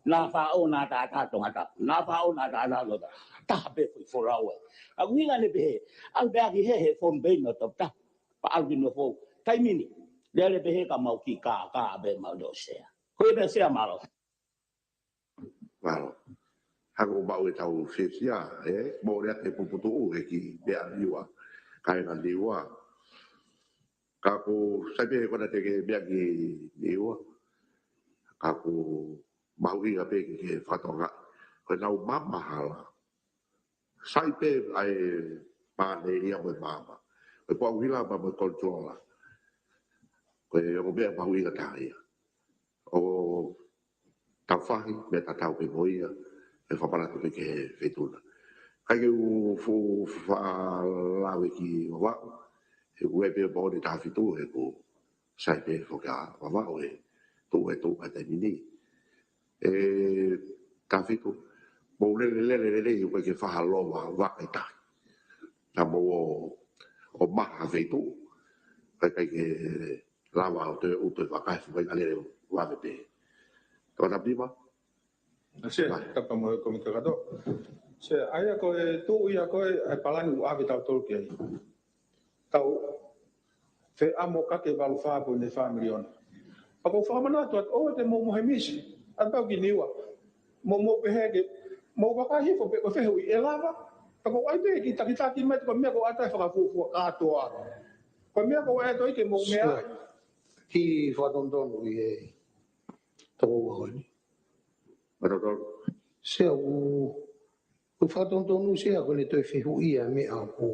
Nafaʻo, Nataʻataʻa, Tongatapu. Nafaʻo, Nataʻataʻa, Tongatapu. Taha pē foʻi folau ai. ʻA e ʻuhinga ʻene pehē, ʻalu pē ʻaki he, he phone pē ʻi Toputapu. Pea ʻalu ki Niuafoʻou. Taimi ni, lele pehē ka mau kiʻi kākā pē mau ʻo Sea. Ko ia pē Sea, mālō. Mālō. Hangē ko e maʻu ʻetau fiefia, ē? Mole atu e puputuʻu he kiʻi meʻa Niua. Kāinga Niua. Ka ʻoku sai pē ko ena te ke meʻa ki Niua. Ka ʻoku mahuʻinga pē ke, ke fakatokangaʻi. Ko ʻenau mamahala. Sai pē ʻa e manelia mo e maama. Ko e pau hila ma mo e controller. Ko e ongo meʻa mahuʻinga taha ia. ʻO tafahi, meʻa tatau pē mo ia, ʻe fakamanatu pē ki he Feituʻuna. Kae ke u fu-, fakalave ki Vavaʻu, he ʻoku ʻi ai pē pō ni Tafitu, he ʻoku sai pē foki ʻa Vavaʻu he tuʻu e tuʻu ʻa e taimi ni. ʻE Tafitu, mou lele, lele, lele, ʻoku ʻikai ke faʻa lava, vaka ʻe taha. Naʻa mou ō, ō maha feituʻu, ʻikai ke lava ʻo toe ʻutu e vaka he fuʻu vaʻinga lele vave pē. Tokatapu Nima? ʻA Sea, Vai. Tapu mo e komiti kātoa. Sea, ʻa ia ko e tuʻu ia ko e, ʻa e palani ʻoku ʻave tautolu ki ai. Tau feʻamo kake valu fā poini fā miliona. Pea ʻoku ou fakamanatu atu, ʻoua te mou mohe misi. ʻA tau ki Niua. Mou, mou pehē ke, mou vakai hifo pe ko e fehuʻi ʻe lava. Pea ʻoku ʻai pē kiʻi takitaki mai, ko e meʻa ʻoku ʻatā e fakafuofua kātoa. Ko e meʻa ʻoku ʻai atu ai ke mou meʻa. Sea. Kiʻi fakatonutonu ʻi he tokoua ko eni. Fakatonutonu. Sea ʻoku, ʻoku fakatonutonu Sea ko ʻene toe fehuʻia e meʻa ʻoku,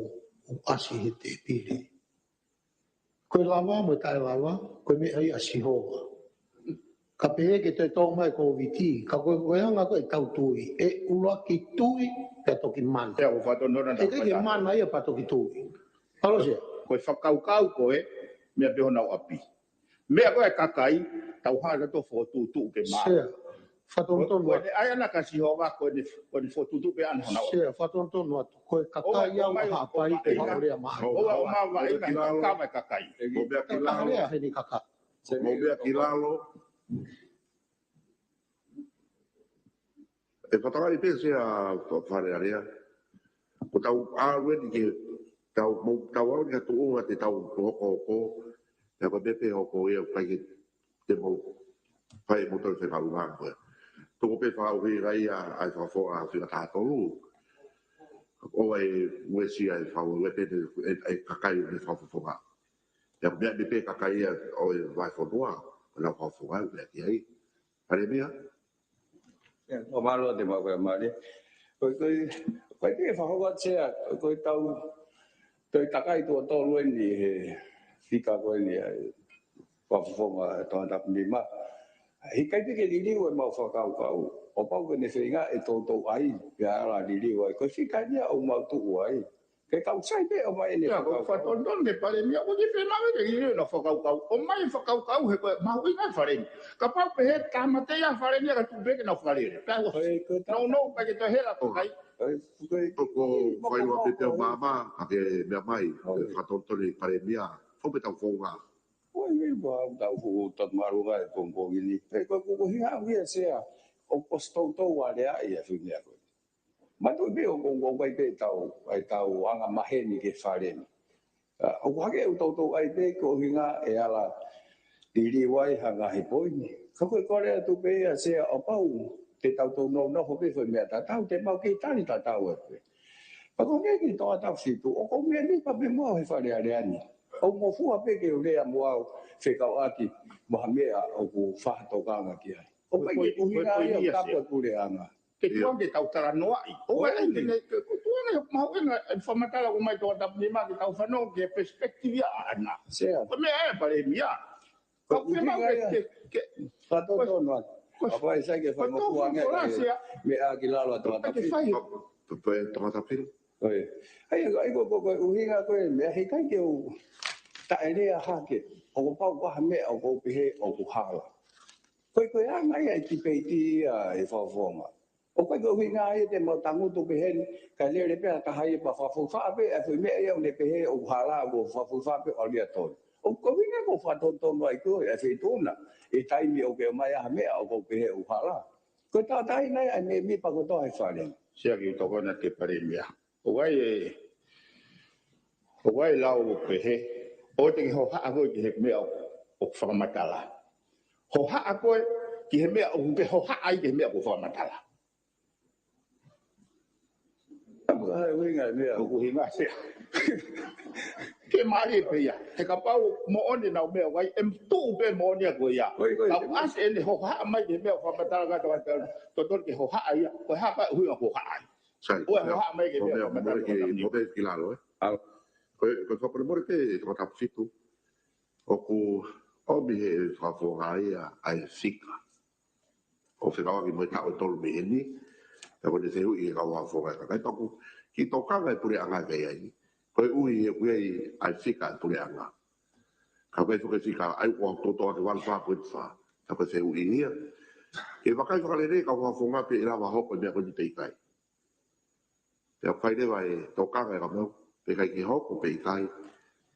ʻoku ʻasi he tēpile. Ko e lava mo e taʻelava, ko e meʻa ia ʻa Sihova. Ka pehē ke toe tō mai Kōviti, ka ko e, ko e anga ko e tau tui, ʻe ʻuluaki tui, pea toki mana. Sea, ʻoku fakatonutonu ʻEiki ke mana ia pea toki tui. Palo Sea. Ko e fakakaukau ko e, meʻa pē honau ʻapi. Meʻa ko e kakai, tau hanga ʻo fokotuʻutuʻu ke mā. Sea, fakatonutonu Ko e, ʻa ia naʻa ka Sihova, ko e, ko e fokotuʻutuʻu pē ʻa honau ʻapi. Sea, fakatonutonu atu. Ko e kakai ʻoku ʻi ai ʻa Haʻapai, ko e haʻu lea maʻa. ʻOku ʻomai vaʻinga, ʻomai vaʻinga, kava e kakai. Mou meʻa ki lalo. Mou meʻa ki lalo. ʻE fakatauange pē Sea Falealea. Ko tau ʻalu eni ke tau, mo tau ʻalu eni ki ha tuʻunga te tau hokohoko. Pea ko e meʻa pē hoko ia ʻoku ʻikai ke te mou fai mo tau fekau ngā koe. Tuku pē fakaʻuhinga ia ʻa e fakafofonga fika taha tolu. ʻO e uesia e fau, ʻe pē ʻe, ʻe kakai ʻo e fakafofonga. Pea ko e meʻa ni pē kakai ia ʻo e vahefonua, ʻo nau fakafofonga ʻo meʻa ki ai. Palēmia? ʻIa, ʻo mālō atu e maʻu ko e mali. Ko e, ko e, ko e pē fakafofonga Sea, ko e tau, ko e kakai tuʻo tolu eni he fika ko eni ʻa e fakafofonga ʻa Tongatapu nima. He ʻikai pē ke liliu e maʻu fakakaukau. ʻO pau ke ne feinga ʻe toutou ʻai, pea ala liliu ai. Ko e fika eni ia ʻoku mau tuʻu ai. Ke kau sai pē ʻomai ʻene ʻIa, ko e fakakaukau. Fakatonutonu ki he Palēmia, ʻoku ʻikai ke fiemaʻu ke liliu ʻena fakakaukau. ʻOmai e fakakaukau he ko e mahuʻinga e Palēmia. Kapau pehē tāmateʻi ʻa e Palēmia ka tuku pē ke nau fakalele. Pea ʻoku Ko e, ko e ta- nounou pē ke toe hela ko kai. Ko e, ko e, Ko e, ko e, ko e, fai ua pē te o māmā, ka ke meʻa mai, Ko e. Fakatonutonu ki he Palēmia, fou pē tau founga. Ko e, ko e, ko e, tau fuʻu tatu mālunga e pongipongi ni. Pea ko e, ko e, ko e, hia, hia Sea, ʻoku ʻosi toutou aleaʻi ʻa e fuʻu meʻa ko e. Mātuʻaki pē ʻoku, ʻoku, ʻoku ʻikai pē tau, ʻai tau anga maheni ki he Fale ni. ʻA, ʻoku hake ʻoku toutou ʻai pē ko e ʻuhinga ʻe ala liliu ai ha ngaahi poini. Ka ko e kole atu pē ia Sea ʻo pau, te tau toutou nofo pē foʻi meʻa tatau, te mau kei tali tatau atu pē. Pea ko e meʻa ki Tongatapu fitu, ʻoku ou meʻa ni pea pē mo he Fale Alea ni. ʻOku ngofua pē ke u lea mo au fekauʻaki mo ha meʻa ʻoku fakatokanga ki ai. ʻOku ʻikai ke ʻuhinga ia ʻo tapu e puleʻanga. Ke tuʻu ange ke tau talanoaʻi. ʻO ʻai ke ne, ke tuʻu ange mahuʻinga e fakamatala ʻoku ʻomai Tongatapu nima ke tau fanongo ki he perspective ia ʻaʻana. Sea. Ko e meʻa ʻa e Palēmia. Ko e ʻuhinga ia. Ke, ke, Fakatonutonu atu. Ko e, ʻa pau ʻe sai ke ko e fai mo tō kuange fakafola ke Sea. Meʻa ki lalo ʻa Tongatapu. Ke fai. Ko, ko, ko e Tongatapu. Ko e. ʻAi, ʻai, ko, ko, ko e ʻuhinga ko e meʻa he ʻikai ke u taʻelea hake. ʻOku pau ko ha meʻa ʻoku ou pehē ʻoku hala. Ko e, ko e anga ia e tipeiti ia he fakafofonga. ʻOku ʻikai ko e ʻuhinga ia te mau tangutu pehē ni, kae lele pē ha taha ia pea fakafuʻu faʻa pē, ʻa e foʻi meʻa ia ʻoku ne pehē ʻoku hala, ʻoku fakafuʻu faʻa pē ʻo ʻalu ia tonu. ʻOku ko e ʻuhinga ʻoku ou fakatonutonu ai ko e, ʻa e feituʻu na, ʻi he taimi ʻoku ke ʻomai ai ha meʻa ʻoku ou pehē ʻoku hala. Ko e tauʻatāina ia ʻa e mēmipa kotoa he Fale. Sea ke u tokona ki he Palēmia. ʻOku ʻi ai e, ʻoku ʻi ai e lau ʻoku pehē, ʻoua te ke hohaʻa koe ki he meʻa ʻoku, ʻoku fakamatala. Hohaʻa koe ki he meʻa ʻoku ke hohaʻa ai ki he meʻa ʻoku fakamatala. ʻA e ʻuhinga e meʻa. ʻOku ʻuhinga Sea. Ke mālie pē ia. He kapau moʻoni ʻenau meʻa ʻoku ʻi ai, ʻe tuʻu pē moʻoni ʻa ko ia. Ko e, ko e. Ka ʻoku ʻasi ʻene hohaʻa mai ki he meʻa ʻoku fakamatala ka tau totonu ke hohaʻa ia. Ko e hā pē ʻuhinga ʻoku hohaʻa ai. Sai, ʻOua ʻe hohaʻa mai ke ko e meʻa meʻa ʻoku fakamatala mole ki, ki Tongatapu nima. Mole ki lalo, ē? ʻAo. Ko e, ko e fakamolemole pē Tongatapu fitu. ʻOku ʻomi he fakafofonga ia ʻa e fika. ʻO fekauʻaki mo e taʻu ʻe tolu mei heni. Pea ko ʻene fehuʻi he kau fakafofonga e kakai pea ʻoku kiʻi tokanga e puleʻanga ki ai. Koeʻuhi he ʻoku ʻi ai ʻa e fika e puleʻanga. Ka ko e fika, fika, ʻai ʻoku toutou ʻaki valu fā poini fā. Ka ko e fehuʻi ia. Ke vakai fakalelei kau fakafofonga pe ʻe lava hoko e meʻa ko eni pe ʻikai. Pea ʻoku fai leva e tokanga ʻe kamau, pe ʻikai ke hoko pe ʻikai,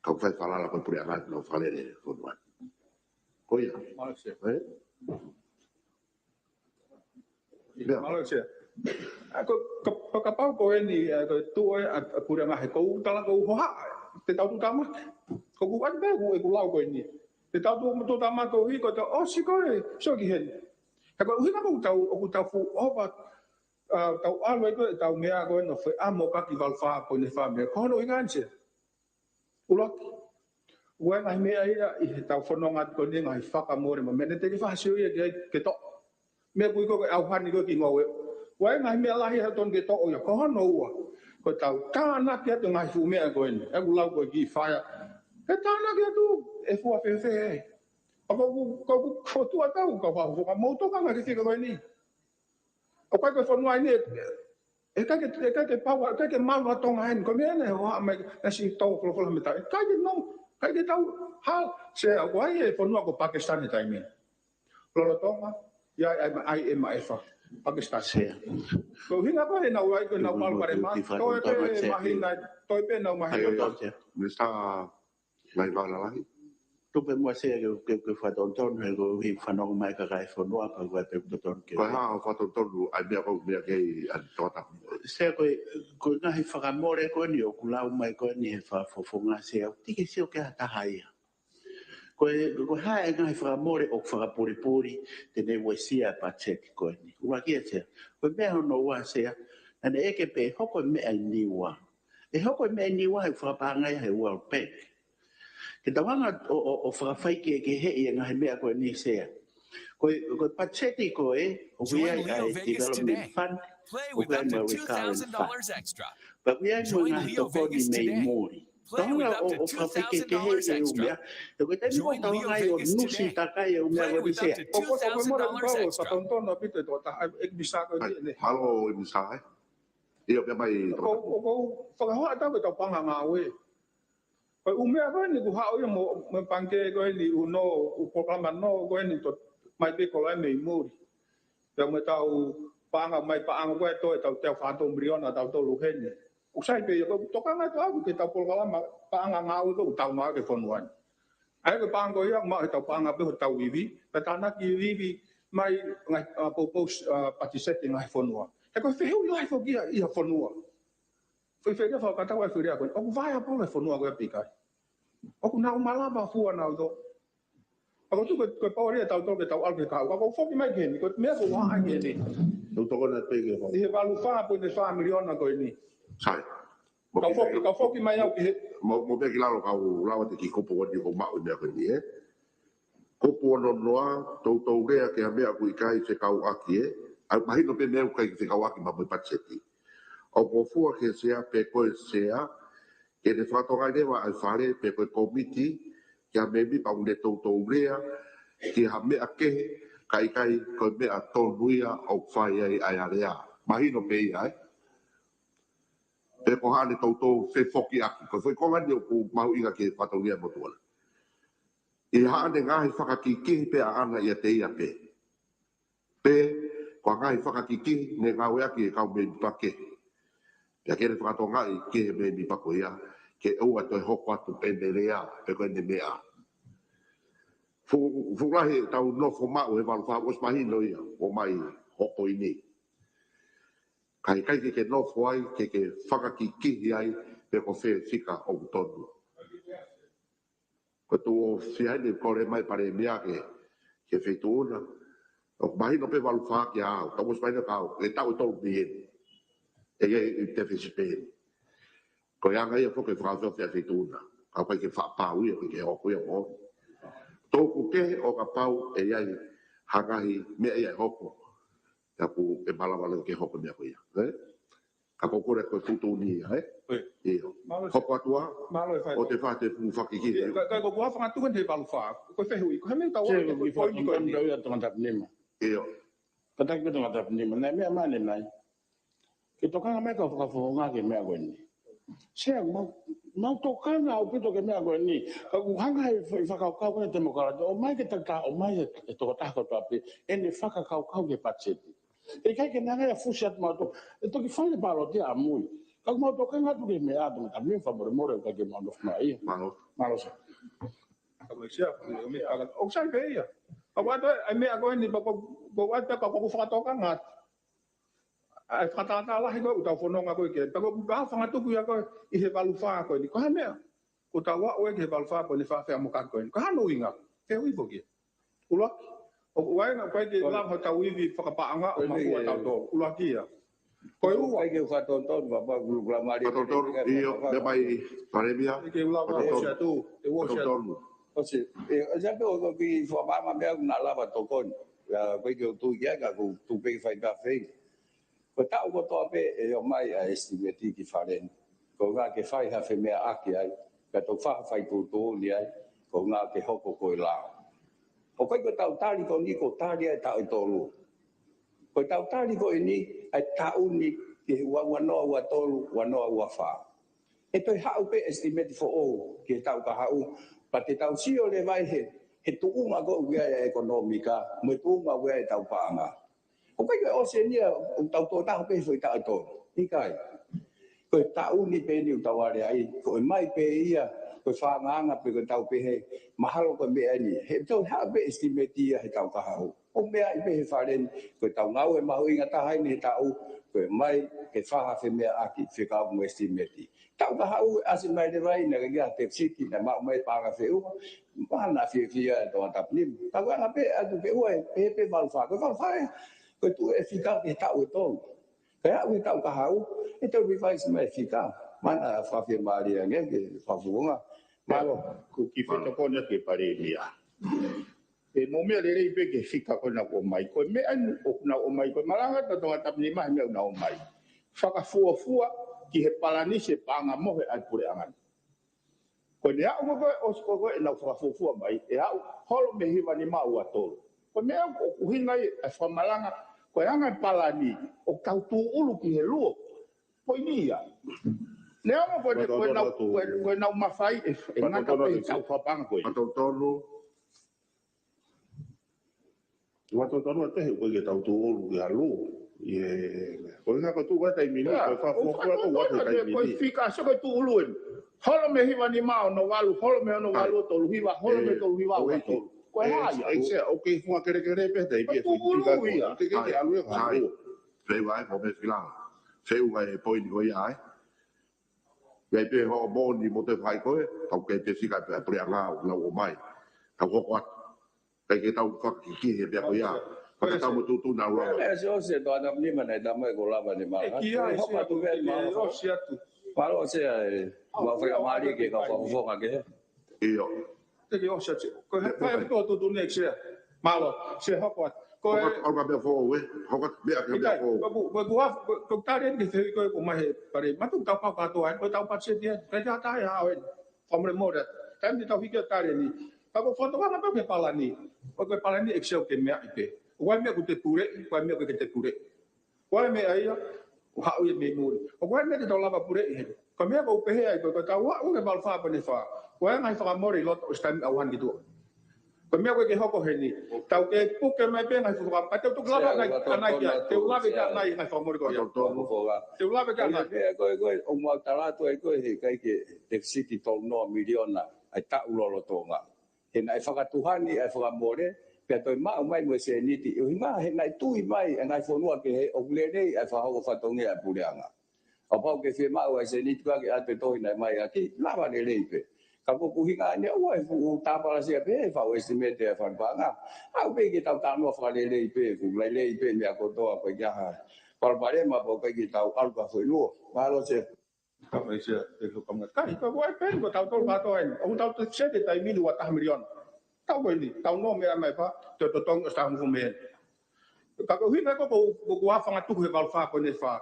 ka ʻoku fai falala ko e puleʻanga ʻoku nau fakalele fonua. Ko ia. Mālō Sea. Ē? Ia. Mālō Sea. ʻA, ko, ko, ko kapau ko eni, ʻa, ko e tuʻu ē, ʻa, ʻa puleʻanga he ʻoku ou tala ʻoku ou hohaʻa, te tau tuʻutāmaki. Ko ʻeku ʻai pē ʻeku, ʻeku lau ko eni. Te tau tuʻu, tuʻutāmaki koeʻuhi ko e tau ʻosi ko e, sio ki heni. He ko e ʻuhinga ʻoku tau, ʻoku tau fuʻu ʻova, ʻa, tau ʻalu ai ko e tau meʻa ko e no fe amo kaki valu fā poini fā meʻa. Ko hono ʻuhinga ʻeni Sea. ʻUluaki. ʻOku ʻi ai e ngaahi meʻa ia ʻi he tau fononga atu ko eni ngaahi fakamole mo e meʻa ne te ke fakasio ia ke, ke toʻo. Meʻa kui ko e ʻauhani ko e ki ngoue. ʻOku ʻi ai e ngaahi meʻa lahi ʻe totonu ke toʻo ia. Ko hono ua. Ko e tau tānaki atu e ngaahi fuʻu meʻa ko eni. ʻEku lau ko e kiʻi fai. He tānaki atu ʻe fua fēfē. ʻA ko ʻeku, ko ʻeku fokotuʻu atu kau fakafofonga mou tokanga ki he fika ko eni. ʻOku ʻikai ko e fonua eni, ʻe ʻikai ke, ʻe ʻikai ke pau, ʻe ʻikai ke malu ʻa Tonga eni, ko e meʻa eni ʻoku haʻu mai, ʻa e siʻi tau folofola mei taʻe. ʻIkai ke nau, ʻikai ke tau, ha, Sea, ʻoku ʻi ai e fonua ko Pakistan he taimi ni. Lolotonga, ia, ʻai, ʻai, ʻai, ʻe ma, ʻe fa, Pakistan. Sea. Ko e ʻuhinga ko ē ʻenau ʻai, ko ʻenau malu pale ma, toe pē mahina, toe pē ʻenau mahina. Minisitā Ngaahi Vā Lalahi. Tuku pē muʻa Sea ke, ke, ke fakatonutonu he ko e fanongo mai kakai e fonua pea ko e pē totonu ke. Ko e hā hoʻo fakatonutonu ʻa e meʻa ko e meʻa kei ʻa e toʻa tapu. Sea ko e, ko e ngaahi fakamole ko eni ʻoku lau mai ko eni he fakafofonga Sea, ʻoku teʻeki sio ki ha taha ia. Ko e, ko e hā e ngaahi fakamole ʻoku fakapulipuli te ne uesia e patiseti ko eni. ʻUluaki ia Sea. Ko e meʻa hono ua Sea, naʻa ne ʻeke pe ʻe hoko e meʻa ʻi Niua. ʻE hoko e meʻa ʻi Niua he fakapaʻanga ia he World Bank. Ke tau hanga ʻo, ʻo, ʻo fakafaikehekeheʻi e ngaahi meʻa ko eni Sea. Ko e, ko e patiseti ko ē, ʻoku ʻi ai ʻa e development fund, ʻoku ʻi ai mo e recurrent fund. Pea ʻoku ʻi ai mo e ngaahi tokoni mei muli. Tau hanga ʻo, ʻo fakafaikehekeheʻi e ʻū meʻa. He ko e taimi ʻoku tau hanga ai ʻo nusi takai e ʻū meʻa ko eni Sea. ʻOku, ʻoku, ʻoku mole ʻoku pau e fakatonutonu ʻaupito e tokotaha, ʻEiki Misa ko eni. Mālō ʻEiki Misa, ē. ʻIo, pea mai ʻOku, ʻoku ou fakahoa atu ki heʻetau paʻanga ngāue. Ko e ʻū meʻa ko eni kuo haʻu ia mo, mo e pangikē ko eni ʻū nō, ʻū polokalama nō ko eni to, mai pē koloa mei muli. Pea mo ʻetau paʻanga, mai paʻanga ko ē toe ʻetau teau fā tolu miliona ʻa tautolu heni. ʻOku sai pē ia, ʻoku tokanga atu au ki heʻetau polokalama paʻanga ngāue ko ē ʻoku tau ngāue ki he fonua ni. ʻA ia ko e paʻanga ko ia, maʻu heʻetau paʻanga pē hotau ivi, pea tānaki ivi mai ngaahi, ʻa, poupou, ʻa, patiseti ngaahi fonua. He ko e fehuʻi lahi foki ia ʻi ha fonua. Foʻi fehuʻi ia fakatau ai fehuʻi ia ko eni. ʻOku vaea pau e fonua ko ē pe ʻikai? ʻOku nau malava fua nautolu. ʻA ko tu ko, ko e pau ia ʻa tautolu ke tau ʻalu ki he kahaʻu. Ka ʻoku ou foki mai ki heni, ko e meʻa ʻoku ou ʻai ki heni. Tau tokona pē ki he kahaʻu. ʻI he valu fā poini fā miliona ko eni. Sai. Mo Kau ke foki, kau foki mai au ki he. Mo, mo pē ki lalo kau lava te ki kupu ko eni ʻoku maʻu e meʻa ko eni, ē? Kupu ono noa, toutou lea ki ha meʻa ʻoku ʻikai fekauʻaki, ē? ʻA ia mahino pē meʻa ʻoku ʻikai fekauʻaki mo e patiseti. ʻOku ou fua ki he Sea pe ko e Sea, ke ne fakatokangaʻi leva ʻa e Fale pe ko e kōmiti, ki ha mēmipa ʻoku ne toutou lea ki ha meʻa kehe, ka ʻikai ko e meʻa tonu ia ʻoku fai ai ʻa e alea. Mahino pē ia, ē? Pe ko haʻane toutou fefokiʻaki. Ko e foʻi konga ni ʻoku mahuʻinga ke fakatongia mo tuala. ʻI haʻane ngaahi fakakikihi pē ʻaʻana ʻiate ia pē. Pe ko e ngaahi fakakikihi ne ngāueʻaki ʻe he kau mēmipa kehe. Pea ke ne fakatokangaʻi ki he mēmipa ko ia, ke ʻoua toe hoko atu ʻene lea, pe ko ʻene meʻa. Fuʻu, fuʻu lahi ʻetau nofo maʻu he valu fā, ʻosi mahino ia, ʻo mai hoko ʻi ni. Ka ʻikai ke ke nofo ai, ke ke fakakikihi ai, pe ko fē fika ʻoku tonu. Ko e tuʻu ʻo fia ni kole mai Palēmia ke, ke feituʻuna. ʻOku mahino pē valu fā kia au, ka ʻosi mahino kia au, ʻe taʻu ʻe tolu pē eni. ʻE ʻi ai e tefisi pē eni. Ko e anga ia foki e fakaʻofoʻofa ʻa e feituʻuna. Ka ʻoku ʻikai ke faʻa pau ia, ʻoku ʻikai ke hoko ia mo. Tōku kehe ʻo kapau ʻe ʻi ai ha ngaahi meʻa ia ʻe hoko. Ia ʻoku ʻe malava leva ke hoko e meʻa ko ia, ē? Ka ko e kole ko e tuʻutuʻuni ia, ē? ʻIo. Mālō e Sea. Hoko atu ā, Mālō e Sea. ʻOua te fai ha fuʻu fakakikihi. ʻIo, ka, ka ko e kuo fakatonutonu he valu fā. Ko e fehuʻi, ko e hā e meʻa ʻoku tau ʻalu ki he poini ko eni. Tau ia Tongatapu Nima. ʻIo. Kātaki pē Tongatapu Nima. Naʻe meʻa mai ʻanenai. Ke tokanga mai kau fakafofonga ki he meʻa ko eni. Sea, mau, mau tokanga ʻaupito ki he meʻa ko eni. Ka ʻoku hanga he f-, fakakaukau ko eni e temokalati. ʻOmai ke tau tā, ʻomai e, e tokotaha kotoa pē ʻene fakakaukau ki he patiseti. ʻE ʻikai ke ne hanga ia ʻo fusi atu mautolu. ʻE toki fai e pāloti ʻamui. Ka ʻoku mau tokanga atu ki he meʻa ʻa Tongatapu Nima, fakamolemole, ʻoku ʻikai ke mau nofo mai ia. Mālō. Mālō Sea. Ka ko e Sea, ʻo me, ʻa, ʻoku sai pē ia. Ka ʻoku ʻi ai e meʻa ko eni, ka ʻoku, ʻoku ʻi ai pē ka ʻoku fakatokanga atu. ʻA e fakatātā lahi ko ē ʻoku tau fononga ko ē ki ai. Pea ko e ʻū fakatupu ia ko ē ʻi he valu fā ko eni. Ko e hā e meʻa ʻoku tau aʻu ai ki he valu fā ko eni, fā fea mo ka ko eni. Ko e hā hono ʻuhinga? Fehuʻi foki ia. ʻUluaki. ʻOku ʻi ai e ngaahi, ʻikai ke lava hotau ivi fakapaʻanga ʻo mahua tautolu. ʻUluaki ia. Ko e ua. ʻIkai ke fakatonutonu, pea pea kulu kula mali. Fakatonutonu, ʻio, meʻa mai Palēmia. ʻIkai ke lava ʻo ʻosi atu. ʻE ʻosi atu. Fakatonutonu. ʻOsi. ʻE, ʻosi atu ʻo ki fakamaama meʻa ʻoku na lava tokoni. Ia, ʻikai ke u tui ki ai ka ʻoku ou tui pē ke fai pē ha fehuʻi. Ko e taʻu kotoa pē ʻe ʻomai ʻa e estimate ki Fale ni. Ko e ʻuhinga ke fai ha femeʻaʻaki ai, ka tau faʻa fai tuʻutuʻuni ai, ko e ʻuhinga ke hoko ko e lao. ʻOku ʻikai ko ʻetau tali ko eni ko e tali ʻa e taʻu ʻe tolu. Ko ʻetau tali ko eni ʻa e taʻu ni ki he ua ua noa ua tolu, ua noa ua fā. ʻE toe haʻu pē estimate foʻou ki he taʻu kahaʻu, pea te tau sio leva ai he, he tuʻunga ko ē ʻoku ʻi ai e ʻekonōmika, mo e tuʻunga ʻoku ʻi ai ʻetau paʻanga. ʻOku ʻikai ko e ʻosi eni ia ʻoku tau toʻo taha pē he foʻi taʻu ʻe tolu. ʻIkai. Ko e taʻu ni pē eni ʻoku tau ʻalu ai, ko e ʻomai pē ia Ko e fakaangaanga pē ko ʻetau pehē, mahalo ko e meʻa ni. He tau haʻu pē estimate ia he taʻu kahaʻu. ʻO meʻa ai pē he fale ni, ko ʻetau ngāue mahuʻinga taha eni he taʻu, ko e mai ke fai ha femeʻaʻaki fekauʻaki mo e estimate. Taʻu kahaʻu ʻasi mai leva ai, naʻe ʻikai ha tefisiti, naʻe maʻu mai paʻanga feʻunga, mahalo naʻa fiefia ʻa Tongatapu nima. Ka ko e anga pē atu ke ʻoua ʻe, pehē pē valu fā, ko e valu fā ē, ko e tuʻu e fika ki he taʻu ʻe tolu. Ka ʻi he taʻu kahaʻu, ʻe toe revise mai e fika. Mahalo naʻa fakafiemālie ange ke fakafofonga. Mālō. Ko e kiʻi fetokoni atu ki he Palēmia. ʻE mou meʻa lelei pē ki he fika ko ē naʻa ku ʻomai. Ko e meʻa ni ʻoku nau ʻomai. Ko e malanga ʻa Tongatapu nima he meʻa ʻoku nau ʻomai. Fakafuofua ki he palani ʻe paʻanga mohe ʻa e puleʻanga ni. Ko ʻene aʻu ko ē, ʻosi ko ē ʻenau fakafuofua mai, ʻe aʻu holo mei he hiva nima ua tolu. Ko e meʻa ʻoku ʻuhinga ai e fakamalanga, ko e anga e palani, ʻoku tau tūʻulu ki he luo. Poini ia. Neongo ko e, ko e nau, ko e, ko e nau mafai, ʻe, ʻe ngata pē ʻi he tau fakapaʻanga ko ē. Matotonu. Matotonu ʻa e tehe, ʻoku ʻikai ke tau tūʻulu ki ha luo. ʻIo, ko e ʻuhinga ko e tuʻu ʻa e taimi ni, ko e fakafuofua ko e ʻuhinga ʻa e taimi ni. Ko e fika, ʻosi ko e tūʻulu eni. Holo mei he hiva nima ono valu, holo mei he ono valu ua tolu hiva, holo mei he tolu hiva ua tolu. Ko e hā ia? ʻE, ʻe, ʻe, ʻoku kei fua kelekele pē taimi ni. Ko e tūʻulu ia. ʻIkai ke, ke ʻalu ia ki ha luo. Sai. Feiva e mo me fila. Feiva e poini ko ia ai. ʻIkai pē hoʻo moʻoni mo te fai ko ē, ka ʻoku ʻikai pē fika pē ʻa e puleʻanga ʻoku nau ʻomai. Ka ko e hoko atu. ʻIkai ke tau fakakikihi he pea ko ia. Ka ke tau mo tutu nau lava. ʻE, ʻe, ʻosi, ʻosi, Tongatapu nima naʻe tama e ko lava ni ma. ʻE, kia, ʻe, hoko atu pē, ʻe, mālō. ʻOsi atu. Mālō, Sea, ʻe, mau fai a mali ke ka fakafofonga ke. ʻIo. Te ke ʻosi atu. Ko e, ʻe, fai ʻe, atu tutu next year. Mālō, Sea, hoko atu. Ko e, hoko atu, ʻalu ka meʻa foʻou, ē. Hoko atu, meʻa ke meʻa foʻou. Ko e, ko e, ko e, ko e tali eni ke fei ko e ko mai he pare. Matu tau pau kātoa, ko e tau patiseti ē. Kai te ata e hao eni. Fakamolemole atu. Taimi te tau hiki ʻo tali eni. Ka ko e fakatonga pē ke palani. Ko e, ko e palani Excel ke meʻa ʻi pē. ʻOku ʻi ai e meʻa ʻoku te pule, ʻoku ʻi ai e meʻa ʻoku ʻikai ke te pule. Ko e meʻa ia, ʻoku haʻu ia mei muli. ʻOku ʻi ai e meʻa te tau lava puleʻi heni. Ko e meʻa ʻoku ou pehē ai, ko e, ko e tau aʻu ki he valu fā poini fā. Ko e ʻuhinga e fakamolemole ʻi loto ʻosi taimi ʻaho ni ki tuʻa. Ko e meʻa ʻoku ʻikai ke hoko heni. Tau ke puke mai pē ngaahi fakamolemole. Tau tuku lava ngaahi, ʻanai ki ai. Te u lave ki ai ngaahi fakamolemole ko ia. Te u lave ki ai ngaahi. Ko e, ko e, ʻoku mau tala atu ai ko e he ʻikai ke tefisiti tolu noa miliona ʻa e taʻu lolotonga. He naʻe fakatuhani ʻa e fakamole, pea toe maʻu mai mo e sēniti. ʻUhinga he naʻe tui mai ʻa e ngaahi fonua kehe ʻoku lelei ʻa e fakahoko fatongia ʻa e puleʻanga. ʻO pau ke fiemaʻu ʻa e sēniti ka ke ʻatu e tohi naʻe mai ʻaki, lava lelei pē. Ka ko e ʻuhinga eni ʻoku ʻi ai e fuʻu tāpalasia pē, fau estimate ʻa e fakapaʻanga. ʻAu pē ke tau talanoa fakalelei pē, fuʻu lelei pē meʻa kotoa ko e ʻikai ha palopalema pau ke tau ʻalu ka foʻi luo. Mālō Sea. Ka mai Sea, ʻe ko ka mai. Kai, ko e ʻai pē, ko tau tolu kātoa eni. ʻOku tau te sete taimi ni ua taha miliona. Tau ko eni, tau nō meʻa mai pā, te totongi ʻosi taha mo meʻa. Ka ko e ʻuhinga ko, ko, ko, ko e fanga tuku he valu fā poini fā.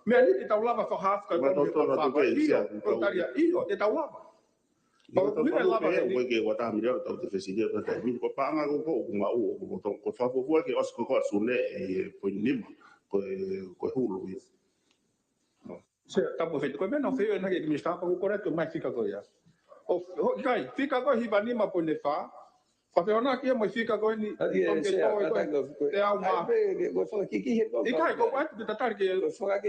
Meʻa ni te tau lava fakahaafe ka ko e valu fā. ʻIo, ko e tali ia, ʻio, te tau lava. Ko e ʻuhinga lava eni. Ko e ke ua taha miliona tau te fesilia ko e taimi ni. Ko e paʻanga ko, ko, ko maʻu, ko, ko, ko e fakafuofua ke ʻosi ko, ko e sune, ʻe, poini nima. Ko e, ko e hulu ia. Sea, tapu feti. Ko e meʻa naʻa ku fai ʻanenai ki he minisitā, pea ʻoku ou kole atu mai fika ko ia. ʻO, ʻo, ʻikai, fika ko e hiva nima poini fā. Fakafehoanaki ia mo e fika ko eni, ʻoku ke toe ko e teau mā. ʻIkai, ko e ʻai atu ke tatali ke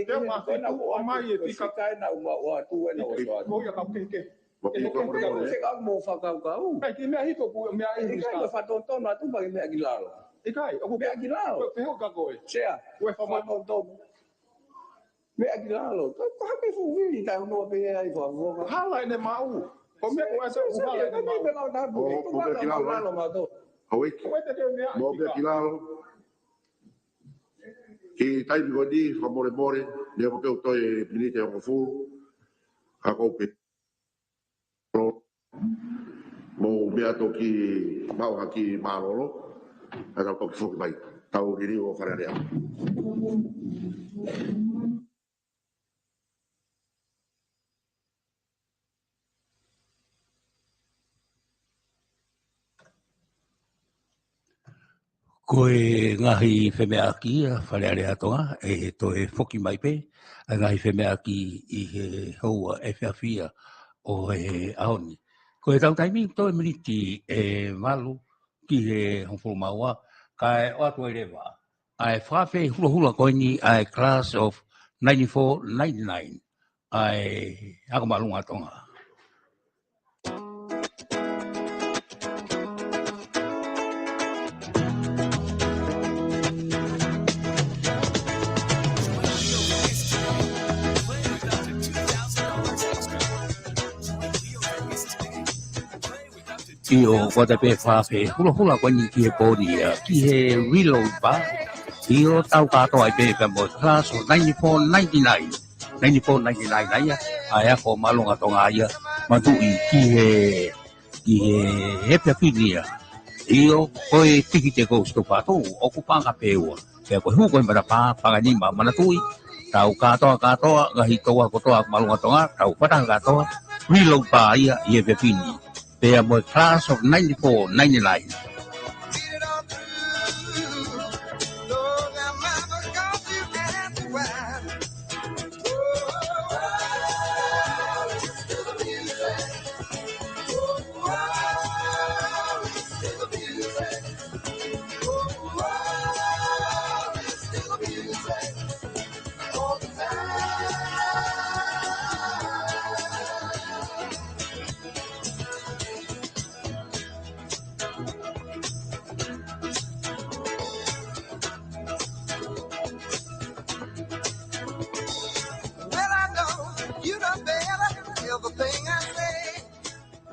teau mā fitu ʻomai e fika. Ko ia ka ke, ke. Ke, ke, ke. ʻIkai, ke meʻa hiko ku, meʻa ʻi minisitā. ʻIkai, ʻoku meʻa ki lalo. Ko e fehō ka ko e. Sea, ko e fakamolemole. Meʻa ki lalo. Ko, ko hake fuʻu vili, taʻu noa pē ai fakafofonga. Hala ʻene maʻu. Ko e meʻa ko e ʻai atu, ko e hala ʻene maʻu. Meʻa ki lalo, ē? Ko e ʻai atu ke meʻa. Mo meʻa ki lalo. Ki he taimi ko eni, fakamolemole, neongo pē ʻoku toe miniti ʻe hongofulu. Ka ko e pē. Mo meʻa toki maʻu ha kiʻi mālōlō, ʻa tau toki foki mai, tau liliu ʻo Fale Alea. Ko e ngaahi femeʻaʻaki ʻa Fale Alea ʻa Tonga, ʻe toe foki mai pē, ʻa e ngaahi femeʻaʻaki ʻi he houa efiafi ʻo e ʻaho ni. Ko e tau taimi toe miniti ʻe valu ki he hongofulu mā ua, kae ʻoatu ai leva ʻa e fakafehulahula ko eni ʻa e class of ninety-four ninety-nine, ʻa e Ako Māʻolunga ʻa Tonga. ʻIo, ko e taimi pē fakafe hulahula ko eni ki he pō ni ia, ki he Willow Bar. ʻIo, tau kātoa ai pē pea mo e class of ninety-four ninety-nine. Ninety-four ninety-nine ia, ʻa e ako māʻolunga Tonga ia, manatuʻi ki he, ki he efiafi ni ia. ʻIo, ko e tikite ko ē ʻoku tau fatu, ʻoku paʻanga pē ua. Pea ko e hū ko ē matapā, paʻanga ʻe nima, manatuʻi, tau kātoa, kātoa, ngaahi tokoua kotoa māʻolunga Tonga, tau fakataha kātoa, Willow Bar ia ʻi he efiafi ni. Pea mo e class of ninety-four ninety-nine.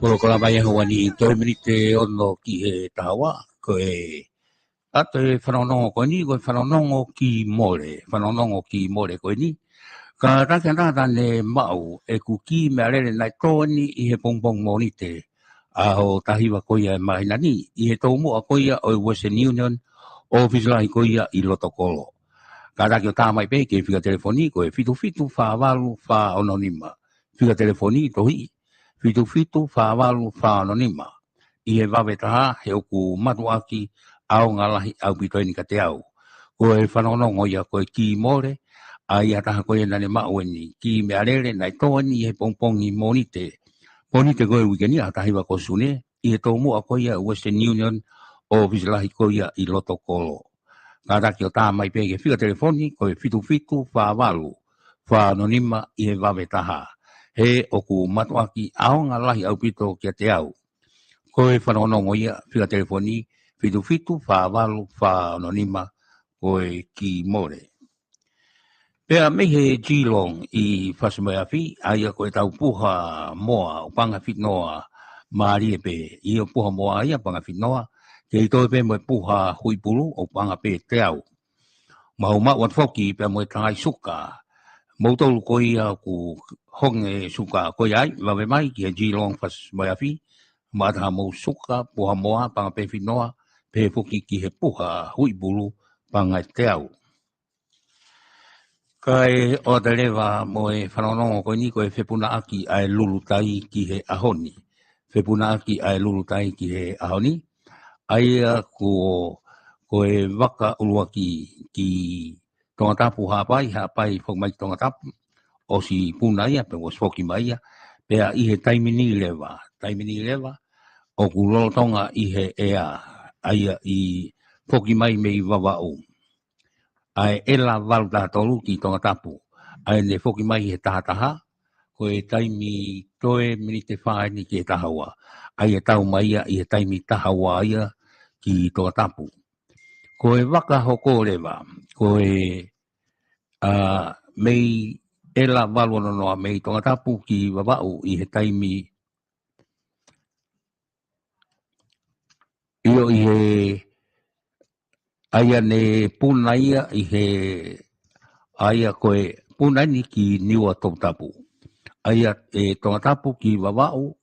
Polokalama ia houa ni, toe miniti ʻe ono ki he taha ua, ko e ʻa e fanongonongo ko eni, ko e fanongonongo kiʻi mole, fanongonongo kiʻi mole ko eni. Kātaki ʻa e tangata ne maʻu ʻeku kiʻi meʻalele naʻe tō eni ʻi he pongipongi Mōnite, ʻaho taha hiva ko ia ʻo e māhina ni, ʻi he toumuʻa ko ia ʻo e Western Union, ʻōfisi lahi ko ia ʻi loto kolo. Kātaki ʻo tā mai pē ki he fika telefoni, ko e fitu fitu fā valu fā ono nima. Fika telefoni tohi, fitu fitu fā valu fā ono nima. ʻI he vave taha, he ʻoku mātuʻaki ʻaonga lahi ʻaupito eni kiate au. Ko e fanongonongo ia ko e kiʻi mole, ʻa ia ʻa e taha ko ia naʻa ne maʻu eni kiʻi meʻalele naʻe tō eni ʻi he pongipongi Mōnite. Mōnite ko e uike ni, ʻaho taha hiva ko Sune, ʻi he toumuʻa ko ia Western Union, ʻōfisi lahi ko ia ʻi loto kolo. Kātaki ʻo tā mai pē ki he fika telefoni, ko e fitu fitu fā valu fā ono nima ʻi he vave taha. He ʻoku mātuʻaki ʻaonga lahi ʻaupito kiate au. Ko e fanongonongo ia, fika telefoni, fitu fitu fā valu fā ono nima, ko e kiʻi mole. Pea mei he Geelong ʻi Fasi-mo-e-Afi, ʻa ia ko e tau puha moa, ʻoku paʻanga fitinoa mālie pē, ʻio puha moa ia paʻanga fitinoa, kei toe pē mo e puha huipulu ʻoku paʻanga pē teau. Mau maʻu atu foki pea mo e tangai suka. Moutolu ko ia ʻoku honge suka ko ia ai, vave mai ki he Geelong Fasi-mo-e-Afi, maʻu atu haʻamou suka, puha moa, paʻanga pē fitinoa, pehē foki ki he puha huipulu, paʻanga teau. Kae ʻoatu leva mo e fanongonongo ko eni ko e fepunaʻaki ʻa e lulutai ki he ʻaho ni. Fepunaʻaki ʻa e lulutai ki he ʻaho ni. ʻA ia ko, ko e vaka ʻuluaki ki Tongatapu Haʻapai, Haʻapai foki mai ki Tongatapu. ʻOsi puna ia, pea ʻosi foki mai ia. Pea ʻi he taimi ni leva, taimi ni leva, ʻoku lolotonga ʻi he ʻea, ʻa ia ʻi foki mai mei Vavaʻu. ʻA e ʻEla valu taha tolu ki Tongatapu. ʻA ia ne foki mai he taha taha, ko e taimi toe miniti ʻe fā eni ki he taha ua. ʻA ia tau mai ia ʻi he taimi taha ua ia ki Tongatapu. Ko e vaka hoko leva, ko e, ʻa, mei ʻEla valu ono noa mei Tongatapu ki Vavaʻu ʻi he taimi ʻIo ʻi he, ʻa ia ne puna ia ʻi he, ʻa ia ko e puna eni ki Niua Toputapu. ʻA ia ʻe Tongatapu ki Vavaʻu,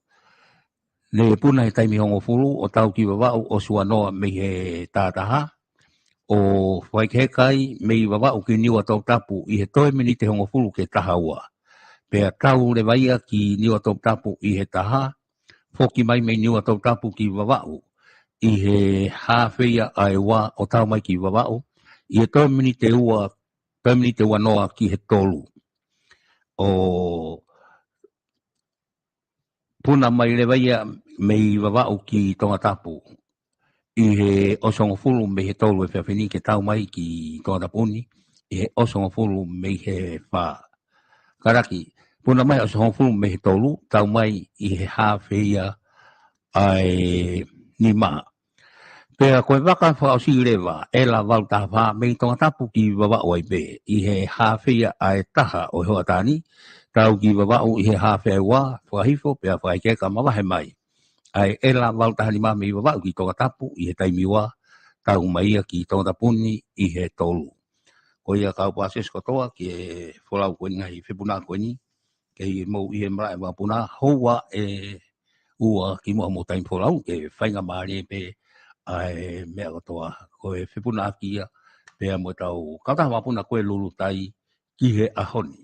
ne puna he taimi hongofulu ʻo tau ki Vavaʻu ʻosi ua noa mei he taha taha. ʻO faikehekai mei Vavaʻu ki Niua Toputapu ʻi he toe miniti hongofulu ki he taha ua. Pea tau leva ia ki Niua Toputapu ʻi he taha, foki mai mei Niua Toputapu ki Vavaʻu ʻi he haafe ia ʻa e ua ʻo tau mai ki Vavaʻu, ʻi he toe miniti ʻe ua, toe miniti ʻe ua noa ki he tolu. ʻO puna mai leva ia mei Vavaʻu ki Tongatapu ʻi he ʻosi hongofulu mei he tolu efiafi ni ke tau mai ki Tongatapu ni ʻi he ʻosi hongofulu mei he fā. Kātaki, puna mai ʻosi hongofulu mei he tolu, tau mai ʻi he haafe ia ʻa e nima. Pea ko e vaka fakaʻosi leva, ʻEla valu taha fā mei Tongatapu ki Vavaʻu ai pē, ʻi he haafe ia ʻa e taha ʻo e hoʻatā ni, tau ki Vavaʻu ʻi he haafe ʻa e ua, fakahifo, pea fakaikehekai mavahe mai. ʻa e ʻEla valu taha nima mei Vavaʻu ki Tongatapu ʻi he taimi ua, tau mai ia ki Tongatapu ni ʻi he tolu. Ko ia kau pāsese kotoa ki he folau ko eni, ngaahi fepuna ko eni, kei mou ʻi he malaʻe vakapuna, houa ʻe ua kimuʻa hoʻomou taimi folau, ke faingamālie pē ʻa e meʻa kotoa. Ko e fepunaʻaki ia, pea mo ʻetau kautaha vakapuna ko e Lulutai ki he ʻaho ni.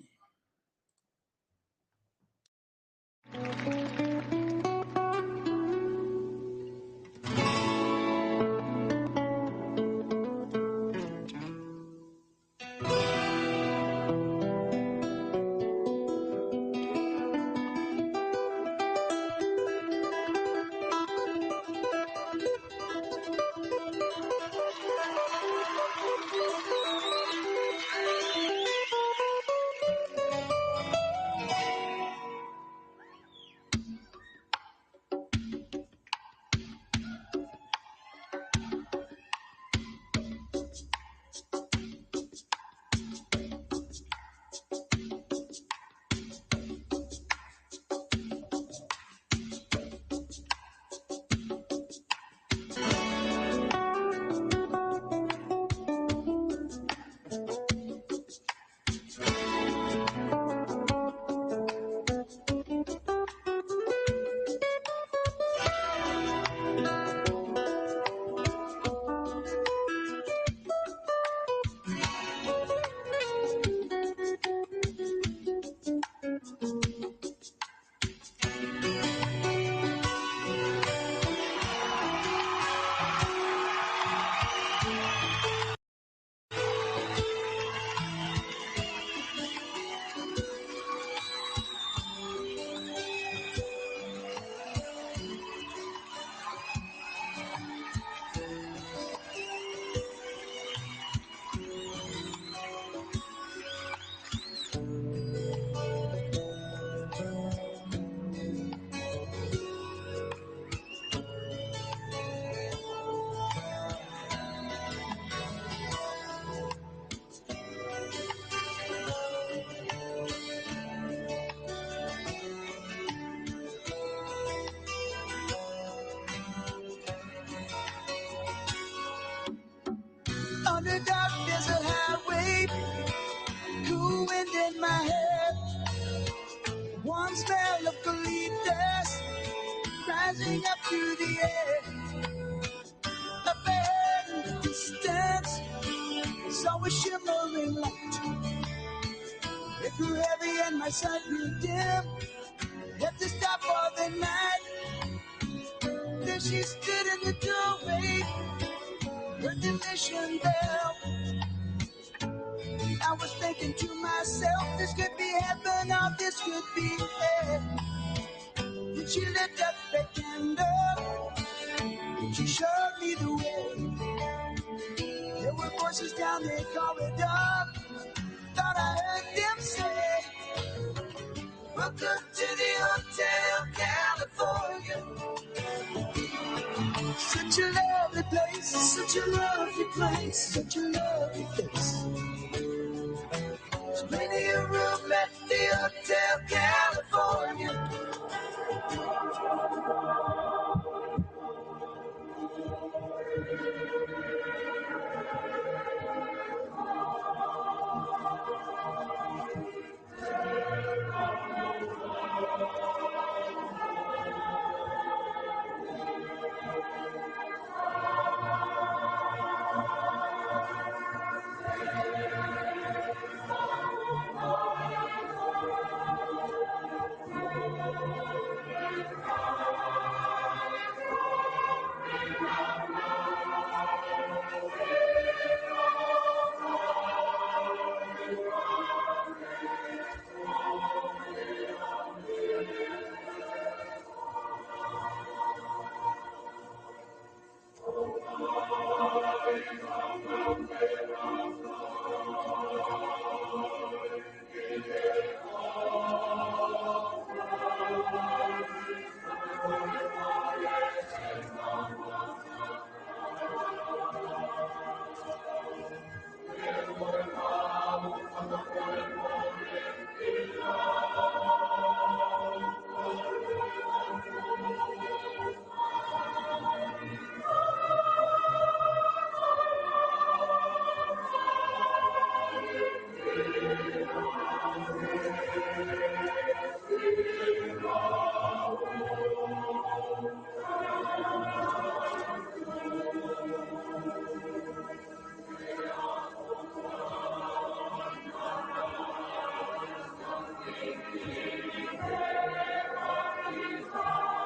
On the dark, there's a highway, cool wind in my hair, warm smell of eucalyptus rising up through the air. Up ahead in the distance, saw a shimmering light. It grew heavy and my sight grew dim. Had to stop for the night. Then she stood in the doorway, heard the mission bell. I was thinking to myself, this could be heaven or this could be hell. Then she lit up a candle, she showed me the way. There were voices down the corridor, thought I heard them say, "Welcome to the Hotel California. Such a lovely place, such a lovely place, such a lovely place. There's plenty of room at the Hotel California."